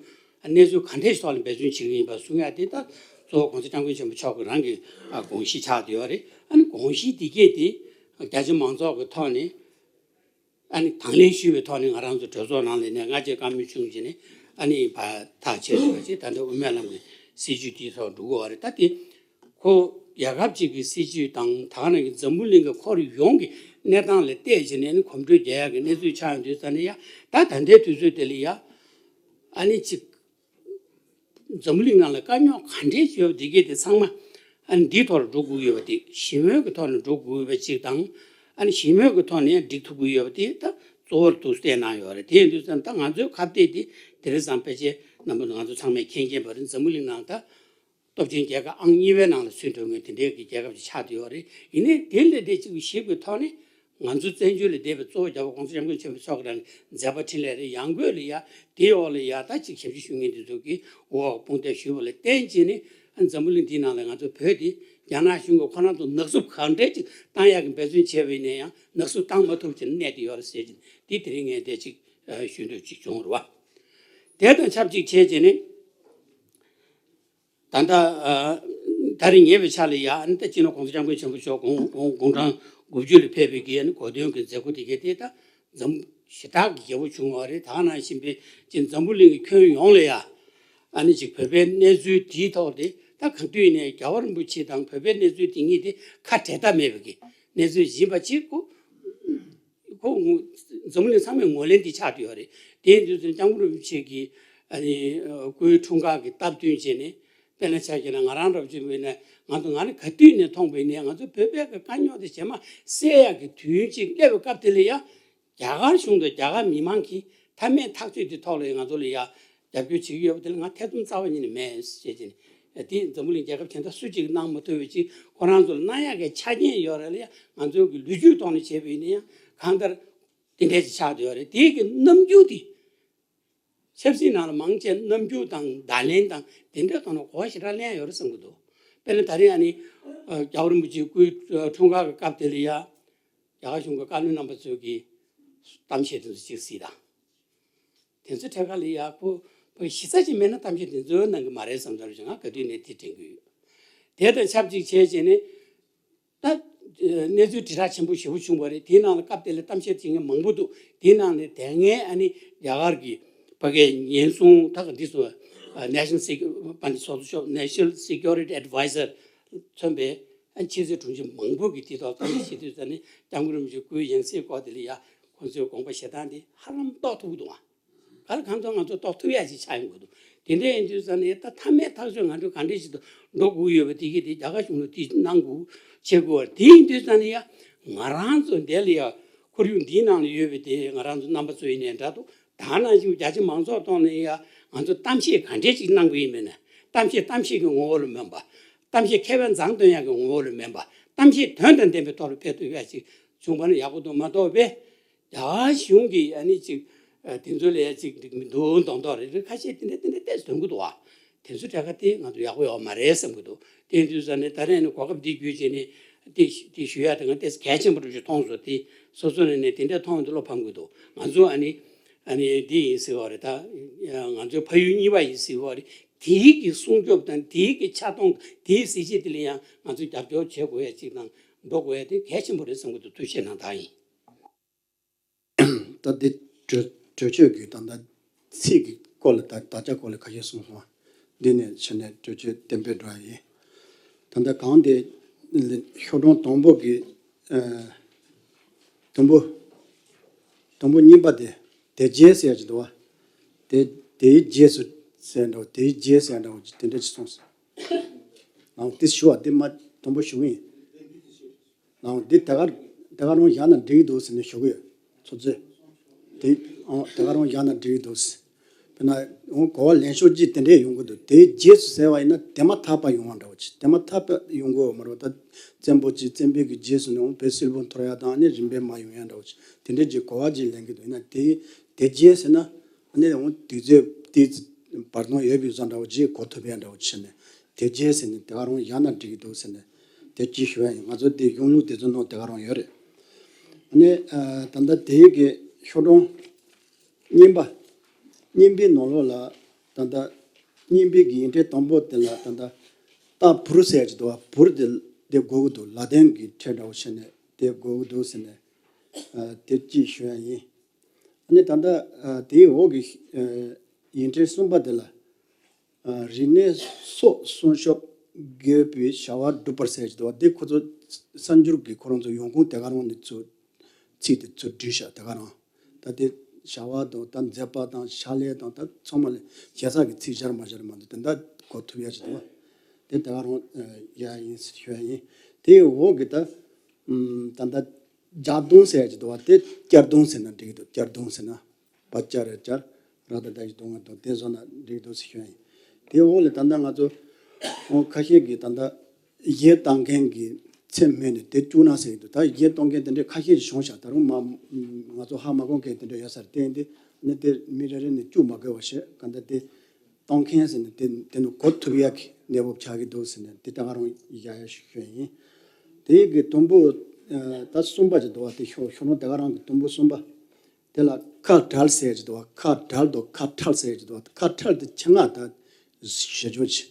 གནས་ཚུལ་ག་འདྲས་ཐོག་ལ་འབད་བརྩོན་བྱེད་ཀྱི་ཡིན་པ་གསུང་ཡ་དེ་ད་གཙོ་བོ་༸གོང་ས་༸སྐྱབས་མགོན་ཆེན་པོ་མཆོག་གི་རང་གི་དགོངས་གཞི་ཆགས་བསྡད་ཡོད་རེད། ཨ་ནི་དགོངས་གཞི་དེ་གས་དེ་རྒྱ་ཆེ་མང་ཚོགས་ཀྱི་ཐོག་ནས་ཨ་ནི་དང་ལེན་ཞུས་པའི་ཐོག་ནས་ང་རང་ཚོ་གྲོས་ཚོགས་ནང་ལ་ནས་སྔ་རྗེས་བཀའ་མོལ་བྱུང་རྗེས་ནས་ཨ་ནི་ཕར་ཐག་ཆོད་ཡོད་པ་ཅིག་ད་ལྟ་དབུ་མའི་ལམ་གྱི་སྲིད་བྱུས་དེའི་ཐོག་འགྲོ་གི་ཡོད་རེད། ད་དེ་ཁོ་རྒྱལ་ཁབ་ཅིག་གི་སྲིད་བྱུས་དང་ད་ག་ནང་གི་འཛམ་བུ་གླིང་གི་ཁོར་ཡོང་གི་གནས་སྟངས་ལ་བལྟས་བྱས་ནས་ཨ་ནི་གོམ་བགྲོད་རྒྱག་ཡག་གི་གནས་ཚུལ་ཆགས་ཡོང་དུས་ཙ་ན་ཡ་ད་ད་ལྟའི་དུས་ཚོད་དེ་ལ་ཡ་ཨ་ནི་ཅིག་འཛམ་བུ་གླིང་ནང་ལ་དཀའ་རྙོག་ག་འདྲས་ཡོད་འདི་གས་དེ་ཚང་མ་ཨ་ནི་འདིའི་ཐོག་ལ་འགྲོ་དགོས་ཡོད་པ་དེ་ཞི་མོལ་གྱི་ཐོག་ནས་འགྲོ་དགོས་ཡོད་པ་གཅིག་དང་ཨ་ནི་ཞི་མོལ་གྱི་ཐོག་ནས་འགྲིག་ཐུབ་ཀྱི་ཡོད་པ་དེ་ད་གཙོ་བོར་འདུག་བལྟས་གནང་ཡོད་རེད། དེ་ཡིན་དུས་ཙམ་ད་ང་ཚོའི་ཁ་གཏད་དེ་དེ་རིང་ཙམ་ཕལ་ཆེར་ རྣམ་པ་ང་ཚོ་ཚང་མས་མཁྱེན་མཁྱེན་པ་རེད། འཛམ་བུ་གླིང་ནང་ད་སྟོབས་ཆེན་རྒྱལ་ཁབ་ཨང་གཉིས་པའི་ནང་ལ་ཚུད་འགྲོ་མཁན་དེ་འདྲའི་གི་རྒྱལ་ཁབ་ཅིག་ཆགས་བསྡད་ཡོད་རེད། ཡིན་ནའི་དེ་ལས་དེ་གཅིག་གི་ཞིབ་ཀྱི་ཐོག་ནས་ང་ཚོ་བཙན་བྱོལ་ལ་བསྡད་པའི་གཙོ་བོ་རྒྱལ་བ་༸གོང་ས་༸སྐྱབས་མགོན་ཆེན་པོ་མཆོག་གི་རང་མཛད་པ་འཕྲིན་ལས་རེད། ཡང་སྒོས་ལ་ཡ་དེའི་འོག་ལ་ཡ་ད་ཅིག་ཞབས་ཕྱི་ཞུ་མཁན་དེ་ཚོ་གིས་འོག་དཔུང་འདེགས་ཞུས་པ་ལ་བརྟེན་བྱས་ནས་ཨ་འཛམ་བུ་གླིང་འདིའི་ནང་ལ་ང་ཚོ་བོད་དེ་རྒྱ་ནག་གཞུང་གིས་ཁོ་རང་ཚོ་ནག་བསུབ་གང་འདྲ་ཅིག་བཏང་ཡག་གི་འབད་བརྩོན་བྱས་པ་ཡིན་ན་ཡང་ནག་བསུབ་བཏང་མ་ཐུབ་བྱས་ནས་གནས་བསྡད་ཡོད་རེད་ཟེར་གྱིན་འདི་དེ་རིང་ངས་འདི་ཅིག་ཞུ་འདོད་ཅིག་བྱུང་རེད་བ། དེ་དང་ཆབས་ཅིག་བྱས་བྱས་ནས། ད་ལྟ་ཨ་ད་རེས་ཉེ་བའི་ཆར་ལ་ཡ་ཨ་ནི་ད་སྤྱི་ནོར་༸གོང་ས་༸སྐྱབས་མགོན་ཆེན་པོ་མཆོག་དགུང་དགུང་དགུང་གྲངས་དགུ་བཅུ་ལ་ཕེབས་པའི་གི་ཨ་ནི་གོ་སྟོན་གྱི་མཛད་སྒོ་དེ་གའི་དེ་ད་འཛམ་ཞེ་དྲག་གི་རྒྱས་པོ་བྱུང་བ་རེད། ད་ག་ནང་བཞིན་པའི་ཅིག་འཛམ་བུ་གླིང་གི་ཁྱོན་ཡོངས་ལ་ཡ་ཨ་ནི་ཅིག་བོད་པའི་གནས་ཚུལ་དེའི་ཐོག་དེ་ད་ག་དུས་ནས་རྒྱལ་བ་རིན་པོ་ཆེ་དང་བོད་པའི་གནས་ཚུལ་དེ་གཉིས་དེ་ཁ་བྲལ་ཐབས་མེད་པའི་གི་གནས་ཚུལ་ཡིན་པ་གཅིག་གོ་ཁོ་ངོ་འཛམ་བུ་གླིང་ཚང་མས་ངོས་ལེན་དེ་ཆགས་བསྡད་ཡོད་རེད། དེ་ཡིན་དུས་ཙམ་སྐྱབས་མགོན་རིན་པོ་ཆེ་གིས་ཨ་ནི་སྐུའི་འཁྲུངས་སྐར་གྱི་སྟབས་བསྟུན་བྱས་ནས་དཔེར་ན་ཆ་བཞག་ན་ང་རང་འདྲ་བོ་ཅིག་ཡིན་ན་ང་ཚོ་ང་ནི་ག་དུས་ནས་མཐོང་པ་ཡིན་ནའི་ང་ཚོ་བོད་པའི་གི་དཀའ་རྙོག་དེ་རྗེས་མ་སེལ་ཡག་གི་དུས་ཡུན་ཅིག་སླེབས་པའི་སྐབས་དེ་ལ་ཡ་རྒྱ་གར་གཞུང་དང་རྒྱ་གར་མི་མང་གིས་མཐའ་མའི་ཐག་གཅོད་དེ་ཐོག་ལ་ཡ་ང་ཚོ་ལ་ཡ་རྒྱབ་སྐྱོར་བྱེད་ཀྱི་ཡོད་པ་དེ་ལ་ང་ཐེ་ཚོམ་རྩ་བ་ཉིད་ནས་མེད་ཅེས་བྱས་ནས་དེ་འཛམ་བུ་གླིང་རྒྱལ་ཁབ་གཞན་དག་སུ་གཅིག་གནང་མ་ཐུབ་པའི་ཅིག་ཁོ་རང་ཚོ་ལ་གནང་ཡག་གི་ཆ་རྐྱེན་ཡོད་རེད་ལ་ཡ་ང་ཚོའི་གི་ལོ་རྒྱུས་ཐོག་ནས་བྱས་པ་ཡིན་ན་ཡང་གང་ལྟར་དེ་འདྲས་ཅིག་ཆགས་བསྡད་ཡོད་རེད། དེའི་གི་རྣམ་འགྱུར་དེ་ཆབ་སྲིད་ནང་ལ་མང་ཆེ་རྣམ་འགྱུར་དང་བརྡ་ལན་དང་དེ་འདྲས་ཐོག་ནས་གོ་བ་ཞེ་དྲག་ལེན་ཡོད་རེད་བསམ་གི་འདུག་དཔེར་ན་ད་རེས་ཨ་ནི་རྒྱལ་བ་རིན་པོ་ཆེའི་སྐུའི་འཁྲུངས་སྐར་གི་སྐབས་དེ་ལ་ཡ་རྒྱ་གར་གཞུང་གི་བཀའ་བློན་རྣམ་པ་ཚོས་ཀྱི་གཏམ་བཤད་དེ་ཚོ་གཅིག་གཟིགས་དང་། དེ་ཚོ་ཐད་ཀར་ལ་ཡག་པོ་པོ་གཞི་རྩ་ཅིག་མེད་ན་གཏམ་བཤད་དེ་ཚོ་གནང་གི་མ་རེད་བསམ་ཚར་ཞིང་ང་ག་དུས་ནས་དེ་དྲན་གི་ཡོད། དེ་དང་ཆབས་ཅིག་བྱས་བྱས་ནས་ད་གནས་ཚུལ་དྲིལ་བསྒྲགས་ཆེན་པོ་ཞེ་པོ་བྱུང་བ་རེད། དེའི་ནང་ལ་སྐབས་དེ་ལ་གཏམ་བཤད་བྱེད་མཁན་མང་པོ་འདུག་དེའི་ནང་ནས་དེ་སྔའི་ཨ་ནི་རྒྱ་གར་གྱི་ཕ་གིའི་ཉེན་སྲུང་ད་ག་འདི་ཚོ་National Sec- པ་འདི་སོ་སོ་ཤོག National Security Advisor མཚོན་པའི་ཨ་ཕྱི་སྲིད་དྲུང་ཆེ་མང་པོ་གིས་དེ་ཐོག་བཀའ་འདྲི་བྱེད་དུས་ཙ་ནས་སྐྱབས་མགོན་རིན་པོ་ཆེ་སྐུའི་ཡང་སྲིད་སྐོར་དེ་ལ་ཡ་ཁོང་ཚོའི་དགོངས་པ་བཞེས་སྟངས་དེ་ཧ་ལམ་རྟོགས་ཐུབ་ཀྱི་འདུག་ཨ། ག་ལ་གང་ཐོག་ང་ཚོ་རྟོགས་ཐུབ་ཡ་ཞིག་ཆགས་ཡོང་གི་འདུག་དེ་འདྲ་ཡིན་དུས་ཙ་ནས་ད་མཐའ་མའི་ཐག་གཅོད་ང་ཚོས་ག་འདྲ་ཞིག་ཏུ་འགྲོ་དགོས་ཡོད་པ་དེ་གི་དེ་རྒྱ་གར་གཞུང་ལ་དེ་གནང་དགོས་བྱེད་དགོས་པ་དེ་ཡིན་དུས་ཙ་ནས་ཡ་ང་རང་ཚོ་འདི་ལ་ཡ་ཁོར་ཡུག་འདིའི་ནང་ལ་ཡོད་པའི་དེ་ང་རང་ཚོ་རྣམ་པ་ཚོ་ཡིན་ནའི་འདྲ་འདུག་ད་ནང་བཞིན་རྒྱ་ཆེ་མང་ཚོགས་ཐོག་ནས་ཡ་ང་ཚོ་གཏམ་བཤད་ག་འདྲས་ཅིག་གནང་གི་ཡིན་མིན་ན་གཏམ་བཤད་གཏམ་བཤད་ཀྱི་ངོ་བོ་ལ་མིན་པ། གཏམ་བཤད་མཁས་པའི་མཛངས་སྟོན་ཡག་གི་ངོ་བོ་ལ་མིན་པ། གཏམ་བཤད་དོན་དང་ལྡན་པའི་ཐོག་ལ་སྤེལ་ཐུབ་ཡག་ཅིག་བྱུང་བ་ན་ཡག་པོ་འདུག་མ་གཏོགས་པས་རྒྱ་གར་གཞུང་གིས་ཨ་ནི་ཅིག་དེ་ཚོ་ལ་ཡ་ཅིག་འགྲིག་མི་འདུག་མདོག་མདོག་རེ་རེ་ཁ་ཤས་དེ་འདྲ་དེ་འདྲ་ཏོག་ཙམ་ཐོན་གི་འདུག་བ། དེ་ཚོ་གྲས་ཁ་དེ་ང་ཚོ་ཡག་པོ་ཡོད་མ་རེད་བསམ་གི་འདུག་དེ་ཡིན་དུས་ཙ་ནས་ད་རེས་ནས་གོ་སྐབས་འདི་བརྒྱུད་བྱས་ནས་དེ་དེ་ཞུ་ཡ་དེ་ང་ཏོག་ཙམ་གལ་ཆེན་པོ་འདྲ་ཞིག་མཐོང་སོང་། དེ་སོ་སོ་ནས་ནས་དེ་འདྲ་མཐོང་དུས་བློ་ཕམ་གི་འདུག་ང་ཚོ་ཨ་ནི་ཨ་ནི་འདི་ཡིན་ཟེར་བ་རེད། ད་ང་ཚོའི་ཕ་ཡུལ་གཉིས་པ་ཡིན་ཟེར་བ་རེད། དེའི་གི་སྲུང་སྐྱོབ་དང་དེའི་གི་ཆགས་སྡང་དེའི་གཟི་བརྗིད་དེ་ལ་ཡང་ང་ཚོས་རྒྱབ་སྐྱོར་བྱེད་དགོས་ཡ་ཅིག་དང་འགྲོ་དགོས་ཡ་དེ་གལ་ཆེན་པོ་རེད་བསམ་གི་འདུག་ཐུགས་རྗེ་གནང་དང་ཡིན། ད་འདི་གྲོས་གྲོས་ཆོད་ཀྱི་ད་ལྟ་ཚིག་གི་སྐོར་ལ་ད་དག་ཆ་སྐོར་ལ་ཁ་ཤས་གསུངས་སོང་བ། འདི་ནས་ཕྱི་ནས་གྲོས་ཆོད་གཏན་འབེབས་འགྲོ་ཡ་ཡིན། ད་ལྟ་གང་དེ་ཤོག་གྲངས་དང་པོ་གི་ཨ་དང་པོ་དང་པོ་གཉིས་པ་དེ་དེ་རྗེས་ཟེར་ཡ་ཅིག་འདུག་བ། དེ་དེའི་རྗེས་སུ་ཟེར་འདྲ་བ་དེའི་རྗེས་ཟེར་འདྲ་བ་ཅིག་དེ་འདྲ་ཅིག་གསུངས་སོང་། ཨང་དེ་ཞུ་བ་དེ་མ་དང་པོ་ཞུ་གི་ཡིན། ཨང་དེ་ད་ག་ད་ག་རང་བཞག་ན་འགྲིག་གི་འདུག་ཟེར་ནས་ཞུ་གི་ཡོད་ཚོད་ཚོད། དེ་ཨང་ད་ག་རང་བཞག་ན་འགྲིག་གི་འདུག་ཟེར། དཔེར་ན་འོང་གོ་བ་ལེན་ཤོག་ཅིག་དེ་འདྲས་ཡོང་གི་འདུག་དེའི་རྗེས་སུ་ཟེར་བ་ཡིན་ན་དེ་མ་ཐག་པ་ཡོང་བ་འདྲ་བོ་ཅིག་དེ་མ་ཐག་པ་ཡོང་གི་ཡོད་མ་རེད་བ། ད་བཙན་པོ་ཅིག་བཙན་པོའི་གི་རྗེས་སུ་ནས་འོང་བོད་སིལ་བུ་འཐོར་ཡ་དང་ཨ་ནི་རིམ་པས་མར་ཡོང་ཡ་འདྲ་བོ་ཅིག་དེ་འདྲས་ཀྱི་གོ་བ་ཅིག་ལེན་གི་འདུག་ཡིན་ན་དེ་དེ་རྗེས་ཟེར་ན་ཨ་ནི་འོང་དུས་ཚོད་དེ་བར་སྟོང་ཡོད་པའི་བཟོ་འདྲ་བོ་ཅིག་གོ་ཐུབ་ཡ་འདྲ་བོ་ཅིག་བྱས་ནས་དེ་རྗེས་ཟེར་ནས་དེ་ག་རང་བཞག་ན་འགྲིག་གི་འདུག་ཟེར་ནས་དེ་ཅིག་ཞུ་ཡ་ཡིན། ང་ཚོ་དེ་གཞུང་ལུགས་དེ་ཚོ་ནང་དེ་ག་རང་ཡོད་རེད། ཨ་ནི་ད་ལྟ་དེའི་གི་ཤོག་གྲངས་གཉིས་པ། གཉིས་པའི་ནང་ལོགས་ལ་ད་ལྟ་གཉིས་པའི་གི་ཡིག་ཕྲེང་དང་པོ་དེ་ལ་ད་ལྟ་རྟགས་འབུར་ཟེར་གྱི་འདུག་བ། འབུར་དེ་དེ་དགོས་ཀྱི་འདུག་ལ་ཏིང་གི་ཕྲད་འདྲ་བོ་བྱས་ནས་དེ་དགོས་ཀྱི་འདུག་ཟེར་ནས་ཨ་དེ་གཅིག་ཞུ་ཡ་ཡིན། ཨ་ནི་ད་ལྟ་ཨ་དེའི་འོག་གི་ཨ་ཡིག་ཕྲེང་གསུམ་པ་དེ་ལ་ཨ་རིག་གནས་སོགས་སྲུང་སྐྱོབ་དགོས་པའི་བྱ་བ་སྒྲུབ་པར་ཟེར་གྱི་འདུག་བ། དེ་ཁོ་ཚོ་གསར་འགྱུར་གྱི་ཁོ་རང་ཚོ་ཡོང་ཁུངས་དེ་ག་རང་ནས་ཚུར་ཚིག་དེ་ཚུར་བྲིས་ཤག་དེ་ག་རང་། ད་དེ་བྱ་བ་དང་ད་མཛད་པ་དང་ཕྱག་ལས་དང་ད་ཚང་མ་ལས་ཞེ་ས་གི་ཚིག་སྦྱར་མ་སྦྱར་མ་འདུག་དེ་འདྲ་གོ་ཐུབ་ཡ་ཞིག་འདུག་བ། དེ་དེ་ག་རང་ཡ་ཡིན་ཞུ་ཡ་ཡིན། དེའི་འོག་གི་ད་ད་ད་རྒྱ་གདོང་ཟེར་ཡ་ཞིག་འདུག་བ། དེ་བསྐྱར་གདོང་ཟེར་ན་འགྲིག་གི་འདུག་བསྐྱར་གདོང་ཟེར་ན་བ་བསྐྱར་རེ་བསྐྱར། ར་ད་ད་ཞིག་གཏོང་གི་འདུག་དེ་བཟོ་ན་འགྲིག་འདུག་ཟེར་ཞུ་ཡ་ཡིན། དེ་འོག་ལ་ད་ལྟ་ང་ཚོ་ཁ་ཤས་ཀྱིས་ད་ལྟ་གཞས་བཏང་མཁན་གྱི་མཚན་སྨོས་ནས་དེ་བཅུག་ན་ཟེར་གྱི་འདུག་ད་གཞས་གཏོང་མཁན་དེ་འདྲའི་ཁ་ཤས་ཤིག་བྱུང་ཤག་ད་རུང་མ་ང་ཚོ་ཧ་མ་གོ་མཁན་དེ་འདྲ་ཡོད་ས་རེད། དེ་ཡིན་དུས་ནི་དེ་མི་རེ་རེ་ནས་བཅུག་མ་དགོས་པ་བྱས། གང་ལྟར་དེ་གཏོང་མཁན་ཟེར་ནས་དེ་དེ་ནི་གོ་ཐུབ་ཡག་གི་གནས་བབ་ཆགས་ཀྱི་འདུག་ཟེར་ནས་དེ་ད་ག་རང་ཡ་ཡ་ཞུ་ཡ་ཡིན། དེ་གི་དུམ་བུ་ཨ་ད་གསུམ་པ་ཅིག་འདུག་བ། དེ་ཤོ་ཤོ་ལོ་དེ་ག་རང་གི་དུམ་བུ་གསུམ་པ། དེ་ལ་ཁ་བྲལ་ཟེར་གྱི་འདུག་བ། ཁ་བྲལ་དང་ཁ་བྲལ་ཟེར་གྱི་འདུག་བ། ཁ་བྲལ་དེ་ཆེད་མངགས་ད་ཞེ་ཆོག་ཅིག་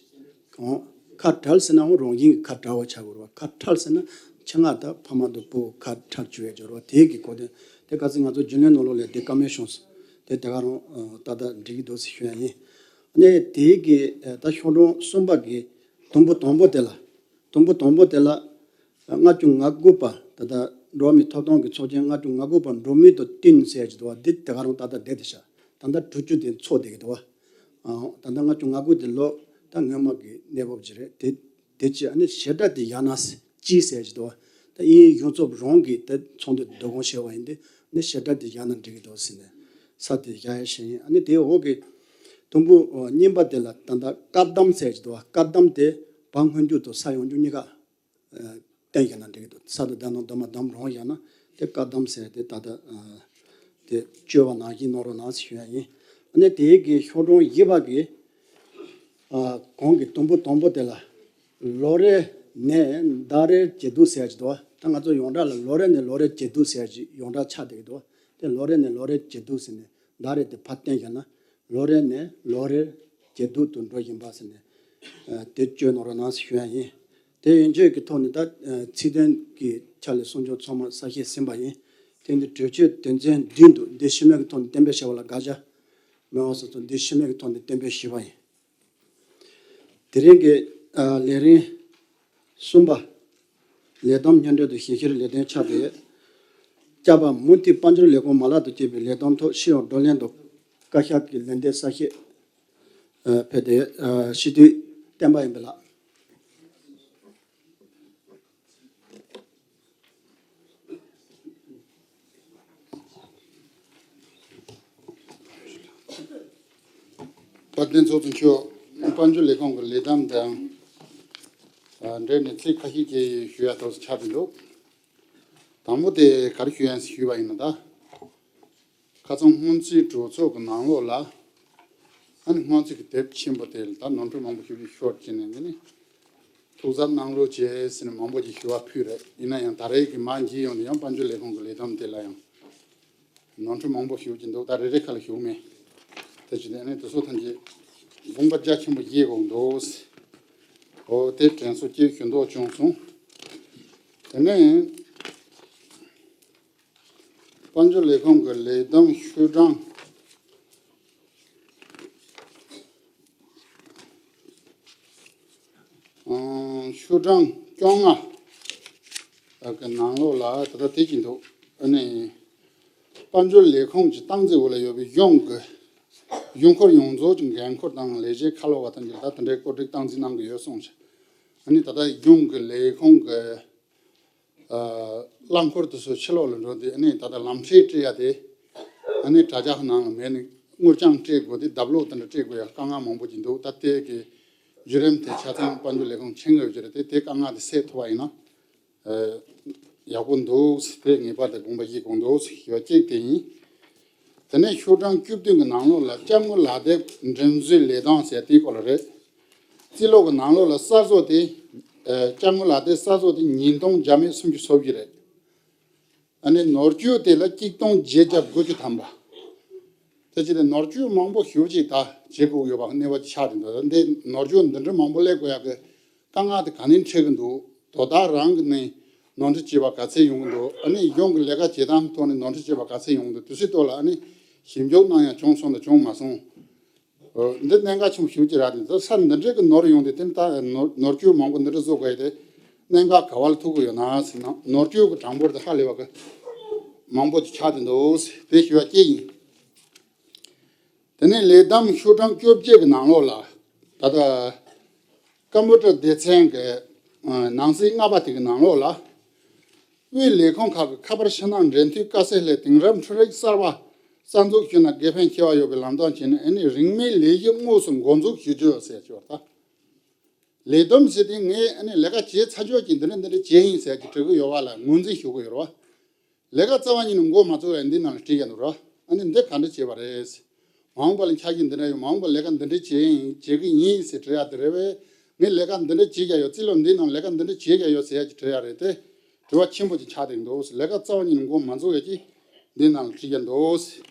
ཁ་བྲལ་ཟེར་ན་འོ་རང་བཞིན་གྱི་ཁ་བྲལ་བ་ཆགས་དགོས་རེད་བ། ཁ་བྲལ་ཟེར་ན་ཆེད་མངགས་ད་ཕ་མ་དང་བུ་ཁ་བྲལ་བཅུག་ཡ་ཅིག་རེད་བ། དེ་གི་གོ་དོན་དེ་ག་ཚོད་ང་ཚོ་རྒྱུན་ལས་ནང་ལོགས་ལ་དེ་བཀའ་མོལ་བྱུང་སོང་། དེ་དེ་ག་རང་ད་ལྟ་འགྲིག་གི་འདུག་ཟེར་ཞུ་ཡ་ཡིན། ཨ་ནི་དེ་གི་ད་ཤོག་གྲངས་གསུམ་པ་གི་དུམ་བུ་དང་པོ་དེ་ལ། དུམ་བུ་དང་པོ་དེ་ལ་ལྔ་བཅུ་ང་དགུ་པ། ད་ལྟ་འགྲོ་བ་མིའི་ཐོབ་ཐང་གི་ཚོགས་ཆེན་ལྔ་བཅུ་ང་དགུ་པ་འགྲོ་མུས་དང་བསྟུན་ཟེར་གྱི་འདུག་བ། འདི་དེ་ག་རང་ད་ལྟ་བསྡད་དེ་ཤག་ད་ལྟ་དྲུག་ཅུ་དེ་འཚོགས་བསྡད་ཀྱི་འདུག་བ། ཨང་། ད་ལྟ་ལྔ་བཅུ་ང་དགུ་དེ་ལོ་ད་སྔོན་མ་གི་གནས་བབ་ཅིག་རེད། དེ་དེ་ཅི་ཨ་ནི་ཞེ་དྲག་དེ་ཡང་ན་ཅི་ཟེར་གྱི་འདུག་བ། ད་དབྱིན་ཡུལ་གཞུང་ཚབ་རང་གིས་དེ་ཚོགས་འདུ་བསྡུ་སྐོང་བྱས་པ་ཡིན་དུས་ནི་ཞེ་དྲག་དེ་ཡང་ན་འགྲིག་གི་འདུག་ཟེར་ནས་ས་དེ་བཞག་ཡ་ཞིག་ཡིན། ཨ་ནི་དེའི་འོག་གི་དུམ་བུ་གཉིས་པ་དེ་ལ་ད་ལྟ་བཀག་སྡོམ་ཟེར་གྱི་འདུག་བ། བཀག་སྡོམ་དེ་བར་སྔོན་འཇུག་དང་ས་ཡོངས་འཇུག་གཉིས་ཀ་ཨ་བསྟན་བཞག་ན་འགྲིག་གི་འདུག་ས་དང་ལྡན་ནོ་འདོན་མ་འདོན་རང་བཞག་ན་དེ་བཀག་སྡོམ་ཟེར་དེ་ད་ལྟ་ཨ་དེ་བཅོས་པ་ནང་བཞིན་གནང་རོགས་གནང་ཞུ་ཡ་ཡིན། ཨ་ནི་དེའི་གི་ཤོག་གྲངས་བཞི་པ་གི་ཨ་གོང་གི་དུམ་བུ་དང་པོ་དེ་ལ་ལོ་རེ་ནས་ཟླ་རེར་བརྗེ་བསྡུར་ཟེར་གྱི་འདུག་ད་ང་ཚོ་ཡོངས་གྲགས་ལ་ལོ་རེ་ནས་ལོ་རེར་བརྗེ་བསྡུར་ཟེར་གྱི་ཡོངས་གྲགས་ཆགས་བསྡད་ཀྱི་འདུག་དེ་ལོ་རེ་ནས་ལོ་རེར་བརྗེ་བསྡུར་ཟེར་ནས་ཟླ་རེ་དེ་ཕར་བསྟན་བཞག་ན་ལོ་རེ་ནས་ལོ་རེར་ཇེ་སྡུག་ཏུ་འགྲོ་བཞིན་པ་ཟེར་ནས་ཨ་དེ་བཅོས་གནང་རོགས་གནང་ཞུ་ཡ་ཡིན། དེ་ཡན་ཆད་ཀྱི་ཐོག་ནས་ད་ཨ་ཚིག་དོན་གྱི་ཆ་ལས་གསུང་ཆོས་ཚང་མ་གསལ་བཤད་ཟིན་པ་ཡིན། དེ་འདི་གྲོས་ཆོད་དོན་ཚན་བདུན་འདུག་འདི་ཞུ་མེད་ཀྱི་ཐོག་ནས་གཏན་འབེབས་བྱས་པ་ལ་དགག་བྱ་མེད་པ་སོགས་ཚོ་འདི་ཞུ་མེད་ཀྱི་ཐོག་ནས་གཏན་འབེབས་ཞུས་པ་ཡིན། དེ་རིང་གི་ཨ་ལས་རིམ་གསུམ་པ། ལས་བསྡོམས་སྙན་སྒྲོན་དང་ཞིབ་བཤེར་ལས་དོན་ཆ་དེ། བཅའ་བ་མུ་མཐུད་དཔལ་འབྱོར་ལས་ཁུངས་མ་ལག་ཏུ་བསྐྱེད་པའི་ལས་བསྡོམས་ཐོག་ཕྱི་ཡོང་བགྲོ་གླེང་དང་བཀའ་ཤག་གི་ལན་འདེབས་གསལ་བཤད་ཨ་ཕེབས་ཏེ་ཨ་སྤྱི་འཐུས་བསྟན་པ་ཡིན་པ་ལགས། དཔལ་ལྡན་ཚོགས་གཙོ་མཆོག་དཔལ་འབྱོར་ལས་ཁུངས་ཀྱི་ལས་བསྡོམས་དང་ཨ་འབྲེལ་ནས་ཚིག་ཁ་ཤས་ཀྱི་ཞུ་ཡ་ཐོག་ཆགས་ཏེ་འདུག་དང་པོ་དེ་ག་རེ་ཞུ་ཡ་ཞུས་པ་ཡིན་ན་ད། ཁ་སང་སྔོན་རྩིས་གྲོས་ཚོགས་ཀྱི་ནང་ལོགས་ལ། ཨ་ནི་སྔོན་རྩིས་ཀྱི་དེབ་ཆེན་པོ་དེ་ལ་ད་ནོར་འཁྲུལ་མང་པོ་ཞེ་པོ་ཅིག་ཤོར་བྱས་ནས་འདི་ནི། ཐུགས་གཟབ་གནང་རོགས་བྱས་ཟེར་ནས་མང་པོ་ཅིག་ཞུ་བ་ཕུལ་རེད། ཡིན་ན་ཡང་ད་རེས་ཀྱི་མ་འཇིག་ཡོང་དུས་ཡང་དཔལ་འབྱོར་ལས་ཁུངས་ཀྱི་ལས་བསྡོམས་དེ་ལ་ཡང་། ནོར་འཁྲུལ་མང་པོ་ཞེ་པོ་ཅིག་འདུག་ད་རེ་རེ་ཁ་ལ་ཞུ་མེད། དེ་བྱས་ནས་ཨ་ནི་དེ་ཚོ་ཐམས་ཅད་དགོངས་པ་རྒྱ་ཆེན་པོ་བཞེས་དགོས་འདུག་འོ་དེ་དྲན་གསོ་སྐྱེལ་ཞུ་འདོད་བྱུང་སོང་། དེ་ནས། དཔལ་འབྱོར་ལས་ཁུངས་ཀྱི་ལས་བསྡོམས་ཤོག་གྲངས། ཨང་། ཤོག་གྲངས་བཅོ་ལྔ་གི་ནང་ལོགས་ལ་ད་ལྟ་དེ་བཞིན་དུ་ཨ་ནི་དཔལ་འབྱོར་ལས་ཁུངས་ཀྱི་སྟངས་འཛིན་འོག་ལ་ཡོད་པའི་གཞུང་གི་གཞུང་སྒེར་ཡོངས་རྫོགས་ཀྱི་འགན་འཁུར་དང་ལས་བྱེད་ཁ་ལོ་བ་དང་གཉིས་ད་དེ་འདྲའི་བཀོད་སྒྲིག་སྟངས་འཛིན་གནང་གི་ཡོད་གསུངས་ཤག་ཨ་ནི་ད་ལྟ་གཞུང་གི་ལས་ཁུངས་ཀྱི་ཨ་རླངས་འཁོར་དེ་ཚོ་ཕྱི་ལོགས་ལ་འགྲོ་དུས་ཨ་ནི་ད་ལྟ་ལམ་ཁྲལ་སྤྲད་ཡ་དེ་ཨ་ནི་དྲ་རྒྱ་ནང་ལ་མེད་ནས་དངུལ་རྐྱང་སྤྲད་དགོས་དེ་ལྡབ་ལོག་དེ་འདྲ་སྤྲད་དགོས་ཡ་དཀའ་ངལ་མང་པོ་ཅིག་འདུག་ད་ལྟའི་གི་བརྒྱུད་རིམ་དེ་ཆ་ཚང་དཔལ་འབྱོར་ལས་ཁུངས་མཁྱེན་གྱི་ཡོད་ཀྱི་རེད་དེ་དེ་དཀའ་ངལ་དེ་སེལ་ཐུབ་པ་ཡིན་ན་ཨ་ཡག་པོ་འདུག་དེ་ངེས་པར་དུ་དགོངས་པ་བཞེས་དགོས་འདུག་ཞུ་བ་གཅིག་དེ་ཡིན། དེ་ནས་ཤོག་གྲངས་བཅུ་བདུན་གྱི་ནང་ལོགས་ལ་དཔྱ་དངུལ་ལག་དེབ་འགྲེམས་བཟོའི་ལས་སྟངས་ཟེར་དེའི་སྐོར་ལ་རེད། རྩིས་ལོ་གི་ནང་ལོགས་ལ་གསར་བཟོ་དེ། ཨ་དཔྱ་དངུལ་ལག་དེབ་གསར་བཟོ་དེ་ཉིས་སྟོང་བརྒྱ་མེད་སུམ་ཅུ་སོ་བཞི་རེད། ཨ་ནི་ནོར་སྐྱོན་དེ་ལ་གཅིག་སྟོང་བརྒྱད་བརྒྱ་དགུ་བཅུ་ཐམ་པ། དེ་བྱས་ཏེ་ནོར་སྐྱོན་མང་པོ་ཞེ་པོ་ཅིག་ད་བྱེད་དགོས་ཡོད་པ་གནས་བབ་ཅིག་ཆགས་ཏེ་འདུག་འདི་ནོར་སྐྱོན་འདི་འདྲ་མང་པོ་སླེབས་དགོས་ཡག་གི་དཀའ་ངལ་དེ་ག་ནས་འཕྲད་ཀྱི་འདུག་དོ་བདག་རང་གི་ནས་ནོར་འཁྲུལ་བྱས་པ་ག་ཚད་ཡོང་གི་འདུག་ཨ་ནི་གཞུང་གི་ལས་ཀ་བྱེད་སྟངས་ཐོག་ནས་ནོར་འཁྲུལ་བྱས་པ་ག་ཚད་ཡོང་གི་འདུག་དེ་ཚོའི་ཐོག་ལ་ཨ་ནི་ཞིབ་འཇུག་གནང་ཡག་བྱུང་སོང་དང་བྱུང་མ་སོང་། འདི་གནད་འགག་ཆེན་པོ་ཞེ་པོ་ཅིག་རེད་དེ་ས་འདི་འདྲའི་གི་ནོར་ཡོང་དུས་དེ་ད་ནོར་ནོར་སྐྱོན་མང་པོ་འདི་འདྲ་བཟོ་དགོས་ཡ་དེ་གནད་འགག་ག་བ་ལ་ཐུག་གི་ཡོད་ན་ཟེར་ན་ནོར་སྐྱོན་གྱི་གྲངས་འབོར་དེ་ཧ་ལས་པ་གི་མང་པོ་ཅིག་ཆགས་བསྡད་འདུག་ཟེར་དེ་ཞུ་བ་གཅིག་ཡིན། དེ་ནས་ལས་བསྡོམས་ཤོག་གྲངས་བཅོ་བརྒྱད་ཀྱི་ནང་ལོགས་ལ་ད་ལྟ་ཀམ་པུ་ཊར་སྡེ་ཚན་གྱི་ནང་གསེས་ལྔ་པ་དེ་གི་ནང་ལོགས་ལ། དབུས་ལས་ཁུངས་ཁག་གི་ཁ་པར་ཕྱི་ནང་འབྲེལ་མཐུད་དཀའ་སེལ་སླད་དེང་རབས་འཕྲུལ་རིག་གསར་པ་ རྩ་འཛུགས་ཞུས་ན་དགེ་ཕན་ཆེ་བ་ཡོད་པའི་ལམ་སྟོན་བྱས་ནས། ཨ་ནི་རིན་མེད་ལས་གཞི་དངོས་སུ་འགོ་འཛུགས་ཞུ་རྒྱུ་ཟེར་ཞོར་ད། ལས་བསྡོམས་ཟེར་དུས་ངས་ཨ་ནི་ལས་ཀ་བྱས་ཚར་ཆོག་གི་འདི་འདྲ་འདི་འདྲ་བྱས་ཡིན་ཟེར་གྱི་འབྲི་གི་ཡོད་པ་ལ་ངོས་འཛིན་ཞུ་གི་ཡོད་རེད་བ། ལས་ཀ་རྩ་བ་ཉིད་ནས་འགོ་མ་བཙུགས་པའི་འདི་ནང་ལ་བྲིས་ཀྱི་འདུག་ར། ཨ་ནི་འདི་ག་འདྲ་བྱས་པ་རེད། མ་འོངས་པ་ལ་འཆར་གཞི་འདི་འདྲ་ཡོད། མ་འོངས་པ་ལས་ཀ་འདི་འདྲ་བྱེད་ཡིན་བྱེད་ཀྱི་ཡིན་ཟེར་བྲིས་ཡ་དེ་རེད་བས། ངས་ལས་ཀ་འདི་འདྲ་བྱེད་ཀྱི་ཡོད། རྩིས་ལོ་འདིའི་ནང་ལས་ཀ་འདི་འདྲ་བྱེད་ཀྱི་ཡོད་ཟེར་ཡ་ཅིག་བྲིས་ཡ་རེད་དེ། དྲི་བ་ཆེན་པོ་ཅིག་ཆགས་བསྡད་འདུག། ལས་ཀ་རྩ་བ་ཉིད་ནས་འགོ་མ་བཙུགས་ཡ་ཅིག་འདིའི་ནང་ལ་བྲིས་ཀྱི་འདུག།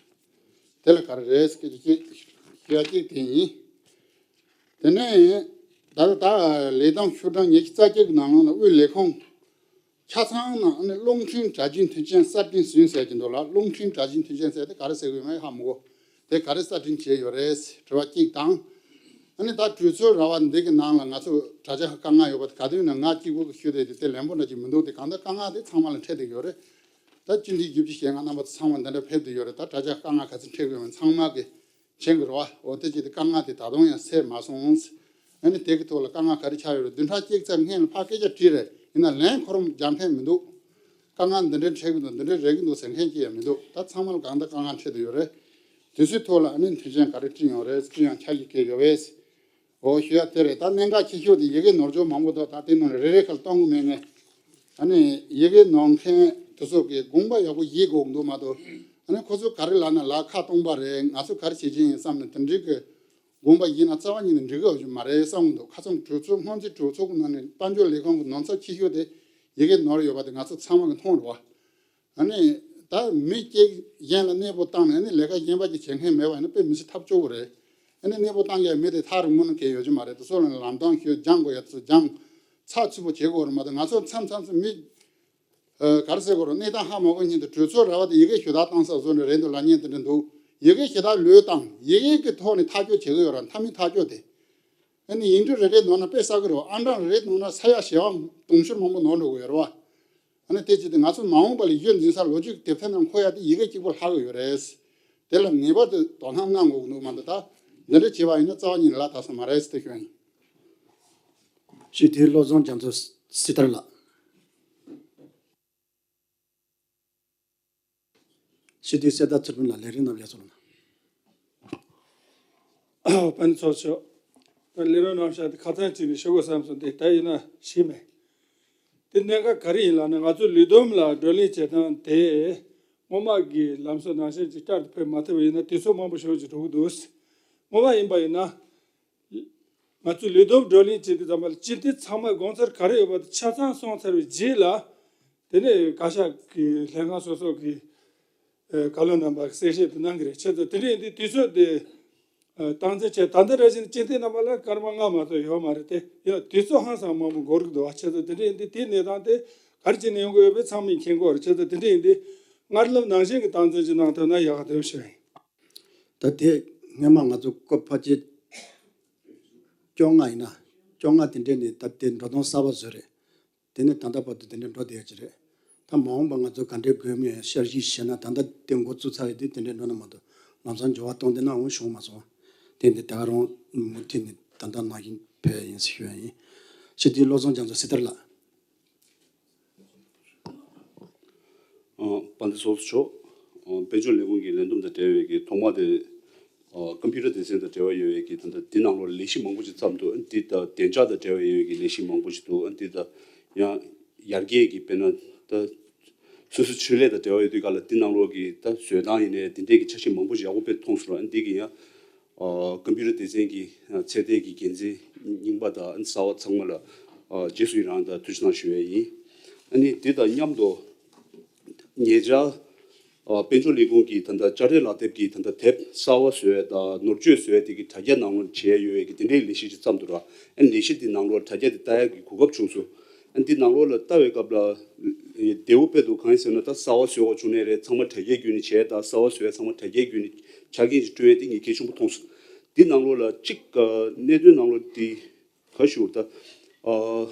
དེ་ལ་ག་རེ་རེད་སྐད་ཆ་གཅིག་ཞུ་ཡ་གཅིག་དེ་ཡིན། དེ་ནས་ད་ལྟ་ད་ལས་དོན་ཤོག་གྲངས་ཉི་ཤུ་རྩ་གཅིག་གི་ནང་ལོགས་ལ་དབུས་ལས་ཁུངས་ཆ་ཚང་ནང་ཨ་ནི་རླུང་འཕྲིན་དྲ་རྒྱའི་མཐུན་རྐྱེན་གསར་སྐྲུན་ཟིན་ཟེར་གྱི་འདུག་ལ། རླུང་འཕྲིན་དྲ་རྒྱའི་མཐུན་རྐྱེན་ཟེར་དེ་ག་རེ་ཟེར་དགོས་མེད་ཧ་མི་གོ། དེ་ག་རེ་གསར་སྐྲུན་བྱས་ཡོད་རེད། དྲི་བ་གཅིག་དང་། ཨ་ནི་ད་གྲོས་ཚོགས་ར་བ་འདི་གི་ནང་ལ་ང་ཚོ་དྲ་རྒྱ་དཀའ་ངལ་ཡོད་པ་དེ་ག་དུས་ན་ང་གཅིག་པུ་གི་ཞུ་བསྡད་དེ་དེ་ལན་པོ་འདྲ་ཅིག་མི་འདུག། དེ་གང་ལྟར་དཀའ་ངལ་དེ་ཚང་མ་ལ་འཕྲད་བསྡད་ཡོད་རེད། ད་སྤྱི་འཐུས་བཞི་བཅུ་ཞེ་ལྔ་རྣམ་པ་ཚོ་ཚང་མ་འདི་འདྲ་ཕེབས་བསྡད་ཡོད་རེད། ད་དྲ་རྒྱ་དཀའ་ངལ་ག་ཚོད་འཕྲད་དགོས་མིན་ཚང་མ་གི་མཁྱེན་གྱི་རེད་བ། འོ་དེ་བྱས་ཏེ་དཀའ་ངལ་དེ་ད་དུང་ཡང་སེལ་མ་སོང་། ཨ་ནི་དེ་གི་ཐོག་ལ་དཀའ་ངལ་ག་རེ་ཆགས་ཡོད་རེད། བདུན་ཕྲག་གཅིག་ཙམ་སྔོན་ལ་ཕར་སྐད་ཆ་དྲིས་རེད། ཡིན་ན་ལན་ཁོ་རང་རྒྱག་མཁན་མི་འདུག། དཀའ་ངལ་འདི་འདྲའི་འཕྲད་ཀྱི་འདུག། འདི་འདྲའི་རེད་ཀྱི་འདུག་ཟེར་མཁན་གཅིག་ཡང་མི་འདུག། ད་ཚང་མ་ལ་གང་ལྟར་དཀའ་ངལ་འཕྲད་དུ་ཡོད་རེད། དེ་ཚོའི་ཐོག་ལ་ཨ་ནི་མཐུན་རྐྱེན་ག་རེ་བསྐྲུན་ཡོད་རེད། བསྐྲུན་ཡང་ཆ་ཞིག་བསྐྱལ་ཡོད་པས། འོ་ཞུ་ཡ་དེ་རེད། ད་གནད་འགག་ཆེ་ཤོས་དེ་ཡི་གེ་ནོར་འཇོག་མང་པོ་འདུག། ད་དེ་ནང་རེ་རེ་ཁ་ལ་གཏོང་གི་མེད་ངས། ཨ་ནི་ཡི་གེ་ནོར་མཁན་དེ་ཚོ་གི་དགོངས་པ་ཡག་པོ་བཞེས་དགོས་ཀྱི་འདུག་མ་གཏོགས། ཨ་ནི་ཁོ་ཚོ་ག་རེ་ལབ་ན་ལབ། ཁ་སྟོང་པ་རེད། ང་ཚོ་ག་རེ་བྱེད་ཀྱི་ཡིན་བསམ་ནས་དེ་འདྲའི་གི་དགོངས་པ་བཞེས་ན་རྩ་བ་ཉིད་ནས་འགྲིག་གི་ཡོད་ཀྱི་མ་རེད་བསམ་གྱི་འདུག། ཁ་སང་གྲོས་ཚོགས་སྔོན་རྩིས་གྲོས་ཚོགས་ཀྱི་ནང་ནས་དཔལ་འབྱོར་ལས་ཁང་གི་ནོར་འཚབ་ཆེ་ཤོས་དེ་ཡི་གེ་ནོར་ཡོད་པ་དེ་ང་ཚོ་ཚང་མ་གི་མཐོང་རེད་བ། ཨ་ནི་ད་མི་གཅིག་གཞན་ལ་གནས་སྤོ་བཏང་ནས་ཨ་ནི་ལས་ཀ་གཞན་པ་ཅིག་བྱེད་མཁན་མེད་པ་ཡིན་ན་དཔེ་མི་སྲིད་ཐབས་སྐྱོ་པོ་རེད། ཨ་ནི་གནས་སྤོ་བཏང་ཡ་མི་དེ་ཐག་རིང་པོ་ནས་གལ་ཡོད་ཀྱི་མ་རེད། དེ་ཚོ་ལ་ལམ་སྟོན་ཞུས་སྦྱང་དགོས་ཡ་དེ་ཚོ་སྦྱང་། ཚགས་ཚུད་པོ་བྱེད་དགོས་རེད་མ་གཏོགས། ང་ཚོ་མཚམས་མཚམས་སུ་མི་ཨ་ག་རེ་ཟེར་དགོས་རེད། གནས་སྟངས་ཧ་མ་གོ་ཉིན་དུ་གྲོས་ཚོགས་ར་བ་དེ་ཡི་གེ་ཞུ་དག་བཏང་ས་བཟོ་འདྲ་རེད་འདུག་ལབ་མཁན་དེ་འདྲ་འདུག། ཡི་གེ་ཞུ་དག་ལོས་བཏང་། ཡི་གེ་གི་ཐོག་ནས་ཐག་གཅོད་བྱེད་ཀྱི་ཡོད་ར། མཐའ་མའི་ཐག་གཅོད་དེ། ཨ་ནི་ཡིག་འབྲུ་རེ་རེ་ནོར་ན་དཔེ་བསགས་ཀྱི་རེད་བ། ཨང་གྲངས་རེ་རེ་ནོར་ན་ས་ཡ་བཞི་བ་དུང་ཕྱུར་མང་པོ་ནོར་འགྲོ་གི་ཡོད་རེད་བ། ཨ་ནི་དེ་བྱས་ཏེ་ང་ཚོ་མ་འོངས་པ་ལ་གཞི་འཛིན་ས་ལོ་རྒྱུས་ཀྱི་དེབ་ཐེར་ནང་འཁོད་ཡ་དེ་ཡི་གེ་གཅིག་པོ་ལྷག་གི་ཡོད་རེད། དེ་ལ་ངེས་པར་དུ་དོ་སྣང་གནང་དགོས་ཀྱི་འདུག་མ་གཏོགས། ད་འདི་འདྲ་བྱས་པ་ཡིན་ན་རྩ་བ་ཉིད་ནས་ལ་དྭགས་ས་མ་རེད་ཟེར་ཞུ་ཡ་ཡིན། སྤྱི་འཐུས་བློ་བཟང་རྒྱ་མཚོ་སྲི་ཐར་ལགས། སྤྱི་འཐུས་གསེར་རྟ་ཚེ་རིང་ལགས་ལས་རིམ་རྣམས་ལ་སོང་ན། དཔལ་ཚོགས་མཆོག། ད་ལས་རིམ་རྣམ་གཞག་དེ་ཁ་ཚང་གཅིག་ནས་ཞུ་དགོས་བསམ་སོང་། དེ་ད་ཡིན་ན་ཞིག་མེད། དེ་གནད་འགག་ག་རེ་ཡིན་ལབ་ན། ང་ཚོ་ལས་བསྡོམས་ལ་བགྲོ་གླེང་བྱེད་སྟངས་དེ་སྔོན་མ་གི་ལམ་སྲོལ་ནང་བཞིན་ཅིག་བསྐྱར་དུ་ཕེབས་མ་ཐུབ་པ་ཡིན་ན་དུས་ཚོད་མང་པོ་ཞེ་པོ་ཅིག་འགྲོ་གི་འདུག། སྔོན་མ་ཡིན་པ་ཡིན་ན། ང་ཚོས་ལས་བསྡོམས་བགྲོ་གླེང་བྱེད་དུས་ཙམ་པ་ལ་སྤྱི་འཐུས་ཚང་མས་དགོངས་ཚུལ་ག་རེ་ཡོད་པ་དེ་ཆ་ཚང་གསུངས་ཚར་བའི་རྗེས་ལ། དེ་ནས་བཀའ་ཤག་གི་ལྷན་ཁང་སོ་སོ་གི་ཨ་བཀའ་བློན་རྣམ་པ་གསལ་བཤད་དེ་གནང་གི་རེད། བྱས་ཙང་དེ་འདྲ་ཡིན་དུས་དུས་ཚོད་དེ་ཨ་སྟངས་འཛིན་བྱས། ད་ལྟ་རེ་བཞིན་སྤྱི་འཐུས་རྣམ་པ་ལ་སྐར་མ་ལྔ་མ་གཏོགས་ཡོད་མ་རེད་དེ། ཡང་དུས་ཚོད་ཧང་སང་མང་པོ་འགོར་གི་འདུག་བ། བྱས་ཙང་དེ་འདྲ་ཡིན་དུས་དེའི་གནས་སྟངས་དེ་ག་རེ་བྱས་ནས་ཡོང་གི་ཡོད་པའི་ཚང་མས་མཁྱེན་གྱི་ཡོད་རེད། བྱས་ཙང་དེ་འདྲ་ཡིན་དུས་སྔར་ལམ་ནང་བཞིན་གྱི་སྟངས་འཛིན་ཅིག་གནང་ཐུབ་ན་ཡག་ག་འདུག་ཞུ་ཡིན། ད་དེ་སྔོན་མ་ང་ཚོ་སྐབས་ཕལ་ཆེར་བཅོ་ལྔ་ཡིན་ན། བཅོ་ལྔ་དེ་འདྲས་ནས་ད་དེ་འགྲོ་སྟངས་གསར་པ་བཟོས་རེད། དེ་ནས་ད་ལྟ་བར་དུ་དེ་འདྲས་འགྲོ་བསྡད་ཡོད་ཀྱི་རེད། ད་མ་འོངས་པ་ང་ཚོ་ག་འདྲས་དགོས་མིན་བསྐྱར་ཞིབ་བྱས་ན། ད་ལྟ་དེ་འགོ་བཙུགས་ཚར་ཡོད་དུས་དེ་འདྲས་འགྲོ་ན་མ་གཏོགས་ལམ་སང་འགྱུར་བ་གཏོང་བསྡད་ན་འོང་བྱུང་མ་སོང་། དེ་འདི་ད་ག་རང་མུ་མཐུད་ནས་ད་ལྟ་ནང་བཞིན་ཕེབས་ཡིན་ཟེར་ཞུ་ཡ་ཡིན། སྤྱི་འཐུས་བློ་བཟང་རྒྱ་མཚོ་སྲི་ཐར་ལགས། ཨ་དཔལ་ལྡན་ཚོགས་གཙོ་མཆོག། ཨ་དཔལ་འབྱོར་ལས་ཁུངས་ཀྱི་ལས་བསྡོམས་དང་འབྲེལ་བའི་གི་ཐོག་མ་དེ། ཨ་ཀམ་པུ་ཊར་སྡེ་ཚན་དང་འབྲེལ་བ་ཡོད་པའི་གི་ད་ལྟ་འདི་ནང་ལོགས་ལས་གཞི་མང་པོ་ཞིག་བརྩམས་འདུག། ཨ་འདི་ད་བདེ་འཇགས་དང་འབྲེལ་བ་ཡོད་པའི་གི་ལས་གཞི་མང་པོ་ཞིག་འདུག། ཨ་འདི་ད་ཡང་ཡར་རྒྱས་ཀྱི་དཔེར་ན་ད་སོ་སོའི་ཆེད་ལས་དང་འབྲེལ་བ་ཡོད་དུས་ག་ལ་འདི་ནང་ལོགས་ཀྱི་ད་བཟོ་སྟངས་ཡིན་ནའི་འདི་འདྲའི་གི་འཆར་གཞི་མང་པོ་ཞིག་ཡག་པོ་དཔེ་མཐོང་སོང་། ཨ་འདི་གི་ཡང་ཨ་ཀམ་པུ་ཊར་སྡེ་ཚན་གྱི་ཨ་ཚད་ལྡན་གྱི་འགན་འཛིན་རྙིང་པ་དང་ཨ་གསར་བ་ཚང་མ་ལ་ཨ་རྗེས་སུ་ཡི་རང་དང་ཐུགས་རྗེ་གནང་ཞུ་ཡས་ཡིན། ཨ་ནི་འདི་དང་མཉམ་དུ་ཉེ་ཆར་ཨ་དཔལ་འབྱོར་ལས་ཁུངས་ཀྱིས་ད་ལྟ་དཔྱ་ཁྲལ་ལག་དེབ་ཀྱི་ད་ལྟ་དེབ་གསར་བ་བཟོ་ཡས་དང་ནོར་བཅོས་བཟོ་ཡས་དེ་གི་དྲ་རྒྱ་ནང་ལོགས་བྱས་ཡོད་པའི་གི་དེ་འདྲའི་ལས་གཞི་ཅིག་བརྩམས་འདུག་ར། ཨ་ནི་ལས་གཞི་འདི་ནང་ལོགས་དྲ་རྒྱ་དེ་ལྟ་ཡག་གི་གོ་སྐབས་བྱུང་སོང་། ཨ་ནི་འདི་ནང་ལོགས་ལ་ལྟ་བའི་སྐབས་ལ་བདེ་བོ་དཔེ་འདུག། གང་ཡིན་ཟེར་ན་ད་གསར་བ་བཟོ་དགོས་བྱུང་ནའི་རེད། ཚང་མ་དྲ་རྒྱའི་བརྒྱུད་ནས་བྱས། ད་གསར་བ་བཟོ་ཡས་ཚང་མ་དྲ་རྒྱའི་བརྒྱུད་ནས་ཆ་རྐྱེན་ཅིག་བསྐྲུན་ཡས་དེ་ངས་གལ་ཆེན་པོ་མཐོང་སོང་། འདི་ནང་ལོགས་ལ་གཅིག་གནད་དོན་ནང་ལོགས་འདི་ག་ཞུ་ད་ཨ་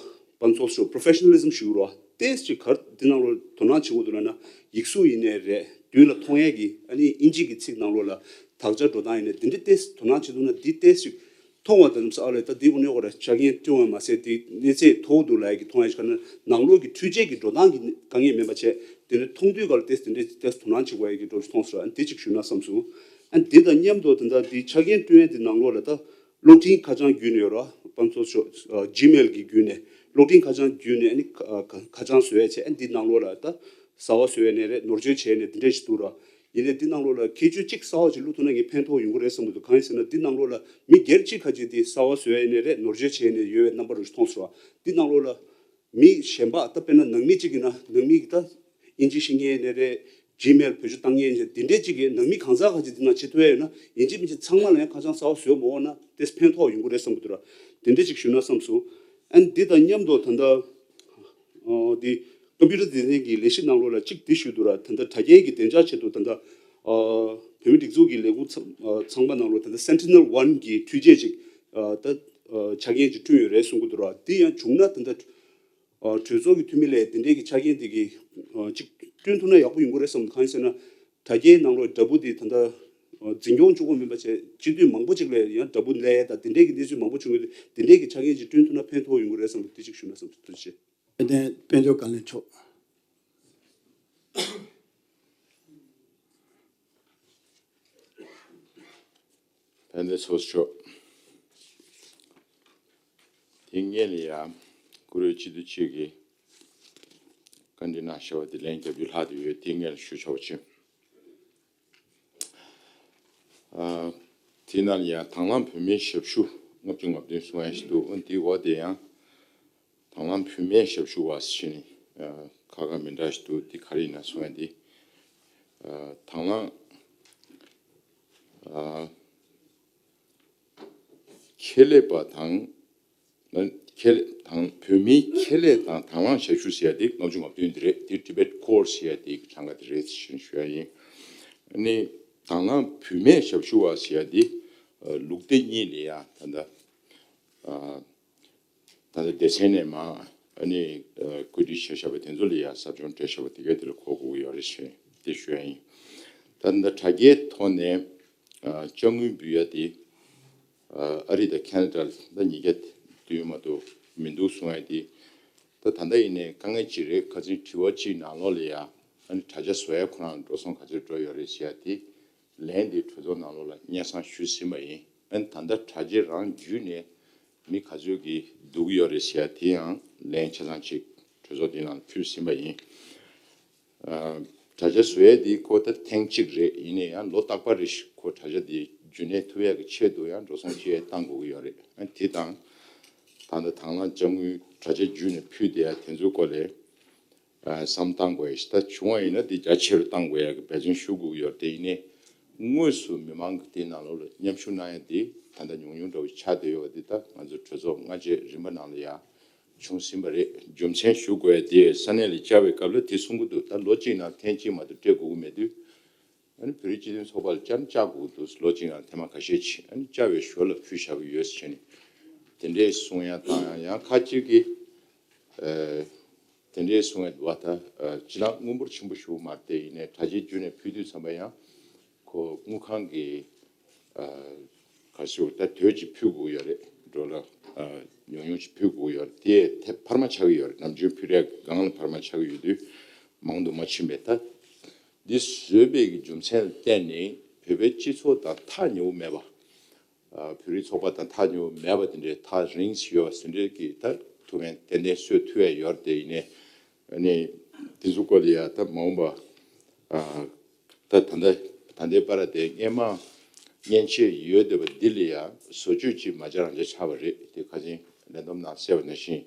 དཔལ་ཚོགས་ཤོག་པོ་རོ་ཕེ་ཤ་ན་ལི་ཛམ་ཞུ་རོགས། ཏེས་ཅིག་གར་འདི་ནང་ལོགས་དོ་སྣང་བྱེད་དགོས་འདུག་ལབ་ན། ཡིག་གཟུགས་ཡིན་ནའི་རེད། མདུན་ལ་མཐོང་ཡས་ཀྱི་ཨ་ནི་ཨིན་ཇི་གི་ཚིག་ནང་ལོགས་ལ་དག་ཆ་འགྲོ་སྟངས་ཡིན་ནའི་འདི་འདྲ་ཏེས་དོ་སྣང་བྱེད་འདུག་ན། འདི་ཏེས་ཅིག་མཐོང་བ་དང་ནམ་ས་ཨ་ལས་ད་འདི་དངོས་གནས་ཁོ་ར་ཆ་རྐྱེན་བསྐྲུན་བ་མ་ཟད་དེ་གནས་ཚད་མཐོ་པོ་འདུག་ལབ་ཡས་ཀྱི་མཐོང་ཡས་ཤིག་ག་ན་ནང་ལོགས་ཀྱི་འཕྲུལ་ཆས་ཀྱི་འགྲོ་སྟངས་ཀྱི་དཀའ་ངལ་མིན་པ་བྱས། དེ་འདྲ་མཐོང་དུས་ག་ལ་ཏེས་དེ་འདྲའི་ཏེས་དོ་སྣང་བྱེད་དགོས་ཡ་གི་འགྲོ་ཞིག་མཐོང་སོང་། ཨ་ནི་དེ་གཅིག་ཞུ་ན་བསམ་སོང་། ཨ་ནི་དེ་དང་མཉམ་དུ་ད་ལྟ་དེ་ཆ་རྐྱེན་བསྐྲུན་ཡ་དེ་ནང་ལོགས་ལ་ད་གློག་འཕྲིན་ཁ་བྱང་བརྒྱུད་ནས་ཡོད་ར། པང་ཚོ་ཤོ་ཨ་ཇི་མེལ་གྱི་བརྒྱུད་ནས་གློག་འཕྲིན་ཁ་བྱང་བརྒྱུད་ནས་ཨ་ནི་ཁ་ཁ་ཁ་བྱང་བཟོ་ཡ་བྱས། ཨ་ནི་དེ་ནང་ལོགས་ལ་ད་གསར་བ་བཟོ་ཡ་ནས་རེད། ནོར་བཅོས་བྱས་ནས་དེ་འདྲས་ཞིག་འདུག་ར། ཡིན་ནའི་འདི་ནང་ལོགས་ལ་ཁྱད་ཆོས་གཅིག་གསར་བ་ཅིག་བླུགས་ཐུབ་ན་ངས་ཕན་ཐོགས་ཡོང་གི་རེད་བསམ་གྱི་འདུག་གང་ཡིན་ཟེར་ན་འདི་ནང་ལོགས་ལ་མི་སྒེར་གཅིག་ཁ་ཅིག་དེ་གསར་བ་བཟོ་ཡ་ཡིན་ནའི་རེད། ནོར་བཅོས་བྱས་ནས་ཡོད་པའི་རྣམ་པ་རུ་མཐོང་སོང་བ། འདི་ནང་ལོགས་ལ་མི་གཞན་པ་ད་དཔེར་ན་ནང་མི་གཅིག་ཡིན་ན་ནང་མི་གི་ད་ཨིན་ཇི་ཤེས་མཁན་ཡིན་ནའི་རེད། ཇི་མེལ་བེད་སྤྱོད་བཏང་མཁན་ཡིན་ནའི་འདི་འདྲས་གཅིག་གིས་ནང་མི་གང་ཟག་ཁ་ཅིག་འདི་ནང་བྱེད་ཐུབ་ཡ་ཡོད་ན་ཡིན་གཅིག་མིན་གཅིག་ཚང་མ་ལ་ཡང་ཁ་བྱང་གསར་བ་བཟོས་མ་འོང་ན་དེ་ཕན་ཐོགས་ཡོང་གི་རེད་བསམ་གྱི་འདུག་ར། དེ་འདྲས་གཅིག་ཞུས་ན་བསམ་སོང་། ཨ་ནི་འདི་དང་མཉམ་དུ་ད་ལྟ་ཨོ་དེ་ཀམ་པུ་ཊར་སྡེ་ཚན་གྱི་ལས་གཞི་ནང་ལོགས་ལ་གཅིག་དེ་ཞུས་འདུག་ར། ད་ལྟ་དྲ་རྒྱའི་གི་བདེ་འཇགས་ཆེད་དུ་ད་ལྟ་ཨ་བོད་མིའི་སྒྲིག་འཛུགས་ཀྱི་ལས་ཁུངས་ཚང་ཨ་ཚང་མ་ནང་ལོགས་ད་ལྟ་Sentinel One གི་འཕྲུལ་ཆས་ཅིག་ཨ་ད་ཨ་ཆ་རྐྱེན་ཅིག་བསྐྲུན་ཡོད་རེད་གསུང་གི་འདུག་ར། དེ་ཡང་བྱུང་ན་ད་ལྟ་ཨ་གྲོས་ཚོགས་ཀྱི་འཐུས་མི་ལས་དེ་འདྲའི་གི་ཆ་རྐྱེན་དེ་གི་ཨ་ཅིག་བསྐྲུན་ཐུབ་ན་ཡག་པོ་ཡོང་གི་རེད་བསམ། གང་ཡིན་ཟེར་ན་དྲ་རྒྱའི་ནང་ལོགས་དྲ་འབུ་དེ་ད་ལྟ་ཨ་འཛིན་སྐྱོང་བཅུག་པ་མིན་པ་བྱས་སྤྱི་འཐུས་མང་པོ་ཅིག་ལ་ཡང་དྲ་འབུ་སླེབས་ཡ་ད་དེ་འདྲའི་གི་གནས་ཚུལ་མང་པོ་བྱུང་གི་འདུག་དེ་འདྲའི་གི་ཆ་རྐྱེན་ཅིག་བསྐྲུན་ཐུབ་ན་ཕན་ཐོགས་ཡོང་གི་རེད་བསམ་གི་འདུག་དེ་གཅིག་ཞུ་ན་བསམ། ཐུགས་རྗེ་ཆེ། དཔལ་ལྡན་དཔལ་འབྱོར་བཀའ་བློན་མཆོག་དཔལ་ལྡན་ཚོགས་གཙོ་མཆོག་དེ་སྔོན་ལ་ཡང་བཀུར་འོས་སྤྱི་འཐུས་གཅིག་གིས་བཀའ་འདྲི་གནང་བཞག་པ་དེ་ལན་རྒྱབ་རྒྱུ་ལྷག་བསྡད་ཡོད། དེ་སྔོན་ལ་ཞུ་ཆོག་པ་བྱུང་། ཨ་དེ་ནང་ལ་ཡང་དང་བླངས་བོད་མིའི་ཞབས་ཞུ་ལྔ་བཅུ་ང་བདུན་གསུང་ཡ་ཞིག་འདུག་འོན་དེའི་འོག་དེ་ཡང་དང་བླངས་བུད་མེད་ཞབས་ཞུ་བ་ཟེར་ནས་ཨ་ཁ་ཁ་མི་འདྲ་ཞིག་འདུག་དེ་ག་རེ་ཡིན་ན་གསུང་ཡ་དེ་ཨ་དང་བླངས་ཨ་ཁྱད་ལས་པ་དང་ཁྱད་ལས་དང་བོད་མིའི་ཁྱད་ལས་དང་དང་བླངས་ཞབས་ཞུ་ཟེར་ཡ་དེ་ལྔ་བཅུ་ང་བདུན་དེ་རེད། དེ་Tibet Core ཟེར་ཡ་དེ་གི་གྲངས་ཀ་དེ་རེད་ཟེར་ཞུ་ཡ་ཡིན། ཨ་ནི་དང་བླངས་བུད་མེད་ཞབས་ཞུ་བ་ཟེར་ཡ་དེ་ཨ་ལུགས་བདེ་གཉིས་ལ་ཡ་ད་ལྟ་ཨ་ད་ལྟ་སྡེ་ཚན་ནས་མར་ཨ་ནི་ཨ་བཀོད་སྒྲིག་བྱས་བཞག་པ་དེ་ཚོ་ལ་ཡ་ཟབ་སྦྱོང་སྤྲད་བཞག་པ་དེ་ག་དེ་ལ་གོ་དགོས་ཀྱི་ཡོད་རེད་ཞེས་དེ་ཞུ་ཡ་ཡིན། ད་ལྟ་དྲ་རྒྱའི་ཐོག་ནས་ཨ་དཔྱ་དངུལ་འབུལ་ཡ་དེ་ཨ་ཨ་རི་དང་ཁེ་ན་ཌ་ལ་ད་ཉིས་བརྒྱ་བསྡུས་མ་གཏོགས་མི་འདུག་གསུང་ཡ་དེ་ད་ད་ལྟ་ཡིན་ནའི་དཀའ་ངལ་ཅིག་རེད། ཁ་སང་དྲི་བ་གཅིག་ནང་ལོགས་ལ་ཡ་ཨ་ནི་དྲ་རྒྱ་བཟོ་ཡ་ཁོ་རང་འགྲོ་སོང་ག་ཚོད་འགྲོ་ཡོད་རེད་ཟེར་ཡ་དེ། ལན་དེ་གྲོས་ཚོགས་ནང་ལོགས་ལ་སྙན་སེང་ཞུས་ཟིན་པ་ཡིན། ཨ་ནི་ད་ལྟ་དྲ་རྒྱ་རང་བརྒྱུད་ནས་མི་ག་ཚོད་ཀྱིས་བསྡུ་གི་ཡོད་རེད་ཟེར་ཡ་དེ་ཡང་ལན་ཆ་ཚང་ཅིག་གྲོས་ཚོགས་འདི་ནང་ཕུལ་ཟིན་པ་ཡིན། ཨ་དྲ་རྒྱ་བཟོ་ཡ་འདི་ཁོ་ད་ཐེངས་གཅིག་རེད། ཡིན་ནའི་ཡང་ལོ་རྟག་པར་རེ་བཞིན་ཁོ་དྲ་རྒྱ་འདི་རྒྱུན་གནས་ཐུབ་ཡ་གི་ཆེད་དུ་ཡང་འགྲོ་སོང་ཅིག་བཏང་དགོས་ཀྱི་ཡོད་རེད། ཨ་དེ་དང་ད་ལྟ་དང་བླངས་དཔྱ་དངུལ་དྲ་རྒྱ་བརྒྱུད་ནས་ཕུལ་བསྡད་ཡ་དེ་ཚོའི་སྐོར་ལ་ཨ་བསམ་བཏང་དགོས་ཡ་ཞིག་ད་བྱུང་བ་ཡིན་ན་དེ་རྒྱ་ཆེ་རུ་བཏང་དགོས་ཡ་གི་འབད་བརྩོན་ཞུ་དགོས་ཀྱི་ཡོད་རེད། དེ་ཡིན་ནའི་དངོས་སུ་མི་མང་གི་དེ་ནང་ལོགས་ལ་མཉམ་ཞུགས་གནང་ཡ་དེ་ད་ལྟ་ཉུང་ཉུང་འདྲ་བོ་ཆགས་བསྡད་ཡོད་པ་དེ་ད་ང་ཚོ་གྲོས་ཚོགས་སྔ་རྗེས་རིམ་པ་ནང་ལ་ཡ་བྱུང་ཟིན་པ་རེད། རྒྱུ་མཚན་ཞུ་དགོས་ཡ་དེ་ས་གནས་ལ་བཅར་བའི་སྐབས་ལ་དེ་གསུང་གི་འདུག་ད་ལོ་གཅིག་ནང་ཐེངས་གཅིག་མ་གཏོགས་སྤྲད་དགོས་ཀྱི་མེད་དུས། ཨ་ནི་བོད་རིགས་སྤྱི་མཐུན་ཚོགས་པ་ལ་བཅར་ན་བཅར་དགོས་འདུག་ལོ་གཅིག་ནང་ཐེངས་མ་ཁ་ཤས་ཅིག་ཨ་ནི་བཅར་བའི་ཞོར་ལ་ཕུལ་བཞག་གི་ཡོད་ཟེར་བྱས་ནས་དེ་འདྲའི་གསུང་ཡ་དང་། ཡང་ཁ་ཅིག་གིས་ཨ་དེ་འདྲའི་གསུང་ཡ་འདུག་བ། ད་ཨ་སྤྱིར་བཏང་དངུལ་འབོར་ཆེན་པོ་ཞིག་མ་རེད། དེ་ཡིན་ནའི་དྲ་རྒྱའི་བརྒྱུད་ནས་ཕུལ་དུས་ཙམ་པ་ཡང་ཁོ་དངུལ་ཁང་གི་ཨ་ག་ཞུ་ད་དོད་ཅིག་ཕུལ་དགོས་ཡོད་རེད། ཌོ་ལར་ཨ་ཉུང་ཉུང་ཅིག་ཕུལ་དགོས་ཡོད་རེད། དེ་ཐེབས་འཕར་མ་ཆགས་ཀྱི་ཡོད་རེད། ནམ་རྒྱུན་ཕུལ་ཡ་སྒང་ལ་འཕར་མ་ཆགས་ཀྱི་ཡོད་དུས་མང་དུ་མ་ཕྱིན་པས། ད་འདི་བཟོས་པའི་གི་རྒྱུ་མཚན་ལ་བརྟེན་ནས་བོད་པའི་སྤྱི་ཚོགས་དང་ཐག་ཉེ་བོ་མེད་པ། ཨ་བོད་རིགས་ཚོགས་པ་དང་ཐག་ཉེ་བོ་མེད་པ་དེ་འདྲའི་ཐག་རིང་ཞིག་ཡོད་པ་དེ་འདྲའི་གི་ད་ཐུགས་ཕན་ཏན་ཏན་གསོས་ཐུབ་ཡ་ཡོད་རེད། དེ་ཡིན་ནའི་ཨ་ནི་དེ་ཚོ་སྐོར་ལ་ཡ་ད་མ་འོངས་པ་ཨ་ད་ད་ལྟ་ད་ལྟའི་བར་དེ་སྔོན་མ་མཉེན་ཆས་ཡོད་བསྡད་པ་འདི་ལ་ཡ་བཟོ་བཅོས་ཅིག་མ་བྱས་རང་བྱས་ཆགས་པ་རེད། དེ་ཁ་སང་ལས་བསྡོམས་ནང་གསལ་བ་ནང་བཞིན་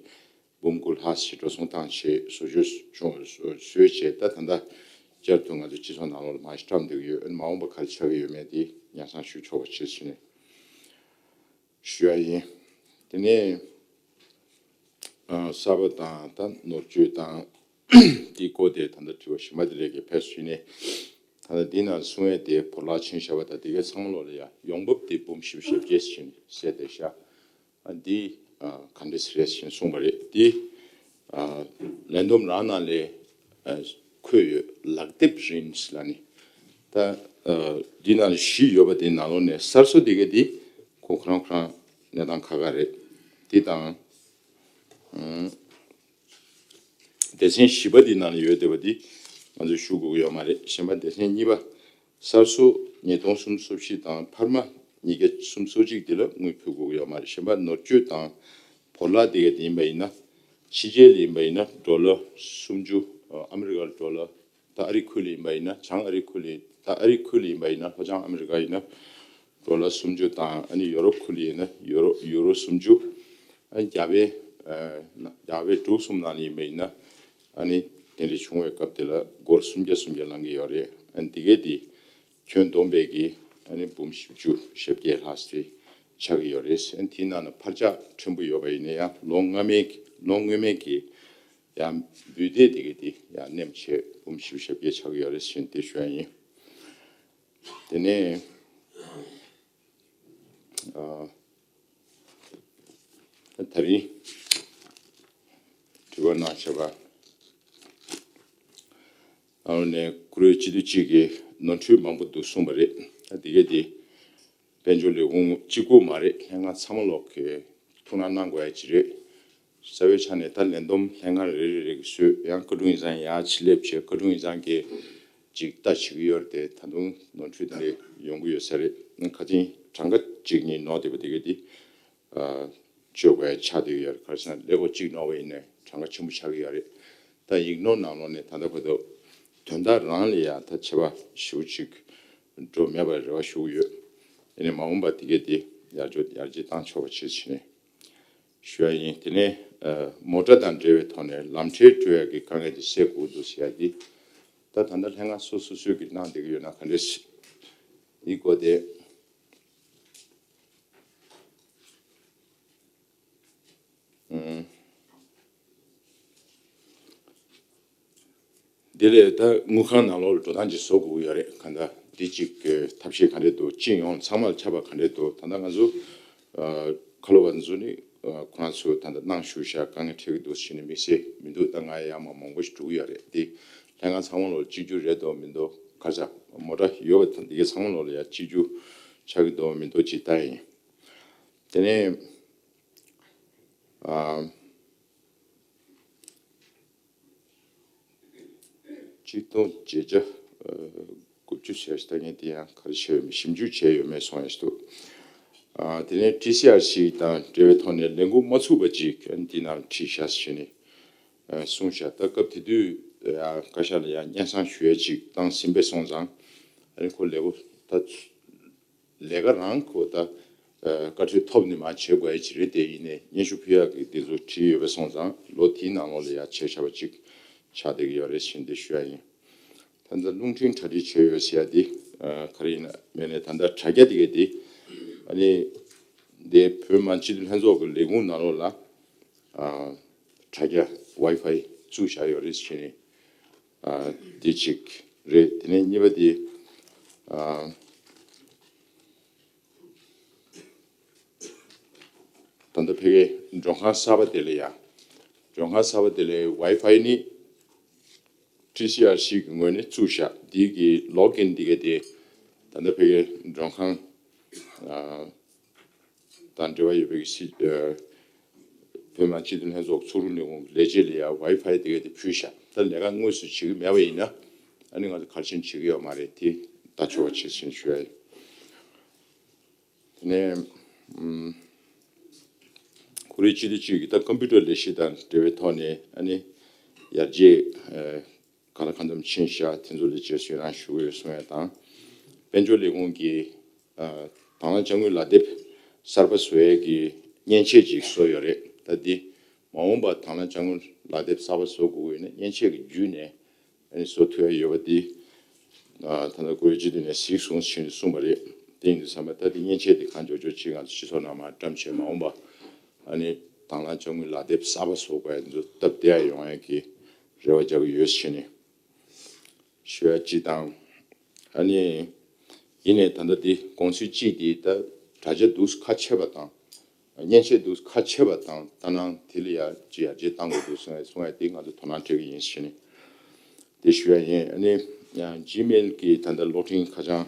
འབུམ་དགུ་ལྷག་ཞིག་འགྲོ་སོང་བཏང་བྱས་བཟོ་བཅོས་བྱུང་བཟོས་བྱས། ད་ད་ལྟ་བསྐྱར་དུ་ང་ཚོ་སྤྱི་ཚོགས་ནང་ལོགས་ལ་མར་ཞིག་བཀྲམ་བསྡད་ཀྱི་ཡོད། མ་འོངས་པ་ག་རེ་ཆགས་ཀྱི་ཡོད་མེད་དེ་སྙན་སེང་ཞུ་ཆོག་པ་བྱེད་ཟེར་ནས་ཞུ་ཡ་ཡིན། དེ་ནས་ཨ་གསར་པ་དང་ད་ནོར་བཅོས་དང་དེའི་སྐོར་དེ་ད་ལྟ་དྲི་བ་གཞན་པ་དེ་ལས་ཀྱི་ཕེབས་ཟིན་ནས། ད་ལྟ་འདི་ནང་གསུང་ཡས་དེ་བོར་བརླག་ཕྱིན་བཞག་པ་དང་དེ་གའི་ཚང་མ་ལོག་ལ་ཡ་ཡོང་འབབ་དེ་འབུམ་བཞི་བཅུ་ཞེ་བརྒྱད་ཕྱིན་གསལ་བསྡད་ཤག་ཨ་འདི་ཨ་ག་འདྲས་རེད་ཞེས་གསུངས་པ་རེད། འདི་ཨ་ལས་བསྡོམས་རང་ནང་ལས་ཨ་འཁོད་ཡོད། ལག་དེབ་རིན་ལ་ནི་ད་ཨ་འདི་ནང་ལ་བཞི་ཡོད་པ་དེའི་ནང་ལོགས་ནས་གསར་བཟོ་དེ་ག་འདི་ཁོ་ཁོ་རང་ཁོ་རང་གནས་སྟངས་ཁག་ཁག་རེད། འདི་དང་ཨ་སྡེ་ཚན་བཞི་པ་འདི་ནང་ལ་ཡོད་བསྡད་པ་འདི་ ང་ཚོས་ཞུ་དགོས་ཀྱི་ཡོད་མ་རེད། གཞན་པ་སྡེ་ཚན་གཉིས་པ་གསར་བཟོ་ཉིས་སྟོང་གསུམ་སོ་བཞི་དང་འཕར་མ་ཉིས་བརྒྱ་གསུམ་སོ་གཅིག་དེ་ལ་དངུལ་ཕུལ་དགོས་ཀྱི་ཡོད་མ་རེད། གཞན་པ་ནོར་བཅོས་དང་བོར་བརླག་དེ་ག་དེ་ཡིན་པ་ཡིན་ན། ཕྱི་རྒྱལ་ལ་ཡིན་པ་ཡིན་ན་ཌོ་ལར་སུམ་ཅུ། ཨ་མི་རི་ཀ་ཌོ་ལར། ད་ཨ་རི་ཁུལ་ལ་ཡིན་པ་ཡིན་ན། བྱང་ཨ་རི་ཁུལ་ལ། ད་ཨ་རི་ཁུལ་ལ་ཡིན་པ་ཡིན་ན། ལྷོ་བྱང་ཨ་མི་རི་ཀ་ཡིན་ན་ཌོ་ལར་སུམ་ཅུ་དང་། ཨ་ནི་ཡོ་རོབ་ཁུལ་ལ་ཡིན་ན་ཡོ་རོ་ཡུ་རོ་སུམ་ཅུ། ཨ་ནི་རྒྱ་བལ། ཨ་རྒྱ་བལ་འབྲུག་གསུམ་ནང་ལ་ཡིན་པ་ཡིན་ན། ཨ་ནི་དེ་འདྲ་བྱུང་བའི་སྐབས་དེ་ལ་སྒོར་སུམ་བརྒྱ་སུམ་བརྒྱ་ལེན་གྱི་ཡོད་རེད། ཨ་ནི་དེ་གས་དེ་ཁྱོན་བསྡོམས་པས་ཀྱི་ཨ་ནི་འབུམ་བཞི་བཅུ་ཞེ་བརྒྱད་ལྷག་ཙམ་ཆགས་ཀྱི་ཡོད་རེད། ཨ་ནི་དེའི་ནང་ན་འཕར་ཆག་ཕྲན་བུ་ཡོད་པ་ཡིན་ན་ཡང་ལོ་སྔ་མའི་ལོ་སྔོན་མའི་གི་ཡང་འབུལ་དེབ་དེ་གས་དེ་ཡང་མནན་བྱས་འབུམ་བཞི་བཅུ་ཞེ་བརྒྱད་ཆགས་ཀྱི་ཡོད་རེད་ཟེར་ནས་དེ་ཞུ་ཡ་ཡིན། དེ་ནས་ཨ་ད་རིང་དྲི་བ་གནང་བྱས་པ་ཨ་ནི་བཀུར་འོས་སྤྱི་འཐུས་གཅིག་གིས་ནོར་འཁྲུལ་མང་པོ་འདུག་གསུངས་པ་རེད། ད་དེ་གས་དེ་དཔལ་འབྱོར་ལས་ཁུངས་གཅིག་པུ་མ་རེད། ལྷན་ཁང་ཚང་མ་ལོག་གིས་ཐུགས་སྣང་གནང་དགོས་ཡ་ཅིག་རེད། རྩ་བའི་ཆ་ནས་ད་ལས་བསྡོམས་ལྷན་ཁང་རེ་རེ་རེ་གིས་བཟོས། ཡང་བཀའ་དྲུང་ཡིག་ཚང་ཡར་ཕྱིར་སླེབས་བྱས་བཀའ་དྲུང་ཡིག་ཚང་གིས་ཅིག་ལྟ་བྱེད་ཀྱི་ཡོད་རེད་དེ། ད་དུང་ནོར་འཁྲུལ་དེ་འདྲ་ཡོང་གི་ཡོད་ས་རེད། ཁ་སང་གྲངས་ཀ་གཅིག་གཉིས་ནོར་བསྡད་པ་དེ་གས་དེ་ཨ་བཅོས་དགོས་ཡ་ཆགས་བསྡད་ཀྱི་ཡོད་རེད། ག་རེ་ཟེར་ན་ཀླད་ཀོར་གཅིག་ནོར་བ་ཡིན་ནའི་གྲངས་ཀ་ཆེན་པོ་ཆགས་ཀྱི་ཡོད་རེད། ད་ཡིག་ནོར་ནང་ལོགས་ནས་ད་ལྟ་བར་དུ་དོན་དག་རང་ལ་ཡ་ད་ཆད་པ་ཞེ་པོ་ཅིག་འགྲོ་མེད་པར་རེ་བ་ཞུ་གི་ཡོད། དེ་ནས་མ་འོངས་པ་དེ་གས་དེ་ཡར་རྒྱས་ཡར་རྒྱས་བཏང་ཆོག་པ་བྱེད་བྱས་ནས་ཞུ་ཡ་ཡིན། དེ་ནས་ཨ་མོ་ཊ་དང་འབྲེལ་བའི་ཐོག་ནས་ལམ་ཁྲལ་སྤྲོད་ཡ་གི་དཀའ་ངལ་དེ་སེལ་དགོས་འདུག་ཟེར་ཡ་དེ། ད་ད་ལྟ་ལྷན་ཁང་སོ་སོ་སོས་ཀྱིས་གནང་བསྡད་ཀྱི་ཡོད་ན་ག་འདྲས་ཡིན་དགོས་དེ། ཨུམ། དེ་ལས་ད་དངུལ་ཁང་ནང་ལོགས་ལ་འགྲོ་སྟངས་ཅིག་བཟོ་དགོས་ཀྱི་ཡོད་རེད། གང་ལྟར་འདི་གཅིག་གི་ཐབས་ཤེས་ག་འདྲས་འདུག་སྤྱི་ཡོངས་ཚང་མར་ཁྱབ་པ་ག་འདྲས་འདུག་ད་ལྟ་ང་ཚོ་ཨ་ཁ་ལོ་བ་ཚོ་ནི་ཨ་ཁོ་རང་ཚོ་ད་ལྟ་གནང་བཞུགས་ཤག་དཀའ་ངལ་འཕྲད་ཀྱི་འདུག་ཟེར་ནས་དམིགས་བསལ་མི་འདུག་ད་ང་ཡང་མ་མང་པོ་ཞིག་འགྲོ་གི་ཡོད་རེད། འདི་ལྷན་ཁང་ཚང་མ་ལོགས་གཅིག་གྱུར་རེད་འདུག་མི་འདུག་ག་རེ་ཟ། མོ་ཊ་ཡོད་པ་དང་འདི་གའི་ཚང་མ་ལོགས་ལ་ཡང་གཅིག་གྱུར་ཆགས་ཀྱི་འདུག་མི་འདུག་ཅིག་ལྟ་ཡིན། དེ་ནས་ཨ་ཆིག་སྟོང་བརྒྱད་བརྒྱ་དགུ་བཅུ་ཞེ་ལྟ་མཁན་དེ་ཡང་ག་རེ་བྱས་ཡོད་མེད་ཞིབ་འཇུག་བྱས་ཡོད་མེད་གསུང་ཡ་ཞིག་འདུག་ཨ་དེ་ནས་ཊི་སི་ཨར་སི་དང་འབྲེལ་བའི་ཐོག་ནས་ལས་འགུལ་མ་ཚུགས་པ་ཅིག་འདི་ནང་ཁྲིད་ཤག་ཟེར་ནས་ཨ་གསུངས་ཤག་ད་སྐབས་དེ་དུས་ཡང་བཀའ་ཤག་ལ་ཡང་སྙན་སེང་ཞུ་ཡ་ཅིག་བཏང་ཟིན་པས་སོང་ཙང་ཨ་ནི་ཁོ་ལས་འགུལ་ད་ལས་ཀ་རང་ཁོ་ད་ཨ་བཀའ་འཁྲོལ་ཐོབ་ནས་མར་བྱེད་དགོས་ཡ་ཅིག་རེད། དེ་ཡིན་ནའི་སྙན་ཞུ་ཕུལ་ཡག་གི་དེ་ཚོ་བྲིས་ཡོད་པ་སོང་ཙང་ལོ་དེའི་ནང་ལོགས་ལ་ཡ་བྱས་བཞག་པ་ཅིག་ཆགས་བསྡད་ཀྱི་ཡོད་རེད་ཟེར་འདི་ཞུ་ཡ་ཡིན། ད་ལྟ་རླུང་འཕྲིན་གྲ་སྒྲིག་བྱས་ཡོད་ཟེར་ཡ་དེ་ཨ་ག་རེ་ཡིན་ན་མེད་ནས་ད་ལྟ་དྲ་རྒྱ་དེ་གས་དེ་ཨ་ནི་དེ་བོད་མི་མང་སྤྱི་འཐུས་ལྷན་ཚོགས་ཀྱི་ལས་ཁུངས་ནང་ལོགས་ལ་ཨ་དྲ་རྒྱ་ཝའི་ཕའི་བཙུགས་བཞག་ཡོད་རེད་ཟེར་ནས། ཨ་དེ་གཅིག་རེད། དེ་ནས་གཉིས་པ་དེ་ཨ་ད་ལྟ་ཕ་གིའི་མགྲོན་ཁང་གསར་པ་དེ་ལ་ཡ་མགྲོན་ཁང་གསར་པ་དེ་ལའི་ཝའི་ཕའི་ནི་ཊི་སི་ཨར་སི་གི་ངོས་ནས་བཙུགས་བཞག་འདི་གི་ལོག་ཨིན་འདི་ག་དེ་ད་ལྟ་ཕ་གིའི་མགྲོན་ཁང་ཨ་དང་འབྲེལ་བ་ཡོད་པའི་སྲིད་ཨ་བོད་མི་མང་སྤྱི་འཐུས་ལྷན་ཚོགས་ཚོགས་དྲུང་ལས་ཁུངས་ལས་བྱེད་ལ་ཡང་ཝའི་ཕའི་དེ་ག་དེ་ཕུལ་ཤག་ད་ལས་ཀ་དངོས་སུ་བྱེད་ཀྱི་མེད་པ་ཡིན་ན་ཨ་ནི་ང་ཚོ་གལ་ཆེན་བྱེད་ཀྱི་ཡོད་མ་རེད། དེ་ལྟ་ཆོག་པ་བྱེད་ཟེར་ཞུ་ཡ་ཡིན། དེ་ནས་ཨམ་ཁོ་རའི་སྤྱི་འཐུས་གཅིག་གིས་ད་ཀམ་པུ་ཊར་ལས་གཞི་དང་འབྲེལ་བའི་ཐོག་ནས་ཨ་ནི་ཡར་རྒྱས་ཨ་གང་ལ་གང་འཚམ་ཕྱིན་ཤག་དེ་ཚོ་ལ་རྗེས་སུ་ཡི་རང་ཞུ་གི་ཡོད་གསུང་ཡ་དང་། དཔལ་འབྱོར་ལས་ཁུངས་ཀྱིས་ཨ་དང་བླངས་དཔྱ་དངུལ་ལག་དེབ་གསར་པ་བཟོ་ཡས་ཀྱི་མཉེན་ཆས་ཅིག་བཟོས་ཡོད་རེད། ད་འདི་མ་འོངས་པར་དང་བླངས་དཔྱ་དངུལ་ལག་དེབ་གསར་པ་བཟོ་དགོས་ཀྱི་ཡོད་ན་མཉེན་ཆས་ཀྱི་བརྒྱུད་ནས་ཨ་ནི་བཟོ་ཐུབ་ཡ་ཡོད་པ་འདི་ཨ་ད་ལྟ་བཀུར་འོས་སྤྱི་འཐུས་ནས་གཟིགས་སོང་ཞེས་གསུངས་པ་རེད། དེ་ཡིན་དུས་ཙམ་པ་ད་འདི་མཉེན་ཆས་འདི་གང་མགྱོགས་མགྱོགས་ཅིག་ང་ཚོ་སྤྱི་ཚོགས་ནང་མར་བཀྲམ་བྱས་མ་འོངས་པ་ཨ་ནི་དང་བླངས་དཔྱ་དངུལ་ལག་དེབ་གསར་པ་བཟོ་དགོས་ཡ་འདི་ཚོ་སྟབས་བདེ་ཡ་ཡོང་ཡ་གི་རེ་བ་རྒྱག་གི་ཡོད་ཞེས་ནས། ཞུ་ཡ་གཅིག་དང་། ཨ་ནི། ཡིན་ནའི་ད་ལྟ་འདི་གོང་ཚུལ་གཅིག་འདི་ད་དྲ་རྒྱ་འདུག་ཁ་ཕྱེ་བ་དང་། མཉེན་ཆས་འདུག་ཁ་ཕྱེ་བ་དང་ད་ནང་དེ་ལ་ཡ་ཅི་ཡར་རྒྱས་གཏང་དགོས་འདུག་གསུང་ཡ་གསུང་ཡ་དེ་ང་ཚོ་དོ་སྣང་སྤྲད་ཀྱི་ཡིན་ཞེས་ནས། དེ་ཞུ་ཡ་ཡིན། ཨ་ནི། ཇི་མེལ་གི་ད་ལྟ་གློག་འཕྲིན་ཁ་བྱང་།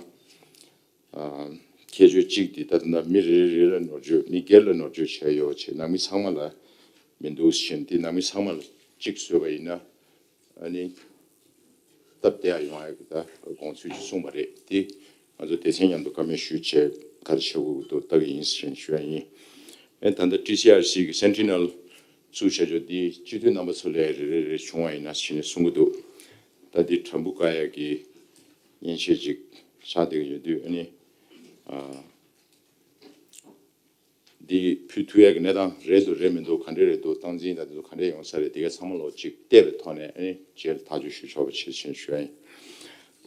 ཨ། ཁྱད་ཆོས་གཅིག་འདི་ད་ལྟ་མི་རེ་རེ་ལ་ནོར་བཅོས་མི་སྒེར་ལ་ནོར་བཅོས་བྱས་ཡོད་པ་བྱས་ནང་མི་ཚང་མ་ལ་མི་འདུག་ཞེས་ནས་དེ་ནང་མི་ཚང་མ་ལ་གཅིག་བཟོས་པ་ཡིན་ན། ཨ་ནི། སྟབས་བདེ་ཡག་ཡོང་ཡག་གི་ད་དགོངས་ཚུལ་ཅིག་གསུངས་པ་རེད། དེ་ང་ཚོ་སྡེ་ཚན་མཉམ་དུ་བཀའ་མོལ་ཞུས་བྱས་ག་རེ་བྱེད་དགོས་ཀྱི་འདུག་ལྟ་གི་ཡིན་ཞེས་ཞུ་ཡ་ཡིན། ཨེ་ད་ལྟ་ཊི་སི་ཨར་སི་གི་སེན་ཊི་ནལ་བཙུགས་བྱ་ཆོག་འདི་སྤྱི་འཐུས་རྣམ་པ་ཚོ་ལས་རེ་རེ་རེ་བྱུང་བ་ཡིན་ན་ཞེས་ནས་གསུང་གི་འདུག་ད་འདི་དྲ་འབུ་བཀག་ཡག་གི་མཉེན་ཆས་ཅིག་ཆགས་བསྡད་ཀྱི་ཡོད་དུས་ཨ་ནི་ཨ། འདི་ཕུལ་ཐུབ་ཡག་གི་གནས་སྟངས་རེད་འདུག་རེད་མི་འདུག་ག་འདྲས་རེད་འདུག་སྟངས་འཛིན་དང་དེ་ཚོ་ག་འདྲས་ཡོང་ས་རེད། དེ་ག་ཚང་མ་ལོ་གཅིག་བལྟས་པའི་ཐོག་ནས་ཨ་ནི་རྗེས་ལ་ཐག་གཅོད་ཞུ་ཆོག་པ་བྱེད་ཆེན་ཞུ་ཡ་ཡིན།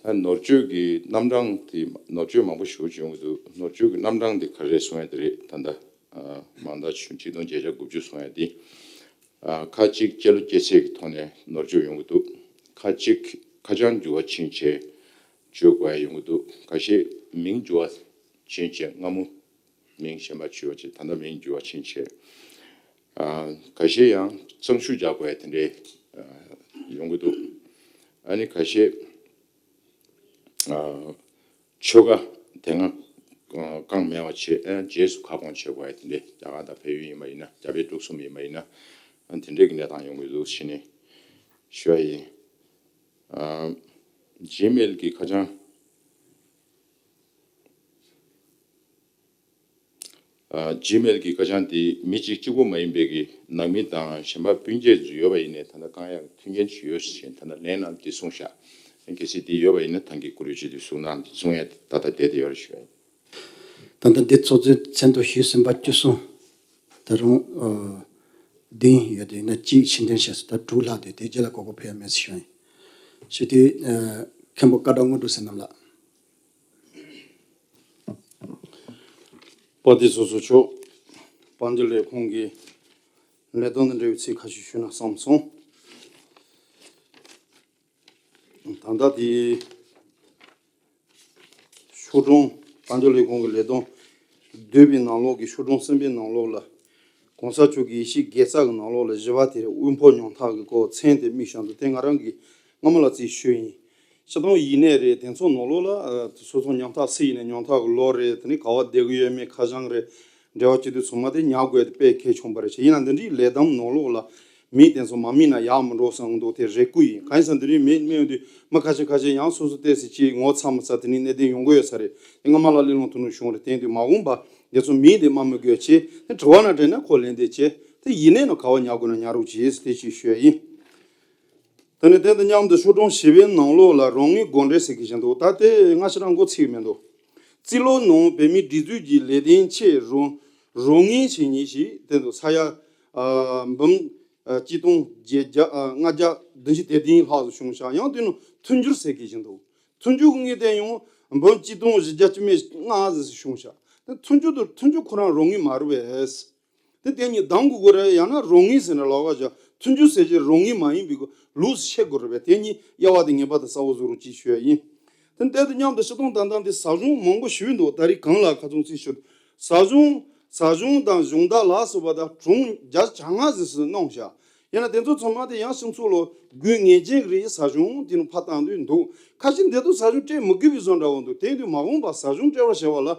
ཨ་ནོར་བཅོས་ཀྱི་རྣམ་གྲངས་དེ་ནོར་བཅོས་མང་པོ་ཞེ་པོ་ཅིག་ཡོང་གི་འདུག་ནོར་བཅོས་ཀྱི་རྣམ་གྲངས་དེ་ག་རེ་རེད་གསུང་ཡ་དེ་རེད། ད་ལྟ་ཨ་མང་དག་ཆུ་ཆིག་སྟོང་བརྒྱད་བརྒྱ་དགུ་བཅུ་གསུང་ཡ་དེ་ཨ་ཁག་གཅིག་སྤྱི་ལོ་སྐྱེས་ཚེས་ཀྱི་ཐོག་ནས་ནོར་བཅོས་ཡོང་གི་འདུག་ཁག་གཅིག་ཁ་བྱང་འགྱུར་བ་ཕྱིན་བྱས་བཅོས་དགོས་ཡ་ཡོང་གི་འདུག་ཁ་ཤས་མིང་འགྱུར་བ་ཕྱིན་བྱས་སྔ་མོ་མིང་གཞན་པ་བཅོས་པ་བྱས། ད་ལྟ་མིང་འགྱུར་བ་ཕྱིན་བྱས། ཨ་ཁ་ཤས་ཡང་གཙང་ཤུར་རྒྱག་དགོས་ཡ་དེ་འདྲའི་ཨ་ཡོང་གི་འདུག་ཨ་ནི་ཁ་ཤས་ཨ་ཆོལ་ཁ་དེ་སྔ་ཨ་རྐང་མེད་པ་བྱས། ཨ་རྗེས་སུ་ཁ་སྐོང་བྱེད་དགོས་ཡ་དེ་འདྲའི་རྒྱ་གར་དང་བལ་ཡུལ་ཡིན་པ་ཡིན་ན། རྒྱ་བལ་འབྲུག་གསུམ་ཡིན་པ་ཡིན་ན། ཨ་དེ་འདྲའི་གི་གནས་སྟངས་ཡོང་གི་འདུག་ཞེས་ནས་ཞུ་ཡ་ཡིན། ཨ་ཇི་མེལ་གྱི་ཁ་བྱང་། ཨ་ཇི་མེལ་གྱི་ཁ་བྱང་དེ་མི་གཅིག་གཅིག་པོ་མ་ཡིན་པའི་གི་ནང་མི་དང་གཞན་པ་སྤུན་མཆེད་ཚོ་ཡོད་པ་ཡིན་ནའི་ད་ལྟ་བཀག་ཡག་མཐུན་རྐྱེན་ཞིག་ཡོད་ཞེས་ད་ལྟ་ལན་ནང་དེ་གསུངས་ཤག་གལ་སྲིད་དེ་ཡོད་པ་ཡིན་ན་ཐང་གི་བཀུར་འོས་སྤྱི་འཐུས་གསུང་གནང་གསུང་ཡ་ད་ལྟ་བསྡད་དེ་ཡོད་རེད་ཞུ་ཡ་ཡིན། ད་ལྟ་འདི་ཚོགས་གཙོའི་མཚན་ཐོ་ཞུས་ཟིན་པ་བཅུ་གསུམ། ད་རུང་ཨ་བདུན་ཡོད་དེ་ཡིན་ན་གཅིག་ཕྱིར་འཐེན་བྱས་སོང་། ད་དྲུག་ལྷག་དེ་དེ་རྗེས་ལ་གོ་སྐབས་ཕུལ་ཡ་མེད་ཟེར་ཞུ་ཡ་ཡིན། ཞུ་དུས་ཨ་མཁན་པོ་བཀའ་བགྲོ་དངོས་གྲུབ་བསོད་ནམས་ལགས། དཔལ་ལྡན་ཚོགས་གཙོ་མཆོག་དཔལ་འབྱོར་ལས་ཁུངས་ཀྱི་ལས་དོན་དང་འབྲེལ་བའི་ཚིག་ཁ་ཤས་ཞུས་ན་བསམ་སོང་། ད་ལྟ་དེ་ཤོག་གྲངས་དཔལ་འབྱོར་ལས་ཁུངས་ཀྱི་ལས་དོན་བསྡུས་པའི་ནང་ལོགས་ཀྱི་ཤོག་གྲངས་གསུམ་པའི་ནང་ལོགས་ལ་གོང་ས་མཆོག་གི་ཡེ་ཤེས་དགེ་རྩ་གི་ནང་ལོགས་ལ་བཞི་པ་དེ་དབུལ་ཕོངས་ཉམ་ཐག་གི་སྐོར་མཚན་དེ་དམིགས་བཞག་འདུག་དེ་ང་རང་གིས་སྔ་མོ་ལ་རྩིས་ཞུས་ཡིན། སྤྱིར་བཏང་ཡིན་ནའི་རེད། དེ་ཚོ་ནང་ལོགས་ལ་ཨ་སོ་སོ་ཉམ་ཐག་སུ་ཡིན་ནའི་ཉམ་ཐག་གི་ལོ་རེད། དེ་ནས་ག་བ་བསྡད་ཀྱི་ཡོད་མེད། ཁ་བྱང་རེད། འབྲེལ་བ་བྱེད་དུས་ཚང་མ་དེ་ཉར་དགོས་དེ་དཔེ་གལ་ཆེན་པོ་རེད་བྱས། ཡིན་ན་འདི་འདྲའི་ལས་དམ་ནང་ལོགས་ལ་མི་དེ་ཚོ་མ་སྨིན་ན་ཡག་མི་འགྲོ་བསམ་གྱི་འདུག་དེ་རེ་སྐུལ་ཡིན། གང་ཡིན་ཟེར་ན་འདི་རིང་མི་སྨིན་དུས་མི་ཁ་ཤས་ཁ་ཤས་ཡང་སོ་སོ་ཏོག་ཙམ་ཅིག་ངོ་ཚ་མི་ཚ་དེ་འདྲའི་གནད་དོན་ཡོང་གི་ཡོད་ས་རེད། དེ་སྔ་མ་ལ་གླེང་སློང་ཐུང་ཐུང་བྱུང་རེད། དེ་ཡིན་དུས་མ་འོངས་པ་དེ་ཚོ་མི་དེ་དམའ་མོས་དགོས་བྱས། དེ་དྲི་བ་ན་དྲིས་ན་ཁོ་ལན་འདེབས་བྱས། དེ་ཡིན་ནའི་ནང་ག་བ་ཉར་དགོས་ན་ཉར་རོགས་གྱིས་ཟེར་དེ་ཅིག་ཞུ་ཡ་ཡིན། དེ་ནས་དེ་དང་མཉམ་དུ་ཤོག་གྲངས་བཞི་པའི་ནང་ལོགས་ལ་རང་ངོས་དགོངས་འགྲེལ་ཟེར་གྱི་བཞིན་འདུག་ད་དེ་སྔ་ཕྱི་རང་མགོ་ཚིག་མི་འདུག་རྩིས་ལོ་ནང་བོད་མིའི་སྒྲིག་འཛུགས་ཀྱི་ལས་དོན་ཆེད་རོགས་རོགས་དངུལ་བྱེད་མཁན་ཞིག་དེ་འདུག་ས་ཡ་ཨ་འབུམ་ཨ་གཅིག་སྟོང་བརྒྱད་བརྒྱ་ཨ་ལྔ་བརྒྱ་བདུན་ཅུ་དེ་བདུན་ལྷག་ཙམ་བྱུང་ཤག་ཡང་དེ་ནང་མཐུན་འགྱུར་ཟེར་གྱི་བཞིན་འདུག་མཐུན་འགྱུར་གྱི་དངུལ་དེ་ཡང་འབུམ་གཅིག་སྟོང་བཞི་བརྒྱ་བཅུ་མེད་ལྔ་ཙམ་བྱུང་ཤག་དེ་མཐུན་འགྱུར་དང་མཐུན་འགྱུར་ཁོ་རང་རོགས་དངུལ་མ་རེད་པས། དེ་དེ་གཉིས་བསྡོམས་དགོས་ཀྱི་རེད། ཡང་ན་རོགས་དངུལ་ཟེར་ན་ལོགས་ཀ་བྱ། མཐུན་འགྱུར་ཟེར་གྱི་རོགས་དངུལ་མ་ཡིན་པའི་ལུགས་སུ་ཤེས་དགོས་རེད་པས། དེ་གཉིས་དབྱེ་བ་དེ་ངེས་པར་དུ་གསལ་པོ་བཟོ་རོགས་ཅེས་ཞུ་ཡ་ཡིན། དེ་དེ་དང་མཉམ་དུ་སྤྱིར་བཏང་ད་ལྟ་འདི་ཟབ་སྦྱོང་མང་པོ་ཞུས་འདུག་ད་རེས་གང་ལ་ཁ་ཚོན་རྩིས་ཞུ། ཟབ་སྦྱོང་ཟབ་སྦྱོང་དང་སྦྱོང་བརྡར་ལ་སོགས་པ་དང་གྲངས་བརྒྱ་དང་ལྔ་ཟིན་སུ་གནང་བཞག་ཡིན་ན་དེ་ཚོ་ཚང་མ་དེ་ཡང་སྤྱི་ཚོགས་ལ་དགོས་ངེས་ཅན་གྱི་རིགས་ཟབ་སྦྱོང་དེ་ནི་ཕར་བཏང་དུས་འདུག་ཁ་ཅིག་འདི་དུ་ཟབ་སྦྱོང་སྤྲད་མི་དགོས་པའི་བཟོ་འདྲ་བོ་འདུག་དེ་དུས་མ་འོངས་པ་ཟབ་སྦྱོང་སྤྲད་པར་བྱ་བ་ལ།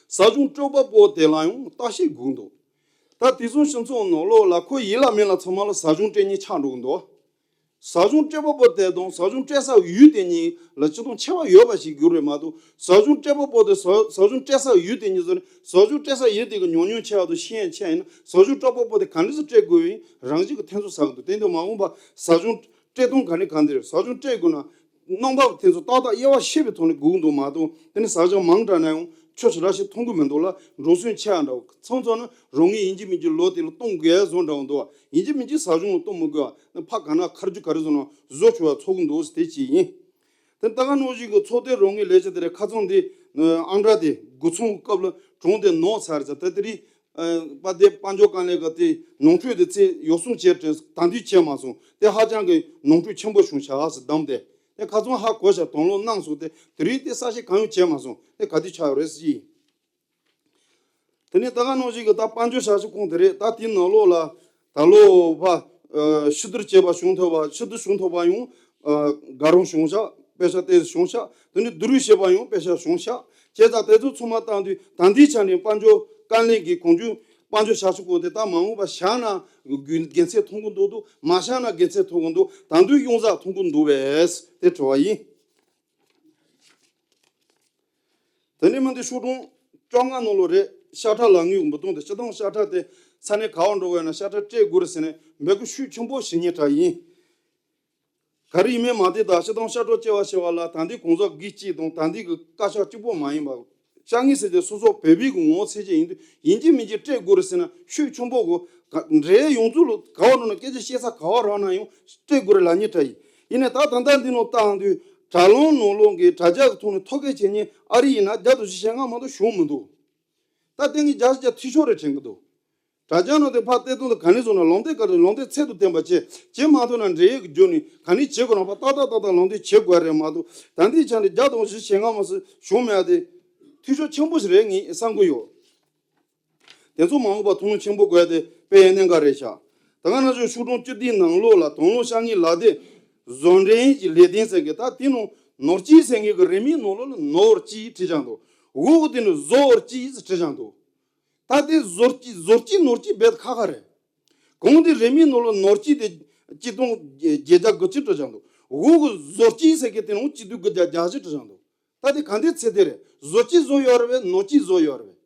ཟབ་སྦྱོང་སྤྲོད་པ་པོ་དེ་ལ་ཡང་བརྟག་ཞིབ་དགོས་འདུག་ད་དེ་ཚོ་སྤྱི་ཚོགས་ནང་ལོགས་ལ་ཁོ་ཡིན་ལ་མིན་ལ་ཚང་མ་ལ་ཟབ་སྦྱོང་སྤྲད་མཁན་ཆགས་འགྲོ་གི་འདུག་ཟབ་སྦྱོང་སྤྲད་པ་པོ་དེ་དང་ཟབ་སྦྱོང་སྤྲད་ས་ཡུལ་དེ་གཉིས་ལ་སྤྱི་དང་ཁྱད་པར་ཡོད་པ་ཞིག་དགོས་རེད་མ་གཏོགས། ཟབ་སྦྱོང་སྤྲད་པ་པོ་དེ་ཟབ་ཟབ་སྦྱོང་སྤྲད་ས་ཡུལ་དེ་གཉིས་ཟེར་ནས་ཟབ་སྦྱོང་སྤྲད་ས་ཡུལ་དེ་གི་ཉམས་མྱོང་ཆེ་བ་དང་ཤེས་ཡོན་ཆེ་བ་ཡིན་ན་ཟབ་སྦྱོང་སྤྲད་པ་པོ་དེ་ག་འདྲ་ཞིག་སྤྲད་དགོས་ཡིན་རང་བཞིན་གྱི་ཐོན་ཚུལ་ཟ་གི་འདུག་དེ་འདྲ་མ་འོངས་པ་ཟབ་སྦྱོང་སྤྲད་སྟངས་ག་ནས་ག་འདིར་ཟབ་སྦྱོང་སྤྲད་དགོས་ན། རྣམ་པ་དེ་ཚོ་ཏག་ཏག་དབྱེ་བ་ཤེས་པའི་ཐོག་ནས་སྒུག་འདུག་མ་གཏོགས་དེ་ནི་ཟབ་སྦྱོང་མང་དྲགས་ན་ཡང་ཆོ་ཞེ་དྲག་ཞིག་མཐོང་གི་མི་འདུག་ལ། འགྲོ་སོང་ཆེ་ཡང་འདྲ་བོ་ཚང་ཚང་ནི་རང་ངོས་ཡིན་གཅིག་མིན་གཅིག་ལོ་དེ་ལ་གཏོང་དགོས་བཟོ་འདྲ་བོ་འདུག་ཡིན་གཅིག་མིན་གཅིག་ཟབ་སྦྱོང་ལ་གཏོང་མི་དགོས་པ་ནི་ཕ་ག་ན་ཁར་རྒྱུ་ག་རེ་བཟོ་ན་བཟོ་ཆོག་པ་ཚོགས་ཀྱི་འདུག་དེ་གཅིག་ཡིན། དེ་ལྟ་ག་ནང་བཞིན་གྱི་ཚོགས་སྡེ་རང་ངོས་ལས་བྱེད་དེ་རེད། ཁ་ཚང་འདི་ཨང་གྲངས་དེ་དགུ་ཚང་གི་སྐབས་ལ་གྲངས་དེ་ནོར་ཚར་ཚར་ད་དེ་རིང་། ཨ་པ་དེ་དཔལ་འབྱོར་དཀའ་ལས་ཀ་དེ་ནོར་འཁྲུལ་དེ་ཚེ་ཡོ་བསྲང་བྱས་དྲན་ད་འདི་བྱས་མ་སོང་། དེ་ཧ་ཅང་གི་ནོར་འཁྲུལ་ཆེན་པོ་བྱུང་ཤག་ཟེར་བདམས་ཏེ། དེ་ཁ་ཚང་ཧ་གོ་ཤག་དང་བླངས་གནང་སོང་། དེ་དེ་རིང་དེ་གསལ་བཤད་གང་ཡང་བྱས་མ་སོང་། དེ་ག་དུས་ཆགས་ཡོད་རེད་ཟེར་གྱིས། དེ་ནས་ད་ག་ནང་བཞིན་གྱི་ད་དཔལ་འབྱོར་ཞབས་ཞུ་ཁང་དེ་རེད། ད་དེའི་ནང་ལོགས་ལ་ད་ལོ་བ་ཨ་ཕྱི་བསྡུར་བྱས་པ་བྱུང་ཐུབ་པ་ཕྱི་བསྡུར་བྱུང་ཐུབ་པ་ཡང་ཨ་དགའ་རོགས་བྱུང་ཤག་དཔེ་ཆ་ཏོག་ཙམ་བྱུང་ཤག་དེ་ནས་བསྡུར་བྱས་པ་ཡང་དཔེ་ཆ་བྱུང་ཤག་བྱས་ཙང་དེ་ཚོ་ཚང་མ་བཏང་དུས་ད་ལྟའི་ཆ་ནས་དཔལ་འབྱོར་དཀའ་ལས་ཀྱི་གོང་ཆུང་ དཔལ་འབྱོར་བཞག་ཆོག་གོ་དེ་ད་མ་འོངས་པ་བཞག་ན་དགེ་དགེ་མཚན་མཐོང་གི་འདུག་འདུག་མ་བཞག་ན་དགེ་མཚན་མཐོང་གི་འདུག་ད་དུང་ཡོང་ས་མཐོང་གི་འདུག་བས་དེ་དྲི་བ་ཡིན། དེ་ནས་མི་འདི་ཤོག་གྲངས་བཅོ་ལྔ་ནང་ལོ་རེད། ཤ་ཁྲག་ལ་ངོས་འབུ་དུང་དེ་སྤྱི་བཏང་ཤ་ཁྲག་དེ་ས་གནས་ག་བ་འགྲོ་དགོས་ན་ཤ་ཁྲག་སྤྲད་དགོས་རེད་ཟེར་ནས་འབོད་སྐུལ་ཤུགས་ཆེན་པོ་བྱེད་མཁན་དྲ་ཡིན། ག་རེ་ཡིན་མིན་མ་བལྟས་ད་སྤྱི་བཏང་ཤ་ཁྲག་སྤྱད་པ་བྱེད་པ་ལ་ད་འདི་གང་ཟག་སྒེར་གཅིག་དང་ད་འདི་གི་བཀའ་ཤག་གཅིག་པོ་མ་ཡིན་པ། ཤ་ངེས་ཟེར་ཏེ་སོ་སོ་བོད་པའི་གི་ངོ་ཚ་ཅན་ཡིན་དུས་ཡིན་གཅིག་མིན་གཅིག་སྤྲད་དགོས་རེད་ཟེར་ན་ཤུགས་ཆེན་པོ་གོ། འབྲེལ་ཡོད་ཚུལ་ལ་ག་བ་འགྲོ་ན་སྐད་ཆ་བཤད་ས་ག་བ་རག་ན་ཡང་སྤྲད་དགོས་རེད་ལབ་མཁན་དྲ་ཡིན། ཡིན་ནའི་ད་ད་ལྟ་འདི་ནང་བཏང་དུས་དྲ་ལམ་ནང་ལོགས་ཀྱི་དྲ་རྒྱ་གི་ཐོག་ནས་ཐོ་བཀོད་བྱེད་མཁན་ཨ་རི་ཡིན་ན་བརྒྱ་དང་བཞི་བཅུ་ཞེ་ལྔ་མ་གཏོགས་བྱུང་མི་འདུག་ད་ལྟ་ངས་བརྒྱ་ཆ་བརྒྱ་འཐུས་ཤོར་རེད་དྲན་གི་འདུག་དྲ་རྒྱ་ནང་དེ་ཕར་བལྟས་དོན་དུ་ག་ནས་བཟུང་ན་ལུང་བསྟན་ག་རེ་ལུང་བསྟན་ཚད་དུ་བསྟན་པ་བྱེད་བྱེད་མ་ཐུབ་ན་འབྲེལ་ཡོད་ཀྱི་བརྒྱུད་ནས་ག་ནས་བྱེད་དགོས་ན་ཕར་ཏག་ཏག་ཏག་ཏག་ལུང་བསྟན་བྱེད་དགོས་རེད་མ་གཏོགས་ད་འདིའི་ཆ་ནས་བརྒྱ་དང་བཞི་བཅུ་ཞེ་ལྔ་མ་ཟིན་བྱུང་མེད་དེ་འཐུས་ཤོར་ཆེན་པོ་ཞིག་རེད་ངས་བསམ་གི་ཡོད། དེ་ཚོ་མ་འོངས་པ་མཐོང་ཆེན་པོ་དགོས་ཏེ་དཔེ་ཡང་གནད་འགག་རེད་ཤག་ད་ག་ན་ཚོ་ཤོག་གྲངས་བཅུ་བདུན་ནང་ལོགས་ལ་དང་བླངས་ཤ་ངའི་ལག་དེབ་བཟོ་འདྲེན་གྱི་ལས་དོན་ཟེར་གི་ད་དེ་ནང་ནོར་སྐྱིད་ཟེར་མཁན་གྱི་རིང་མིན་ནང་ལོགས་ལ་ནོར་སྐྱིད་བྲིས་ཀྱང་འདུག་འོག་གི་དེ་ནི་བཟོ་སྐྱིད་བྲིས་ཀྱང་འདུག་ད་དེ་བཟོ་སྐྱིད་བཟོ་སྐྱིད་ནོར་སྐྱིད་རྦད་ཁག་ཁག་རེད། གོང་དེ་རིང་མིན་ནང་ལོགས་ནོར་སྐྱིད་དེ་སྐྱིད་སྟོང་བརྒྱད་བརྒྱ་དགུ་བཅུ་བྲིས་ཀྱང་འདུག་འོག་གི་བཟོ་སྐྱིད་ཟེར་མཁན་དེ་ནང་སྐྱིད་སྡུག་དགུ་བརྒྱ་བརྒྱད་ཅུ་བྲིས་ཀྱང་འདུག་ད་དེ་ག་འདྲའི་ཚད་དེ་རེད། བཟོ་སྐྱིད་བཟོ་ཡོད་རེད་པས་ནོར་སྐྱིད་བཟོ་ཡོད་རེད་པས།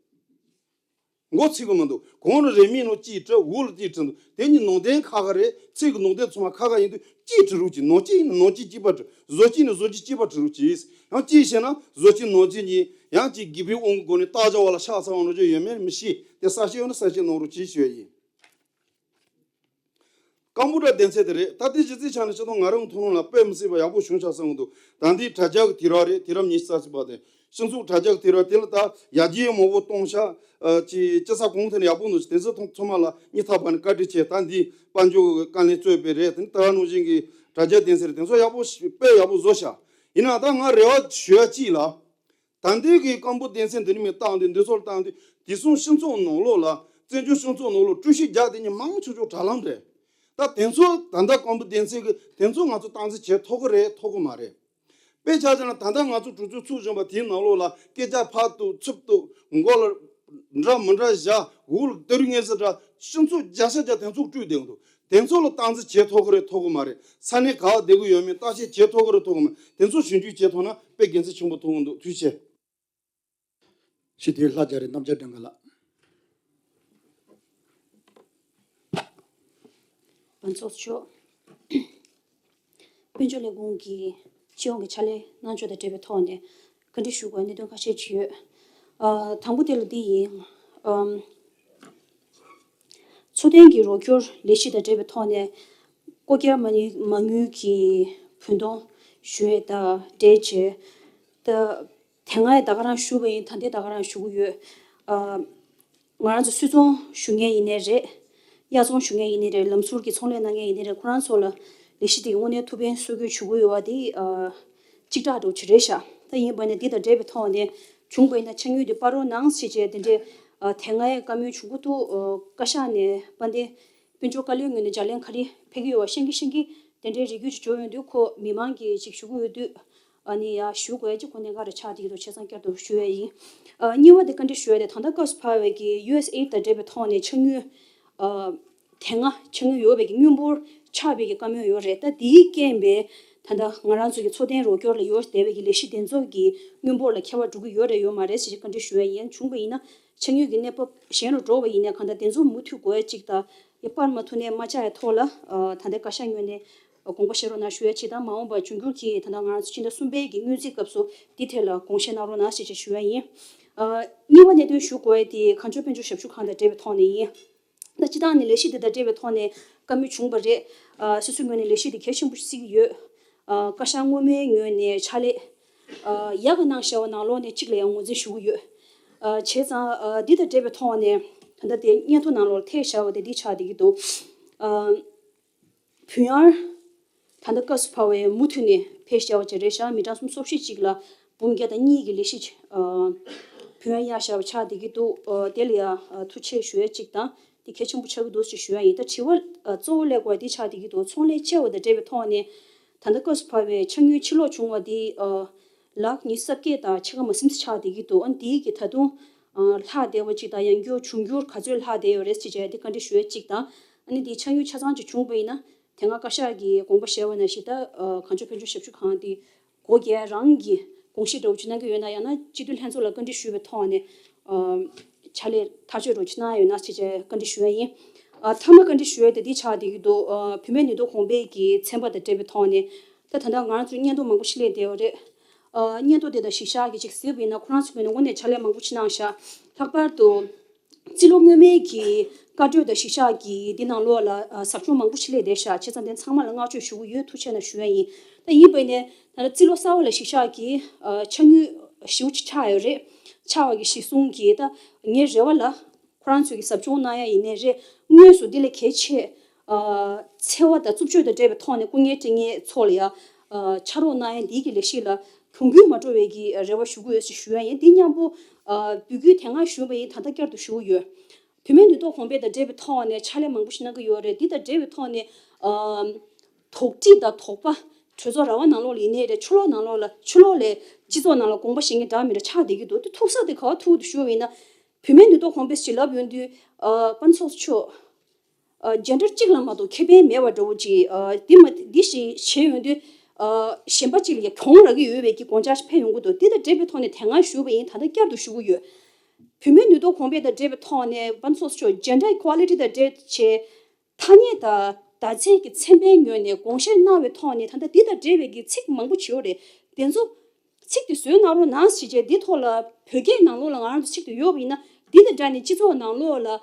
མགོ་ཚོས་གི་མི་འདུག་གོང་ལ་རིང་མིན་ནང་སྐྱིད་བྲིས་འོག་ལ་སྐྱིད་བྲིས་འདུག་དེ་གཉིས་ནང་དོན་ཁག་ཁག་རེད། ཚིག་གི་ནང་དོན་ཚང་མ་ཁག་ཁག་ཡིན་དུས་སྐྱིད་བྲིས་རོགས་གྱིས། ནོར་སྐྱིད་ཡིན་ན་ནོར་སྐྱིད་སྐྱིད་པ་བྲིས། བཟོ་སྐྱིད་ཡིན་ན་བཟོ་སྐྱིད་སྐྱིད་པ་བྲིས་རོགས་གྱིས། ཡང་སྐྱིད་ཞེ་ན་བཟོ་སྐྱིད་ནོར་སྐྱིད་གཉིས་ཡང་གཅིག་དགེ་འཕེལ་དབང་གི་སྒོ་ནས་རྟ་བྱ་བ་ལ་ཕྱག་འཚལ་བ་ནོར་སྐྱིད་ཡོད་མེད་མི་ཤེས། དེ་གསལ་བཤད་ཡོད་ན་གསལ་བཤད་གནང་རོགས་གྱིས་ཞུ་ཡ་ཡིན། སྐམ་པོ་འདྲ་གདན་ཚད་དེ་རེད། ད་ལྟའི་གཞི་རྩའི་ཆ་ནས་སྤྱི་བཏང་ང་རང་མཐོང་ལམ་ལ་དཔེ་མི་སྲིད་པ་ཡག་པོ་བྱུང་ཤག་བསམ་གི་འདུག་ད་འདི་དྲ་རྒྱ་གི་དུས་རབས་རེད། དུས་རབས་ཉི་ཤུ་རྩ་གཅིག་པ་དེ་སྤྱི་ཚོགས་དྲ་རྒྱ་གི་དུས་རབས་དེ་ལ་ད་ཡར་རྒྱས་མང་པོ་གཏོང་ཤག་ཨ་ཅི་སྤྱི་ཚོགས་གོང་ཐོག་ནས་ཡག་པོ་འདུག་དེ་ཚོ་ཚང་མ་ལ་སྙིང་ཐག་པ་ནས་བཀའ་དྲིན་ཆེ། ད་འདི་དཔལ་འབྱོར་གྱི་དཀའ་ལས་གཙོས་པའི་རེད། དེ་ནི་ད་ག་ནང་བཞིན་གྱི་དྲ་རྒྱ་གདན་ཚད་རེད། དེ་ཚོ་ཡག་པོ་དཔེ་ཡག་པོ་བཟོ་ཤག་ཡིན་ནའང་ད་ང་རེ་བ་ཞུ་ཡ་གཅིག་ལ། ད་ལྟའི་གི་སྐམ་པོ་གདན་ཚད་འདི་ནི་མི་བཏང་དུས་འདི་ཚོར་བཏང་དུས་དེང་སང་སྤྱི་ཚོགས་ནང་ལོགས་ལ་བཙན་བྱོལ་སྤྱི་ཚོགས་ནང་ལོགས་ཀྲུའུ་ཞི་རྒྱག་དེ་ཉིད་མང་ཆུང་ཆུང་དྲ་ལམ་རེད། ད་དེ་ཚོ་ད་ལྟ་སྐམ་པོ་གདན་ཚད་གི་དེ་ཚོ་ང་ཚོ་སྟངས་འཛིན་བྱེད་ཐུབ་གི་རེད་ཐུབ་གི་མ་རེད། དཔེ་ཆ་བཞག་ན་ད་ལྟ་ང་ཚོ་གྲོས་ཚོགས་ཚུགས་བཞིན་པ་དེའི་ནང་ལོགས་ལ་སྐད་ཆ་ཕར་གཏུག་ཚུར་གཏུག་མགོ་ལ་འདྲ་མི་འདྲ་བཞག་འུ་ལ་ཏི་རུ་ངེས་ཟེར་འདྲ་སྤྱི་ཚོགས་བརྒྱ་ཆ་བརྒྱ་དེ་ཚོ་བཀྲུས་བསྡད་འདུག་དེ་ཚོ་ལ་སྟངས་འཛིན་བྱེད་ཐུབ་ཀྱི་རེད་ཐུབ་ཀྱི་མ་རེད། ས་གནས་ག་བ་བསྡད་ཀྱི་ཡོད་མེད་བརྟག་དཔྱད་བྱེད་ཐུབ་ཀྱི་རེད་ཐུབ་ཀྱི་མ་རེད། དེ་ཚོ་ཞིབ་འཇུག་བྱེད་ཐུབ་ན་དཔེ་དགེ་མཚན་ཆེན་པོ་ཐོབ་ཀྱི་འདུག་ཐུགས་རྗེ་ཆེ། ཞི་བདེའི་ལྷ་རྒྱ་རི་རྣམ་རྒྱལ་སྒྲོལ་དཀར་ལགས། བ་ཚོགས་མཆོག་དཔལ་འབྱོར་ལས་ཁུངས་ཀྱི་སྤྱི་ཡོངས་ཀྱི་ཕྱག་ལས་གནང་ཕྱོགས་དང་འབྲེལ་བའི་ཐོག་ནས་བཀའ་འདྲི་ཞུ་དགོས་གནད་དོན་ཁ་ཤས་ཅིག་ཡོད། ཨ། དང་པོ་དེ་ལ་འདི་ཡིན། ཨམ། འཚོ་རྟེན་གྱི་རོགས་སྐྱོར་ལས་གཞི་དང་འབྲེལ་བའི་ཐོག་ནས་ལྐོག་གྱར་མ་དངུལ་མ་དངུལ་གྱི་བུན་གཏོང་ཞུ་ཡས་དང་འབྲེལ་བྱས། ད་དེ་སྔ་ཡང་ད་ག་རང་ཞུས་པ་ཡིན། ད་ལྟའི་ད་ག་རང་ཞུ་གི་ཡོད། ཨ། ང་རང་ཚོ་སུད་ཚོང་ཞུ་མཁན་ཡིན་ནའི་རེད། གཡར་ཚོང་ཞུ་མཁན་ཡིན་ནའི་རེད། ལམ་ཟུར་གྱི་ཚོང་ལས་གནང་མཁན་ཡིན་ནའི་རེད། ཁོ་རང་ཚོ་ལ་ལས་གཞི་དེ་གི་དངོས་གནས་ཐུགས་ཕན་གསོས་ཀྱི་ཞུ་གི་ཡོད་པ་དེ་ཨ། གཅིག་ཁྲ་འགྲོ་ཆེ་རེད་ཤག་ད་ཡིན་པ་ནས་འདི་དང་འབྲེལ་བའི་ཐོག་ནས་བྱུང་པ་ཡིན་ན་ཕྱག་དངུལ་དེ་སྤར་རོགས་གནང་ཞེས་བྱས་དེ་འདྲའི་ཨ། དེ་སྔ་ཡང་བཀའ་མོལ་བྱུང་གི་འདུག་ཨ། བཀའ་ཤག་ནས་དཔལ་ལྡན་དཔལ་འབྱོར་བཀའ་བློན་ངོས་ནས་ལྗགས་ལན་ག་རེ་ཕེབས་ཀྱི་ཡོད་པ་ཤེས་ཀྱི་ཤེས་ཀྱི་དེ་འདྲའི་རེ་སྐུལ་ཅིག་བྱུང་ཡོང་དུས་ཁོ་མི་མང་གིས་ཅིག་ཞུ་གི་ཡོད་དུས་ཨ་ནི་ཡ་ཞུ་དགོས་ཡ་ཅིག་ཁོ་གནད་འགག་རེ་ཆགས་བསྡད་ཀྱི་འདུག་བྱས་ཙང་བསྐྱར་དུ་ཞུ་ཡ་ཡིན། ཨ། གཉིས་པ་དེ་བཀའ་འདྲི་ཞུ་ཡ་དེ་ད་ལྟ་སྐབས་སུ་བབས་པའི་གི་ཡུ་ཨེས་ཨེ་ཌི་དང་འབྲེལ་བའི་ཐོག་ནས་ཕྱག་དངུལ་ཨ། དེ་སྔ་ཕྱག་དངུལ་ཡོད་པའི་གི་དངུལ་འབོར་ཆག་པའི་གི་བཀའ་མོལ་ཡོད་རེད། ད་དེའི་རྐྱེན་པས་ད་ལྟ་ང་རང་ཚོ་གི་འཚོ་རྟེན་རོགས་སྐྱོར་ལ་ཡོད་བསྡད་པའི་གི་ལས་གཞི་དེ་ཚོ་གི་དངུལ་འབོར་ལ་ཁྱད་པར་འགྲོ་གི་ཡོད་རེད་ཡོད་མ་རེད་ཟེར་བཀའ་འདྲི་ཞུ་ཡ་ཡིན། བྱུང་པ་ཡིན་ན་ཕྱག་དངུལ་གི་གནས་བབ་གཞན་ལ་འགྲོ་བ་ཡིན་ན་གང་ལྟར་དེ་ཚོ་མུ་མཐུད་དགོས་ཡ་གཅིག་དང་ཡ་སྤར་མ་ཐུབ་ནའི་མ་ཆག་ཡ་ཐོག་ལ་ཨ། ད་ལྟའི་བཀའ་ཤག་ངོས་ནས་དགོངས་པ་བཞེས་རོགས་གནང་ཞུ་ཡ་གཅིག་དང་། མ་འོངས་པར་འབྱུང་འགྱུར་གྱི་ད་ལྟ་ང་རང་ཚོ་ཕྱི་ཟླ་གསུམ་པའི་གི་སྔོན་རྩིས་སྐབས་སུ་འདི་ཐད་ལ་དགོངས་བཞེས་གནང་རོགས་གནང་ཞེས་བཅས་ཞུ་ཡ་ཡིན། ཨ། གཉིས་པ་གནད་དོན་ཞུ་དགོས་ཡ་དེ་གངས་ལྗོངས་དཔལ་འབྱོར་ཞབས་ཞུ་ཁང་དང་འབྲེལ་བའི་ཐོག་ནས་ཡིན། ད་སྤྱི་བཏང་ནས་ལས་གཞི་འདི་དང་འབྲེལ་བའི་ཐོག་ནས་བཀའ་མོལ་བྱུང་བ་རེད། ཨ། སོ་སོའི་ངོས་ནས་ལས་གཞི་འདི་གལ་ཆེན་པོ་བརྩི་གི་ཡོད། ཨ། བཀའ་ཤག་སྔོན་མའི་ངོས་ནས་ཕྱག་ལས་ཨ། ཡག་ག་གནང་བཞག་པ་ནང་ལོགས་ནས་གཅིག་ལ་ཡང་ངོས་འཛིན་ཞུ་གི་ཡོད། ཨ། བྱས་ཙང་ཨ། འདི་དང་འབྲེལ་བའི་ཐོག་ནས་ད་ལྟ་དེ་སྙན་ཐོ་ནང་ལོགས་ལ་ཐེབས་བཞག་པ་དེ་འདི་ཆགས་བསྡད་ཀྱི་འདུག་ཨ། བུན་གཡར་ད་ལྟ་སྐབས་སུ་བབས་པའི་མུ་མཐུད་ནས་ཕེབས་བཞག་པ་ཅིག་རེད་ཤག་མི་གྲངས་སུམ་ཅུ་སོ་བཞི་ཅིག་ལ་འབུམ་བརྒྱ་དང་གཉིས་ཀྱི་ལས་གཞི་ཨ། བུན་གཡར་བཞག་པ་ཆགས་བསྡད་ཀྱི་འདུག་ཨ། དེ་ལ་ཡང་ཨ། ཐུགས་རྗེ་ཆེ་ཞུ་ཡ་གཅིག་དང་། འདི་གལ་ཆེན་པོ་ཆགས་ཀྱི་འདུག་ཅེས་ཞུ་ཡ་ཡིན། ད་དྲི་བ་ཨ། གཙོ་བོ་སླེབས་དགོས་འདི་ཆགས་བསྡད་ཀྱི་འདུག་ཚོང་ལས་བྱེད་པ་དང་འབྲེལ་བའི་ཐོག་ནས་ད་ལྟ་སྐབས་སུ་བབས་པའི་ཕྱག་དངུལ་ཕྱིར་སློག་བྱུང་བ་འདི་ཨ། ལག་ཉི་ཤུ་རྩ་བརྒྱད་དང་ཕྱེད་ཀ་མ་ཟིན་ཙམ་ཆགས་བསྡད་ཀྱི་འདུག་ཨ། འདིའི་གི་ད་དུང་ ལྷག་བསྡད་པ་གཅིག་དང་། ཡང་བསྐྱར་འབྱུང་འགྱུར་ག་ཚོད་ལྷག་བསྡད་ཡོད་རེད་ཅེས་བྱས་དེ་བཀའ་འདྲི་ཞུ་ཡ་གཅིག་དང་། ཨ་ནི་དེ་ཆ་རྒྱུས་ཆ་ཚང་ཅིག་བྱུང་བ་ཡིན་ན། དེ་སྔ་བཀའ་ཤག་གིས་དགོངས་པ་བཞེས་པ་ནང་བཞིན་ད་གངས་ལྗོངས་དཔལ་འབྱོར་ཞབས་ཞུ་ཁང་དེ་སྒོ་རྒྱག་རང་གི་དགོངས་གཞི་འདྲ་བོ་ཅིག་གནང་གི་ཡོད་ན། ཡང་ན་སྤྱི་འཐུས་ལྷན་ཚོགས་ལ་བཀའ་འདྲི་ཞུས་པའི་ཐོག་ནས་ཕྱག་ལས་ཐག་གཅོད་འདྲ་བོ་ཅིག་གནང་ཡ་ཡོད་ན་ཅེས་བཀའ་འདྲི་ཞུ་ཡ་ཡིན། ཨ། མཐའ་མ་བཀའ་འདྲི་ཞུ་ཡ་དེ་འདི་ཆགས་བསྡད་ཀྱི་འདུག་ཨ། བུད་མེད་ནུས་སྟོབས་གོང་འཕེལ་གྱི་ཚན་པ་དང་འབྲེལ་བའི་ཐོག་ནས། ད་ད་ལྟ་ང་རང་ཚོའི་སྙན་ཐོ་མང་པོ་ཞིག་སླེབས་བསྡད་ཡོད་རེད། ཨ། སྙན་ཐོ་དེ་དང་གཞིར་བཞག་གིས་ཅིག་གཟིགས་པ་ཡིན་ན། ཁོ་རང་ཚོའི་ངོས་ནས་དངོས་གནས་ཕྱག་ལས་མང་པོ་ཅིག་གནང་ཤག་ལྷག་པར་དུ་རྩིས་ལོ་སྔོན་མའི་གི་བཀའ་འཁྲོལ་དང་གཞིར་བཞག་གིས་འདི་ནང་ལོགས་ལ་ཨ་ཟབ་སྦྱོང་མང་པོ་ཞིག་སླེབས་བསྡད་ཤག་བྱས་ཙང་དེ་ཚང་མ་ལ་བསྔགས་བརྗོད་ཞུ་གི་ཡོད། ཐུགས་རྗེ་གནང་ཞུ་ཡ་ཡིན། ད་ཡིན་པ་ཡིན་ནའི་ད་ལྟ་རྩིས་ལོ་གསར་པ་ལ་གཞིར་བཞག་གིས་ཨ་ཆ་རྒྱུས་ཞེ་པོ་ཅིག་ཆགས་ཡོད་རེད། ཆགས་པ་གི་གཞི་བཟུང་གིས་ད་ངའི་རེ་བ་ལ། ཁོ་རང་ཚོས་ཀྱི་ཟབ་སྦྱོང་གནང་ཡ་ཡིན་ནའི་རེད། དངོས་སུ་འདི་ལས་གལ་ཆེ། ཨ། འཚེ་བ་དང་རྩུབ་སྤྱོད་དང་འབྲེལ་བའི་ཐོག་ནས་སྐུ་ངལ་སྤྲད་མཁན་ཚོ་ལ་ཡ། ཨ། ཕྱག་རོགས་གནང་ཡ་འདི་གི་ལས་གཞི་ལ་གྱོང་གུན་མ་འགྲོ་བའི་གི་རེ་བ་ཞུ་གི་ཡོད་ཅེས་ཞུ་ཡ་ཡིན། འདི་མཉམ་པོ། ཨ། འབོད་སྐུལ་དེ་སྔ་ཞུས་པ་ཡིན། ད་ལྟ་བསྐྱར་དུ་ཞུ་གི་ཡོད། བུད་མེད་ནུས་སྟོབས་གོང་འཕེལ་དང་འབྲེལ་བའི་ཐོག་ནས་ཕྱག་ལས་མང་པོ་ཞིག་གནང་གི་ཡོད་རེད། འདི་དང་འབྲེལ་བའི་ཐོག་ནས། ཨ། དོགས་འདྲི་དང་དོགས་པ། གྲོས་ཚོགས་ར་བ་ནང་ལོགས་ལ་ཡིན་ནའི་རེད། ཕྱི་ལོགས་ནང་ལོགས་ལ། ཕྱི་ལོགས་ལ་སྤྱི་ཚོགས་ནང་ལ་དགོངས་པ་བཞེས་མཁན་འདྲ་མི་འདྲ་ཆགས་བསྡད་ཀྱི་འདུག་དེ་ཐུག་ས་དེ་ག་པར་ཐུག་འདུག་ཞུ་བ་ཡིན་ན། བུད་མེད་ནུས་སྟོབས་གོང་འཕེལ་ཞེས་ལབ་ཡོང་དུས། ཨ། པ་ཚོགས་གཙོ་མཆོག་ཨ། ཇེན་ཌར་གཅིག་ལ་མ་གཏོགས་ཁེ་ཕན་མེད་པ་འདྲ་བོ་ཅིག་ཨ། འདི་མ་འདི་ཞིག་བྱས་ཡོང་དུས། ཨ། གཞན་པ་གཅིག་ལ་ཡ་གྱོང་རག་གི་ཡོད་པའི་གི་དགོངས་འཆར་ཞིག་ཕེབས་ཡོང་གི་འདུག་འདི་དང་འབྲེལ་བའི་ཐོག་ནས་དེ་སྔ་ཞུས་པ་ཡིན། ད་ལྟ་བསྐྱར་དུ་ཞུ་གི་ཡོད། བུད་མེད་ནུས་སྟོབས་གོང་འཕེལ་དང་འབྲེལ་བའི་ཐོག་ནས་པ་ཚོགས་གཙོ་མཆོག་ཇེན་ཌར་ཨི་ཁོ་ཝ་ལི་ཊི་དང་འབྲེལ་བྱས། ཐ་སྙད་དང་བརྡ་ཆད་ཀྱི་ཚན་པའི་ངོས་ནས་དགོངས་བཞེས་གནང་བའི་ཐོག་ནས། ད་ལྟ་འདི་དང་འབྲེལ་བའི་གི་ཚིག་མང་པོ་ཅིག་ཡོད་རེད། དེ་ཚོ་ཚིག་དེ་བཟོས་གནང་རོགས་གནང་ཞེས་བྱས། འདི་ཐོག་ལ་བོད་སྐད་ནང་ལོགས་ལ་ང་རང་ཚོ་ཚིག་དེ་ཡོད་པ་ཡིན་ན། འདི་དང་སྦྲགས་ནས་སྤྱི་ཚོགས་ནང་ལོགས་ལ། ཨ།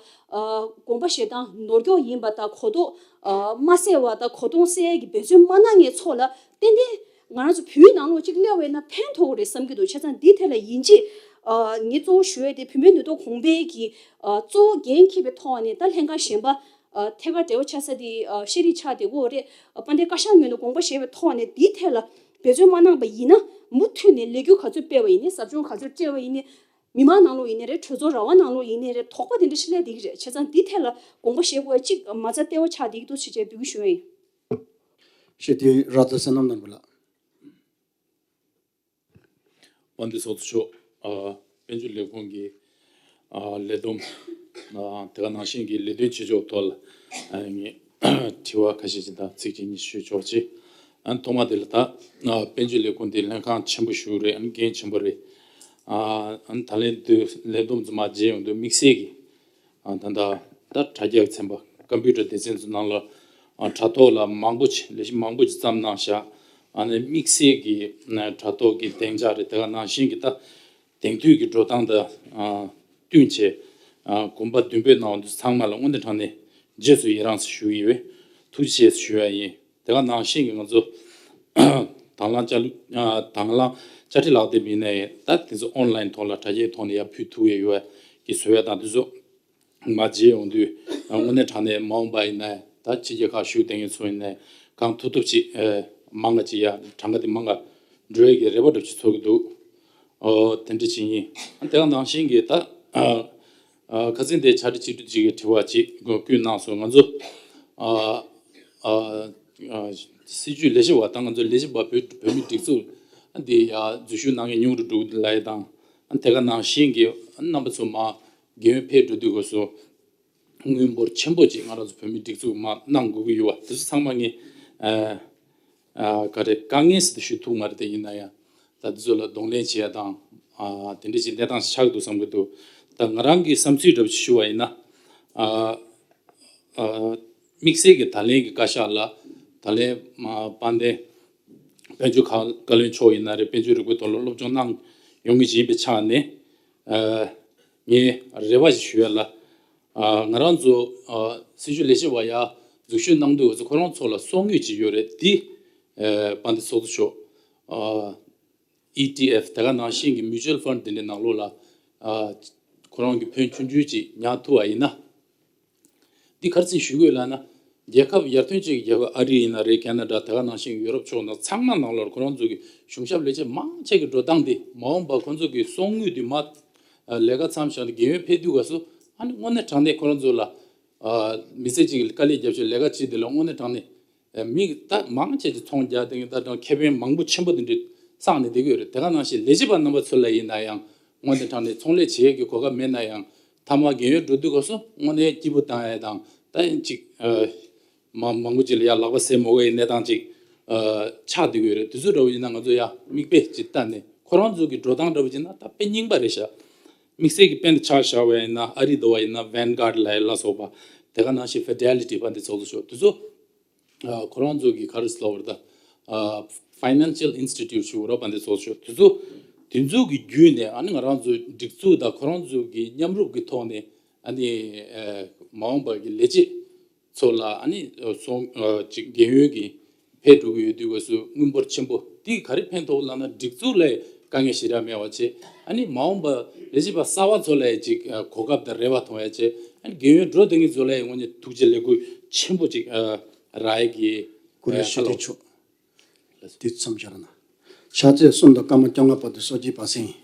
དགོངས་པ་བཞེས་སྟངས་ནོར་འཁྱོག་ཡིན་པ་དང་། གོ་རྟོགས། ཨ། མ་གསལ་བ་དང་། གོ་སྟོང་གསལ་གྱི་འབད་བརྩོན་མ་གནང་མཁན་ཚོ་ལ་ཏན་ཏན་ང་རང་ཚོ་བོད་ནང་ལོགས་གཅིག་སླེབས་པ་ཡིན་ན་ཕན་ཐོགས་ཀྱི་རེད་བསམ་གྱི་འདུག་བྱས་ཙང་འདི་ཐད་ལ་ཡིན་གཅིག་ཨ། ངས་གཙོ་བོ་ཞུ་ཡ་དེ་བུད་མེད་ནུས་སྟོབས་གོང་འཕེལ་གྱི། ཨ། གཙོ་བོ་འགན་འཁྱེར་བའི་ཐོག་ནས། ད་ལྷན་ཁང་གཞན་པ། ཨ། ཐད་ཀར་འབྲེལ་བ་ཆགས་ས་དེ། ཨ། ཤེས་རིག་ཆགས་བསྡད་ཀྱི་ཡོད་རེད། ཨ། དཔལ་ལྡན་བཀའ་ཤག་ངོས་ནས་དགོངས་པ་བཞེས་པའི་ཐོག་ནས་འདིའི་ཐད་ལ་འབད་བརྩོན་མ་གནང་པ་ཡིན་ན། མུ་མཐུད་ནས་ལས་འགུལ་ག་ཚོད་སྤེལ་བ་ཡིན་ནའི། ཟབ་སྦྱོང་ག་ཚོད་སྤྲད་པ་ཡིན་ནའི། མི་མང་ནང་ལོགས་ཡིན་ནའི་རེད། གྲོས་ཚོགས་ར་བ་ནང་ལོགས་ཡིན་ནའི་རེད། དོགས་པ་དེ་འདྲ་ཞིག་སླེབས་བསྡད་ཀྱི་རེད། བྱས་ཙང་འདིའི་ཐད་ལ་དགོངས་པ་བཞེས་དགོས་ཡ་གཅིག་མ་རྩ་ལྟེ་བ་ཆགས་བསྡད་ཀྱི་འདུག་ཅེས་བྱས་འབོད་སྐུལ་ཞུ་ཡ་ཡིན། ཞེས་དེ་ར་ད་བསོད་ནམས་ནོར་བུ་ལགས། དཔལ་ལྡན་ཚོགས་གཙོ་མཆོག་ཨ། དཔལ་འབྱོར་ལས་ཁུངས་ཀྱི་ཨ། ལས་བསྡོམས། ཨ། དེ་ག་ནང་བཞིན་གྱི་ལས་དོན་བྱེད་ཕྱོགས་ཐོག་ལ། ཨ། ངས་དྲི་བ་ཁ་ཤས་ཤིག་དང་ཚིག་གཅིག་གཉིས་ཤིག་ཞུ་ཆོག་ཅིག་ཨ། ཐོག་མ་དེ་ལ་ད། ཨ། དཔལ་འབྱོར་ལས་ཁུངས་དེ་ལྷན་ཁང་ཆེན་པོ་ཞིག་རེད། ཨ། འགན་ཆེན་པོ་རེད། ཨ། ད་ལན་དུ་ལས་བསྡོམས་རྫུན་མ་བརྗེ་ཡོང་དུས་དམིགས་བསལ་གྱི། ཨ། ད་ལྟ་ད་དྲ་རྒྱ་གི་ཚན་པ། ཀམ་པུ་ཊར་སྡེ་ཚན་ཚོ་ནང་ལ། ཨ། དྲ་ཐོག་ལ་མང་པོ་ཅིག་ལས་གཞི་མང་པོ་ཅིག་བརྩམས་གནང་ཤག་ཨ་ནི་དམིགས་བསལ་གྱི་དྲ་ཐོག་གི་བདེ་འཇགས་རེད། དེ་ག་ནང་བཞིན་གྱི་ད་དེང་དུས་ཀྱི་འགྲོ་སྟངས་དང་། ཨ། བསྟུན་བྱས། ཨ། གོམ་པ་མདུན་སྤོས་གནང་བ་འདི་ཚང་མ་ལ་དངོས་གནས་དྲང་གནས་རྗེས་སུ་ཡི་རངས་སུ་ཞུ་གི་ཡོད། ཐུགས་རྗེ་ཆེ་ཞུ་ཡ་ཡིན། དེ་ག་ནང་བཞིན་གྱི་ང་ཚོ་དང་བླངས་བསྐྱར། ཨ། དང་བླངས་བསྐྱར་ཁྲིད་ལག་དེབ་ཡིན་ནའི་ད་དེ་ཚོ་ཨོན་ལའིན་ཐོག་ལ་དྲ་རྒྱའི་ཐོག་ནས་ཡར་ཕུལ་ཐུབ་ཡ་ཡོད་ཀྱི་བཟོ་ཡ་དང་། དེ་ཚོ་མར་བརྗེ་ཡོང་དུས། ཨ། དངོས་གནས་དྲང་གནས་མ་འོངས་པ་ཡིན་ནའི་ད་ཕྱི་རྒྱལ་ཁག་བཞུགས་བསྡད་མཁན་ཚོ་ཡིན་ནའི་གང་ཐུབ་ཐུབ་ཅིག་ཨ། མང་ང་ཅིག་ཡ་གྲངས་ཀ་དེ་མང་ང་འགྲོ་ཡ་གི་རེ་བ་འདྲ་ཅིག་ཚོར་གྱི་འདུག་ཨོ། དེ་འདྲ་ཅིག་ཡིན། ཨ། དེ་ག་ནང་བཞིན་གྱི་ད། ཨ། ཨ། ཁ་སང་དེ་ཕྱག་སྦྲེལ་སྤྱི་འཐུས་ཅིག་གིས་དྲི་བ་ཅིག་བཀོད་གནང་སོང་། ང་ཚོ། ཨ། ཨ། ཨ། སྲིད་བྱུས་ལས་བྱེད་པ་དང་། ང་ཚོ་ལས་བྱེད་པ་བོད་བོད་མིའི་སྒྲིག་འཛུགས་འདི་ཡར་འཛུལ་ཞུགས་གནང་མཁན་ཉུང་རུ་འགྲོ་གི་འདུག་ལབ་ཡ་དང་། ཨ། དེ་ག་ནང་བཞིན་གྱི་རྣམ་པ་ཚོ་མར་རྒས་ཡོལ་ཕེབས་འགྲོ་དུས་སྐབས་སུ་དངུལ་འབོར་ཆེན་པོ་ཅིག་ང་རང་ཚོ་བོད་མིའི་སྒྲིག་འཛུགས་མར་གནང་དགོས་ཀྱི་ཡོད་པ་དེ་ཚོ་ཚང་མ་ངས། ཨ། ཨ། ག་རེ། དཀའ་ངལ་ཟེར་དུ་ཞུ་ཐུབ་མ་རེད། དེ་ཡིན་ན་ཡང་ད་དེ་ཚོ་ལ་གདོང་ལེན་བྱེད་ཡ་དང་། ཨ། དེ་འདྲ་ཅིག་གནས་སྟངས་ཤིག་ཆགས་འདུག་བསམ་གྱི་འདུག་ད་ང་རང་གི་བསམ་ཚུལ་འདྲ་པོ་ཞིག་ཞུ་བ་ཡིན་ན། ཨ། ཨ། དམིགས་བསལ་གྱི་ད་ལན་གྱི་བཀའ་ཤག་ལ། ད་ལན་མ་དཔལ་ལྡན་དཔལ་འབྱོར་ཁང་བཀའ་བློན་མཆོག་ཡིན་ན་རེད། དཔལ་འབྱོར་རིག་པའི་ཐོག་ལ་སློབ་སྦྱོང་གནང་ཡོང་མཁན་ཅིག་ཡིན་པའི་ཆ་ནས། ཨ། ངས་རེ་བ་ཞིག་ཞུ་ཡ་ལ། ཨ། ང་རང་ཚོ། ཨ། སྲིད་བྱུས་ལས་བྱེད་པ་ཡར་འཛུལ་ཞུགས་གནང་དུས་ཚོ་ཁོ་རང་ཚོ་ལ་གསོག་དངུལ་ཅིག་ཡོད་རེད། འདི། ཨ། དཔལ་ལྡན་ཚོགས་གཙོ་མཆོག་ཨ། ཨི་ཊི་ཨེཕ་དེ་ག་ནང་བཞིན་གྱི་mutual fund དེ་འདྲའི་ནང་ལོགས་ལ། ཨ། ཁོ་རང་གི་ཕོན་ཆུང་ཆུང་ཅིག་ཉར་ཐུབ་པ་ཡིན་ན། འདི་ག་རེ་ཟེར་ཞུ་དགོས་ལབ་ན། རྒྱལ་ཁབ་ཡར་ཐོན་ཅན་གྱི་རྒྱལ་ཁབ་ཨ་རི་ཡིན་ན་རེད། ཁེ་ན་ཌ། དེ་ག་ནང་བཞིན་གྱི་ཡུ་རོབ་ཕྱོགས་ནང་ཚང་མ་ནང་ལོགས་ཁོ་རང་ཚོ་གི་གཞུང་ཞབས་ལས་བྱེད་མང་ཆེ་གི་འགྲོ་སྟངས་དེ། མ་འོངས་པ་ཁོ་ཚོ་གི་གསོག་དངུལ་དེ་མར་ལས་ཀ་མཚམས་བཞག་ནས་རྒས་ཡོལ་ཕེབས་དུས་སྐབས་སུ། ཨ་ནི་དངོས་གནས་དྲང་གནས་ཁོ་རང་ཚོ་ལ། ཨ། མི་ཚེ་གཅིག་གི་དཀའ་ལས་རྒྱབ་བྱས་ལས་ཀ་བྱེད་དེ་ལ་དངོས་གནས་དྲང་གནས། ཨ། མི་ད་མང་ཆེ་ཅིག་ཚོང་རྒྱག་བསྡད་མཁན། ད་དྲང་ཁེ་ཕན་མང་པོ་ཆེན་པོ་དེ་འདྲ་བསགས་ནས་བསྡད་ཀྱི་ཡོད་རེད། དེ་ག་ནང་བཞིན་ལས་བྱེད་པ་རྣམ་པ་ཚོ་ལ་ཡིན་ན་ཡང་ དངོས་གནས་དྲང་གནས་ཚོང་ལས་བྱེད་ཡས་ཀྱི་གོ་སྐབས་མེད་ན་ཡང་མཐའ་མ་རྒན་ཡོལ་འགྲོ་དུས་སྐབས་སུ་དངོས་གནས་སྐྱིད་པོ་བཏང་ཡས་དང་ད་ཡང་ཅིག་ཨ་མ་མང་པོ་ཅིག་ལ་ཡང་ལག་པ་ཟས་མ་དགོས་ཡས་གནས་སྟངས་ཅིག་ཨ་ཆགས་བསྡད་ཀྱི་ཡོད་རེད། དེ་ཚོ་འདྲ་བོ་ཡིན་ན་ང་ཚོ་ཡང་མིག་དཔེ་ཅིག་ལྟ་ནས་ཁོ་རང་ཚོ་གི་འགྲོ་སྟངས་འདྲ་བོ་ཡིན་ན་ད་དཔེ་རྙིང་པ་རེད་ཤག་དམིགས་བསལ་གྱི་དཔེར་ན་ཆ་བཞག་པ་ཡིན་ན་ཨ་རི་འདྲ་བོ་ཡིན་ན་Vanguard་ལ་ཡ་ལ་སོགས་པ་དེ་ག་ནང་བཞིན་Fidelity་པ་འདི་ཚོགས་གཙོ་ཤོག་དེ་ཚོ་ཨ་ཁོ་རང་ཚོ་གི་ག་རེ་ཟེར་བ་རེད་ད། ཨ་Financial Institute་ཞུ་རོགས་པ་འདི་ཚོགས་གཙོ་ཤོག་དེ་ཚོ་དེ་ཚོ་གི་བརྒྱུད་ནས་ཨ་ནི་ང་རང་ཚོའི་སྒྲིག་འཛུགས་དང་ཁོ་རང་ཚོ་གི་མཉམ་རུབ་ཀྱི་ཐོག་ནས་ཨ་ནི་ཨ་མ་འོངས་པ་གི་ལས་བྱེད་ཚོ་ལ་ཨ་ནི་སོང་ཅིག་རྒན་ཡོལ་གྱི་ཕེབས་འགྲོ་གི་ཡོད་དུས་སྐབས་སུ་དངུལ་འབོར་ཆེན་པོ་དེ་ག་རེ་ཕན་ཐོགས་ལབ་ན་སྒྲིག་འཛུགས་ལ་དཀའ་ངལ་ཞེ་དྲག་མེད་པ་བྱས། ཨ་ནི་མ་འོངས་པ་ལས་བྱེད་པ་གསར་པ་ཚོ་ལ་ཅིག་གོ་སྐབས་དང་རེ་བ་མཐོང་ཡ་བྱས། ཨ་ནི་རྒན་ཡོལ་འགྲོ་བསྡད་མཁན་ཚོ་ལ་དངོས་གནས་ཐུགས་རྗེ་ལེགས་འབུལ་ཆེན་པོ་ཅིག་རག་ཡ་གི་གུ་རུ་ཤ་ཁ་ལོ། དེ་ཚོ་མཇལ་ན། ཕྱག་ཚད་གསུམ་དང་སྐར་མ་བཅོ་ལྔ་བར་དུ་གསོལ་ཇ་པ་སེང་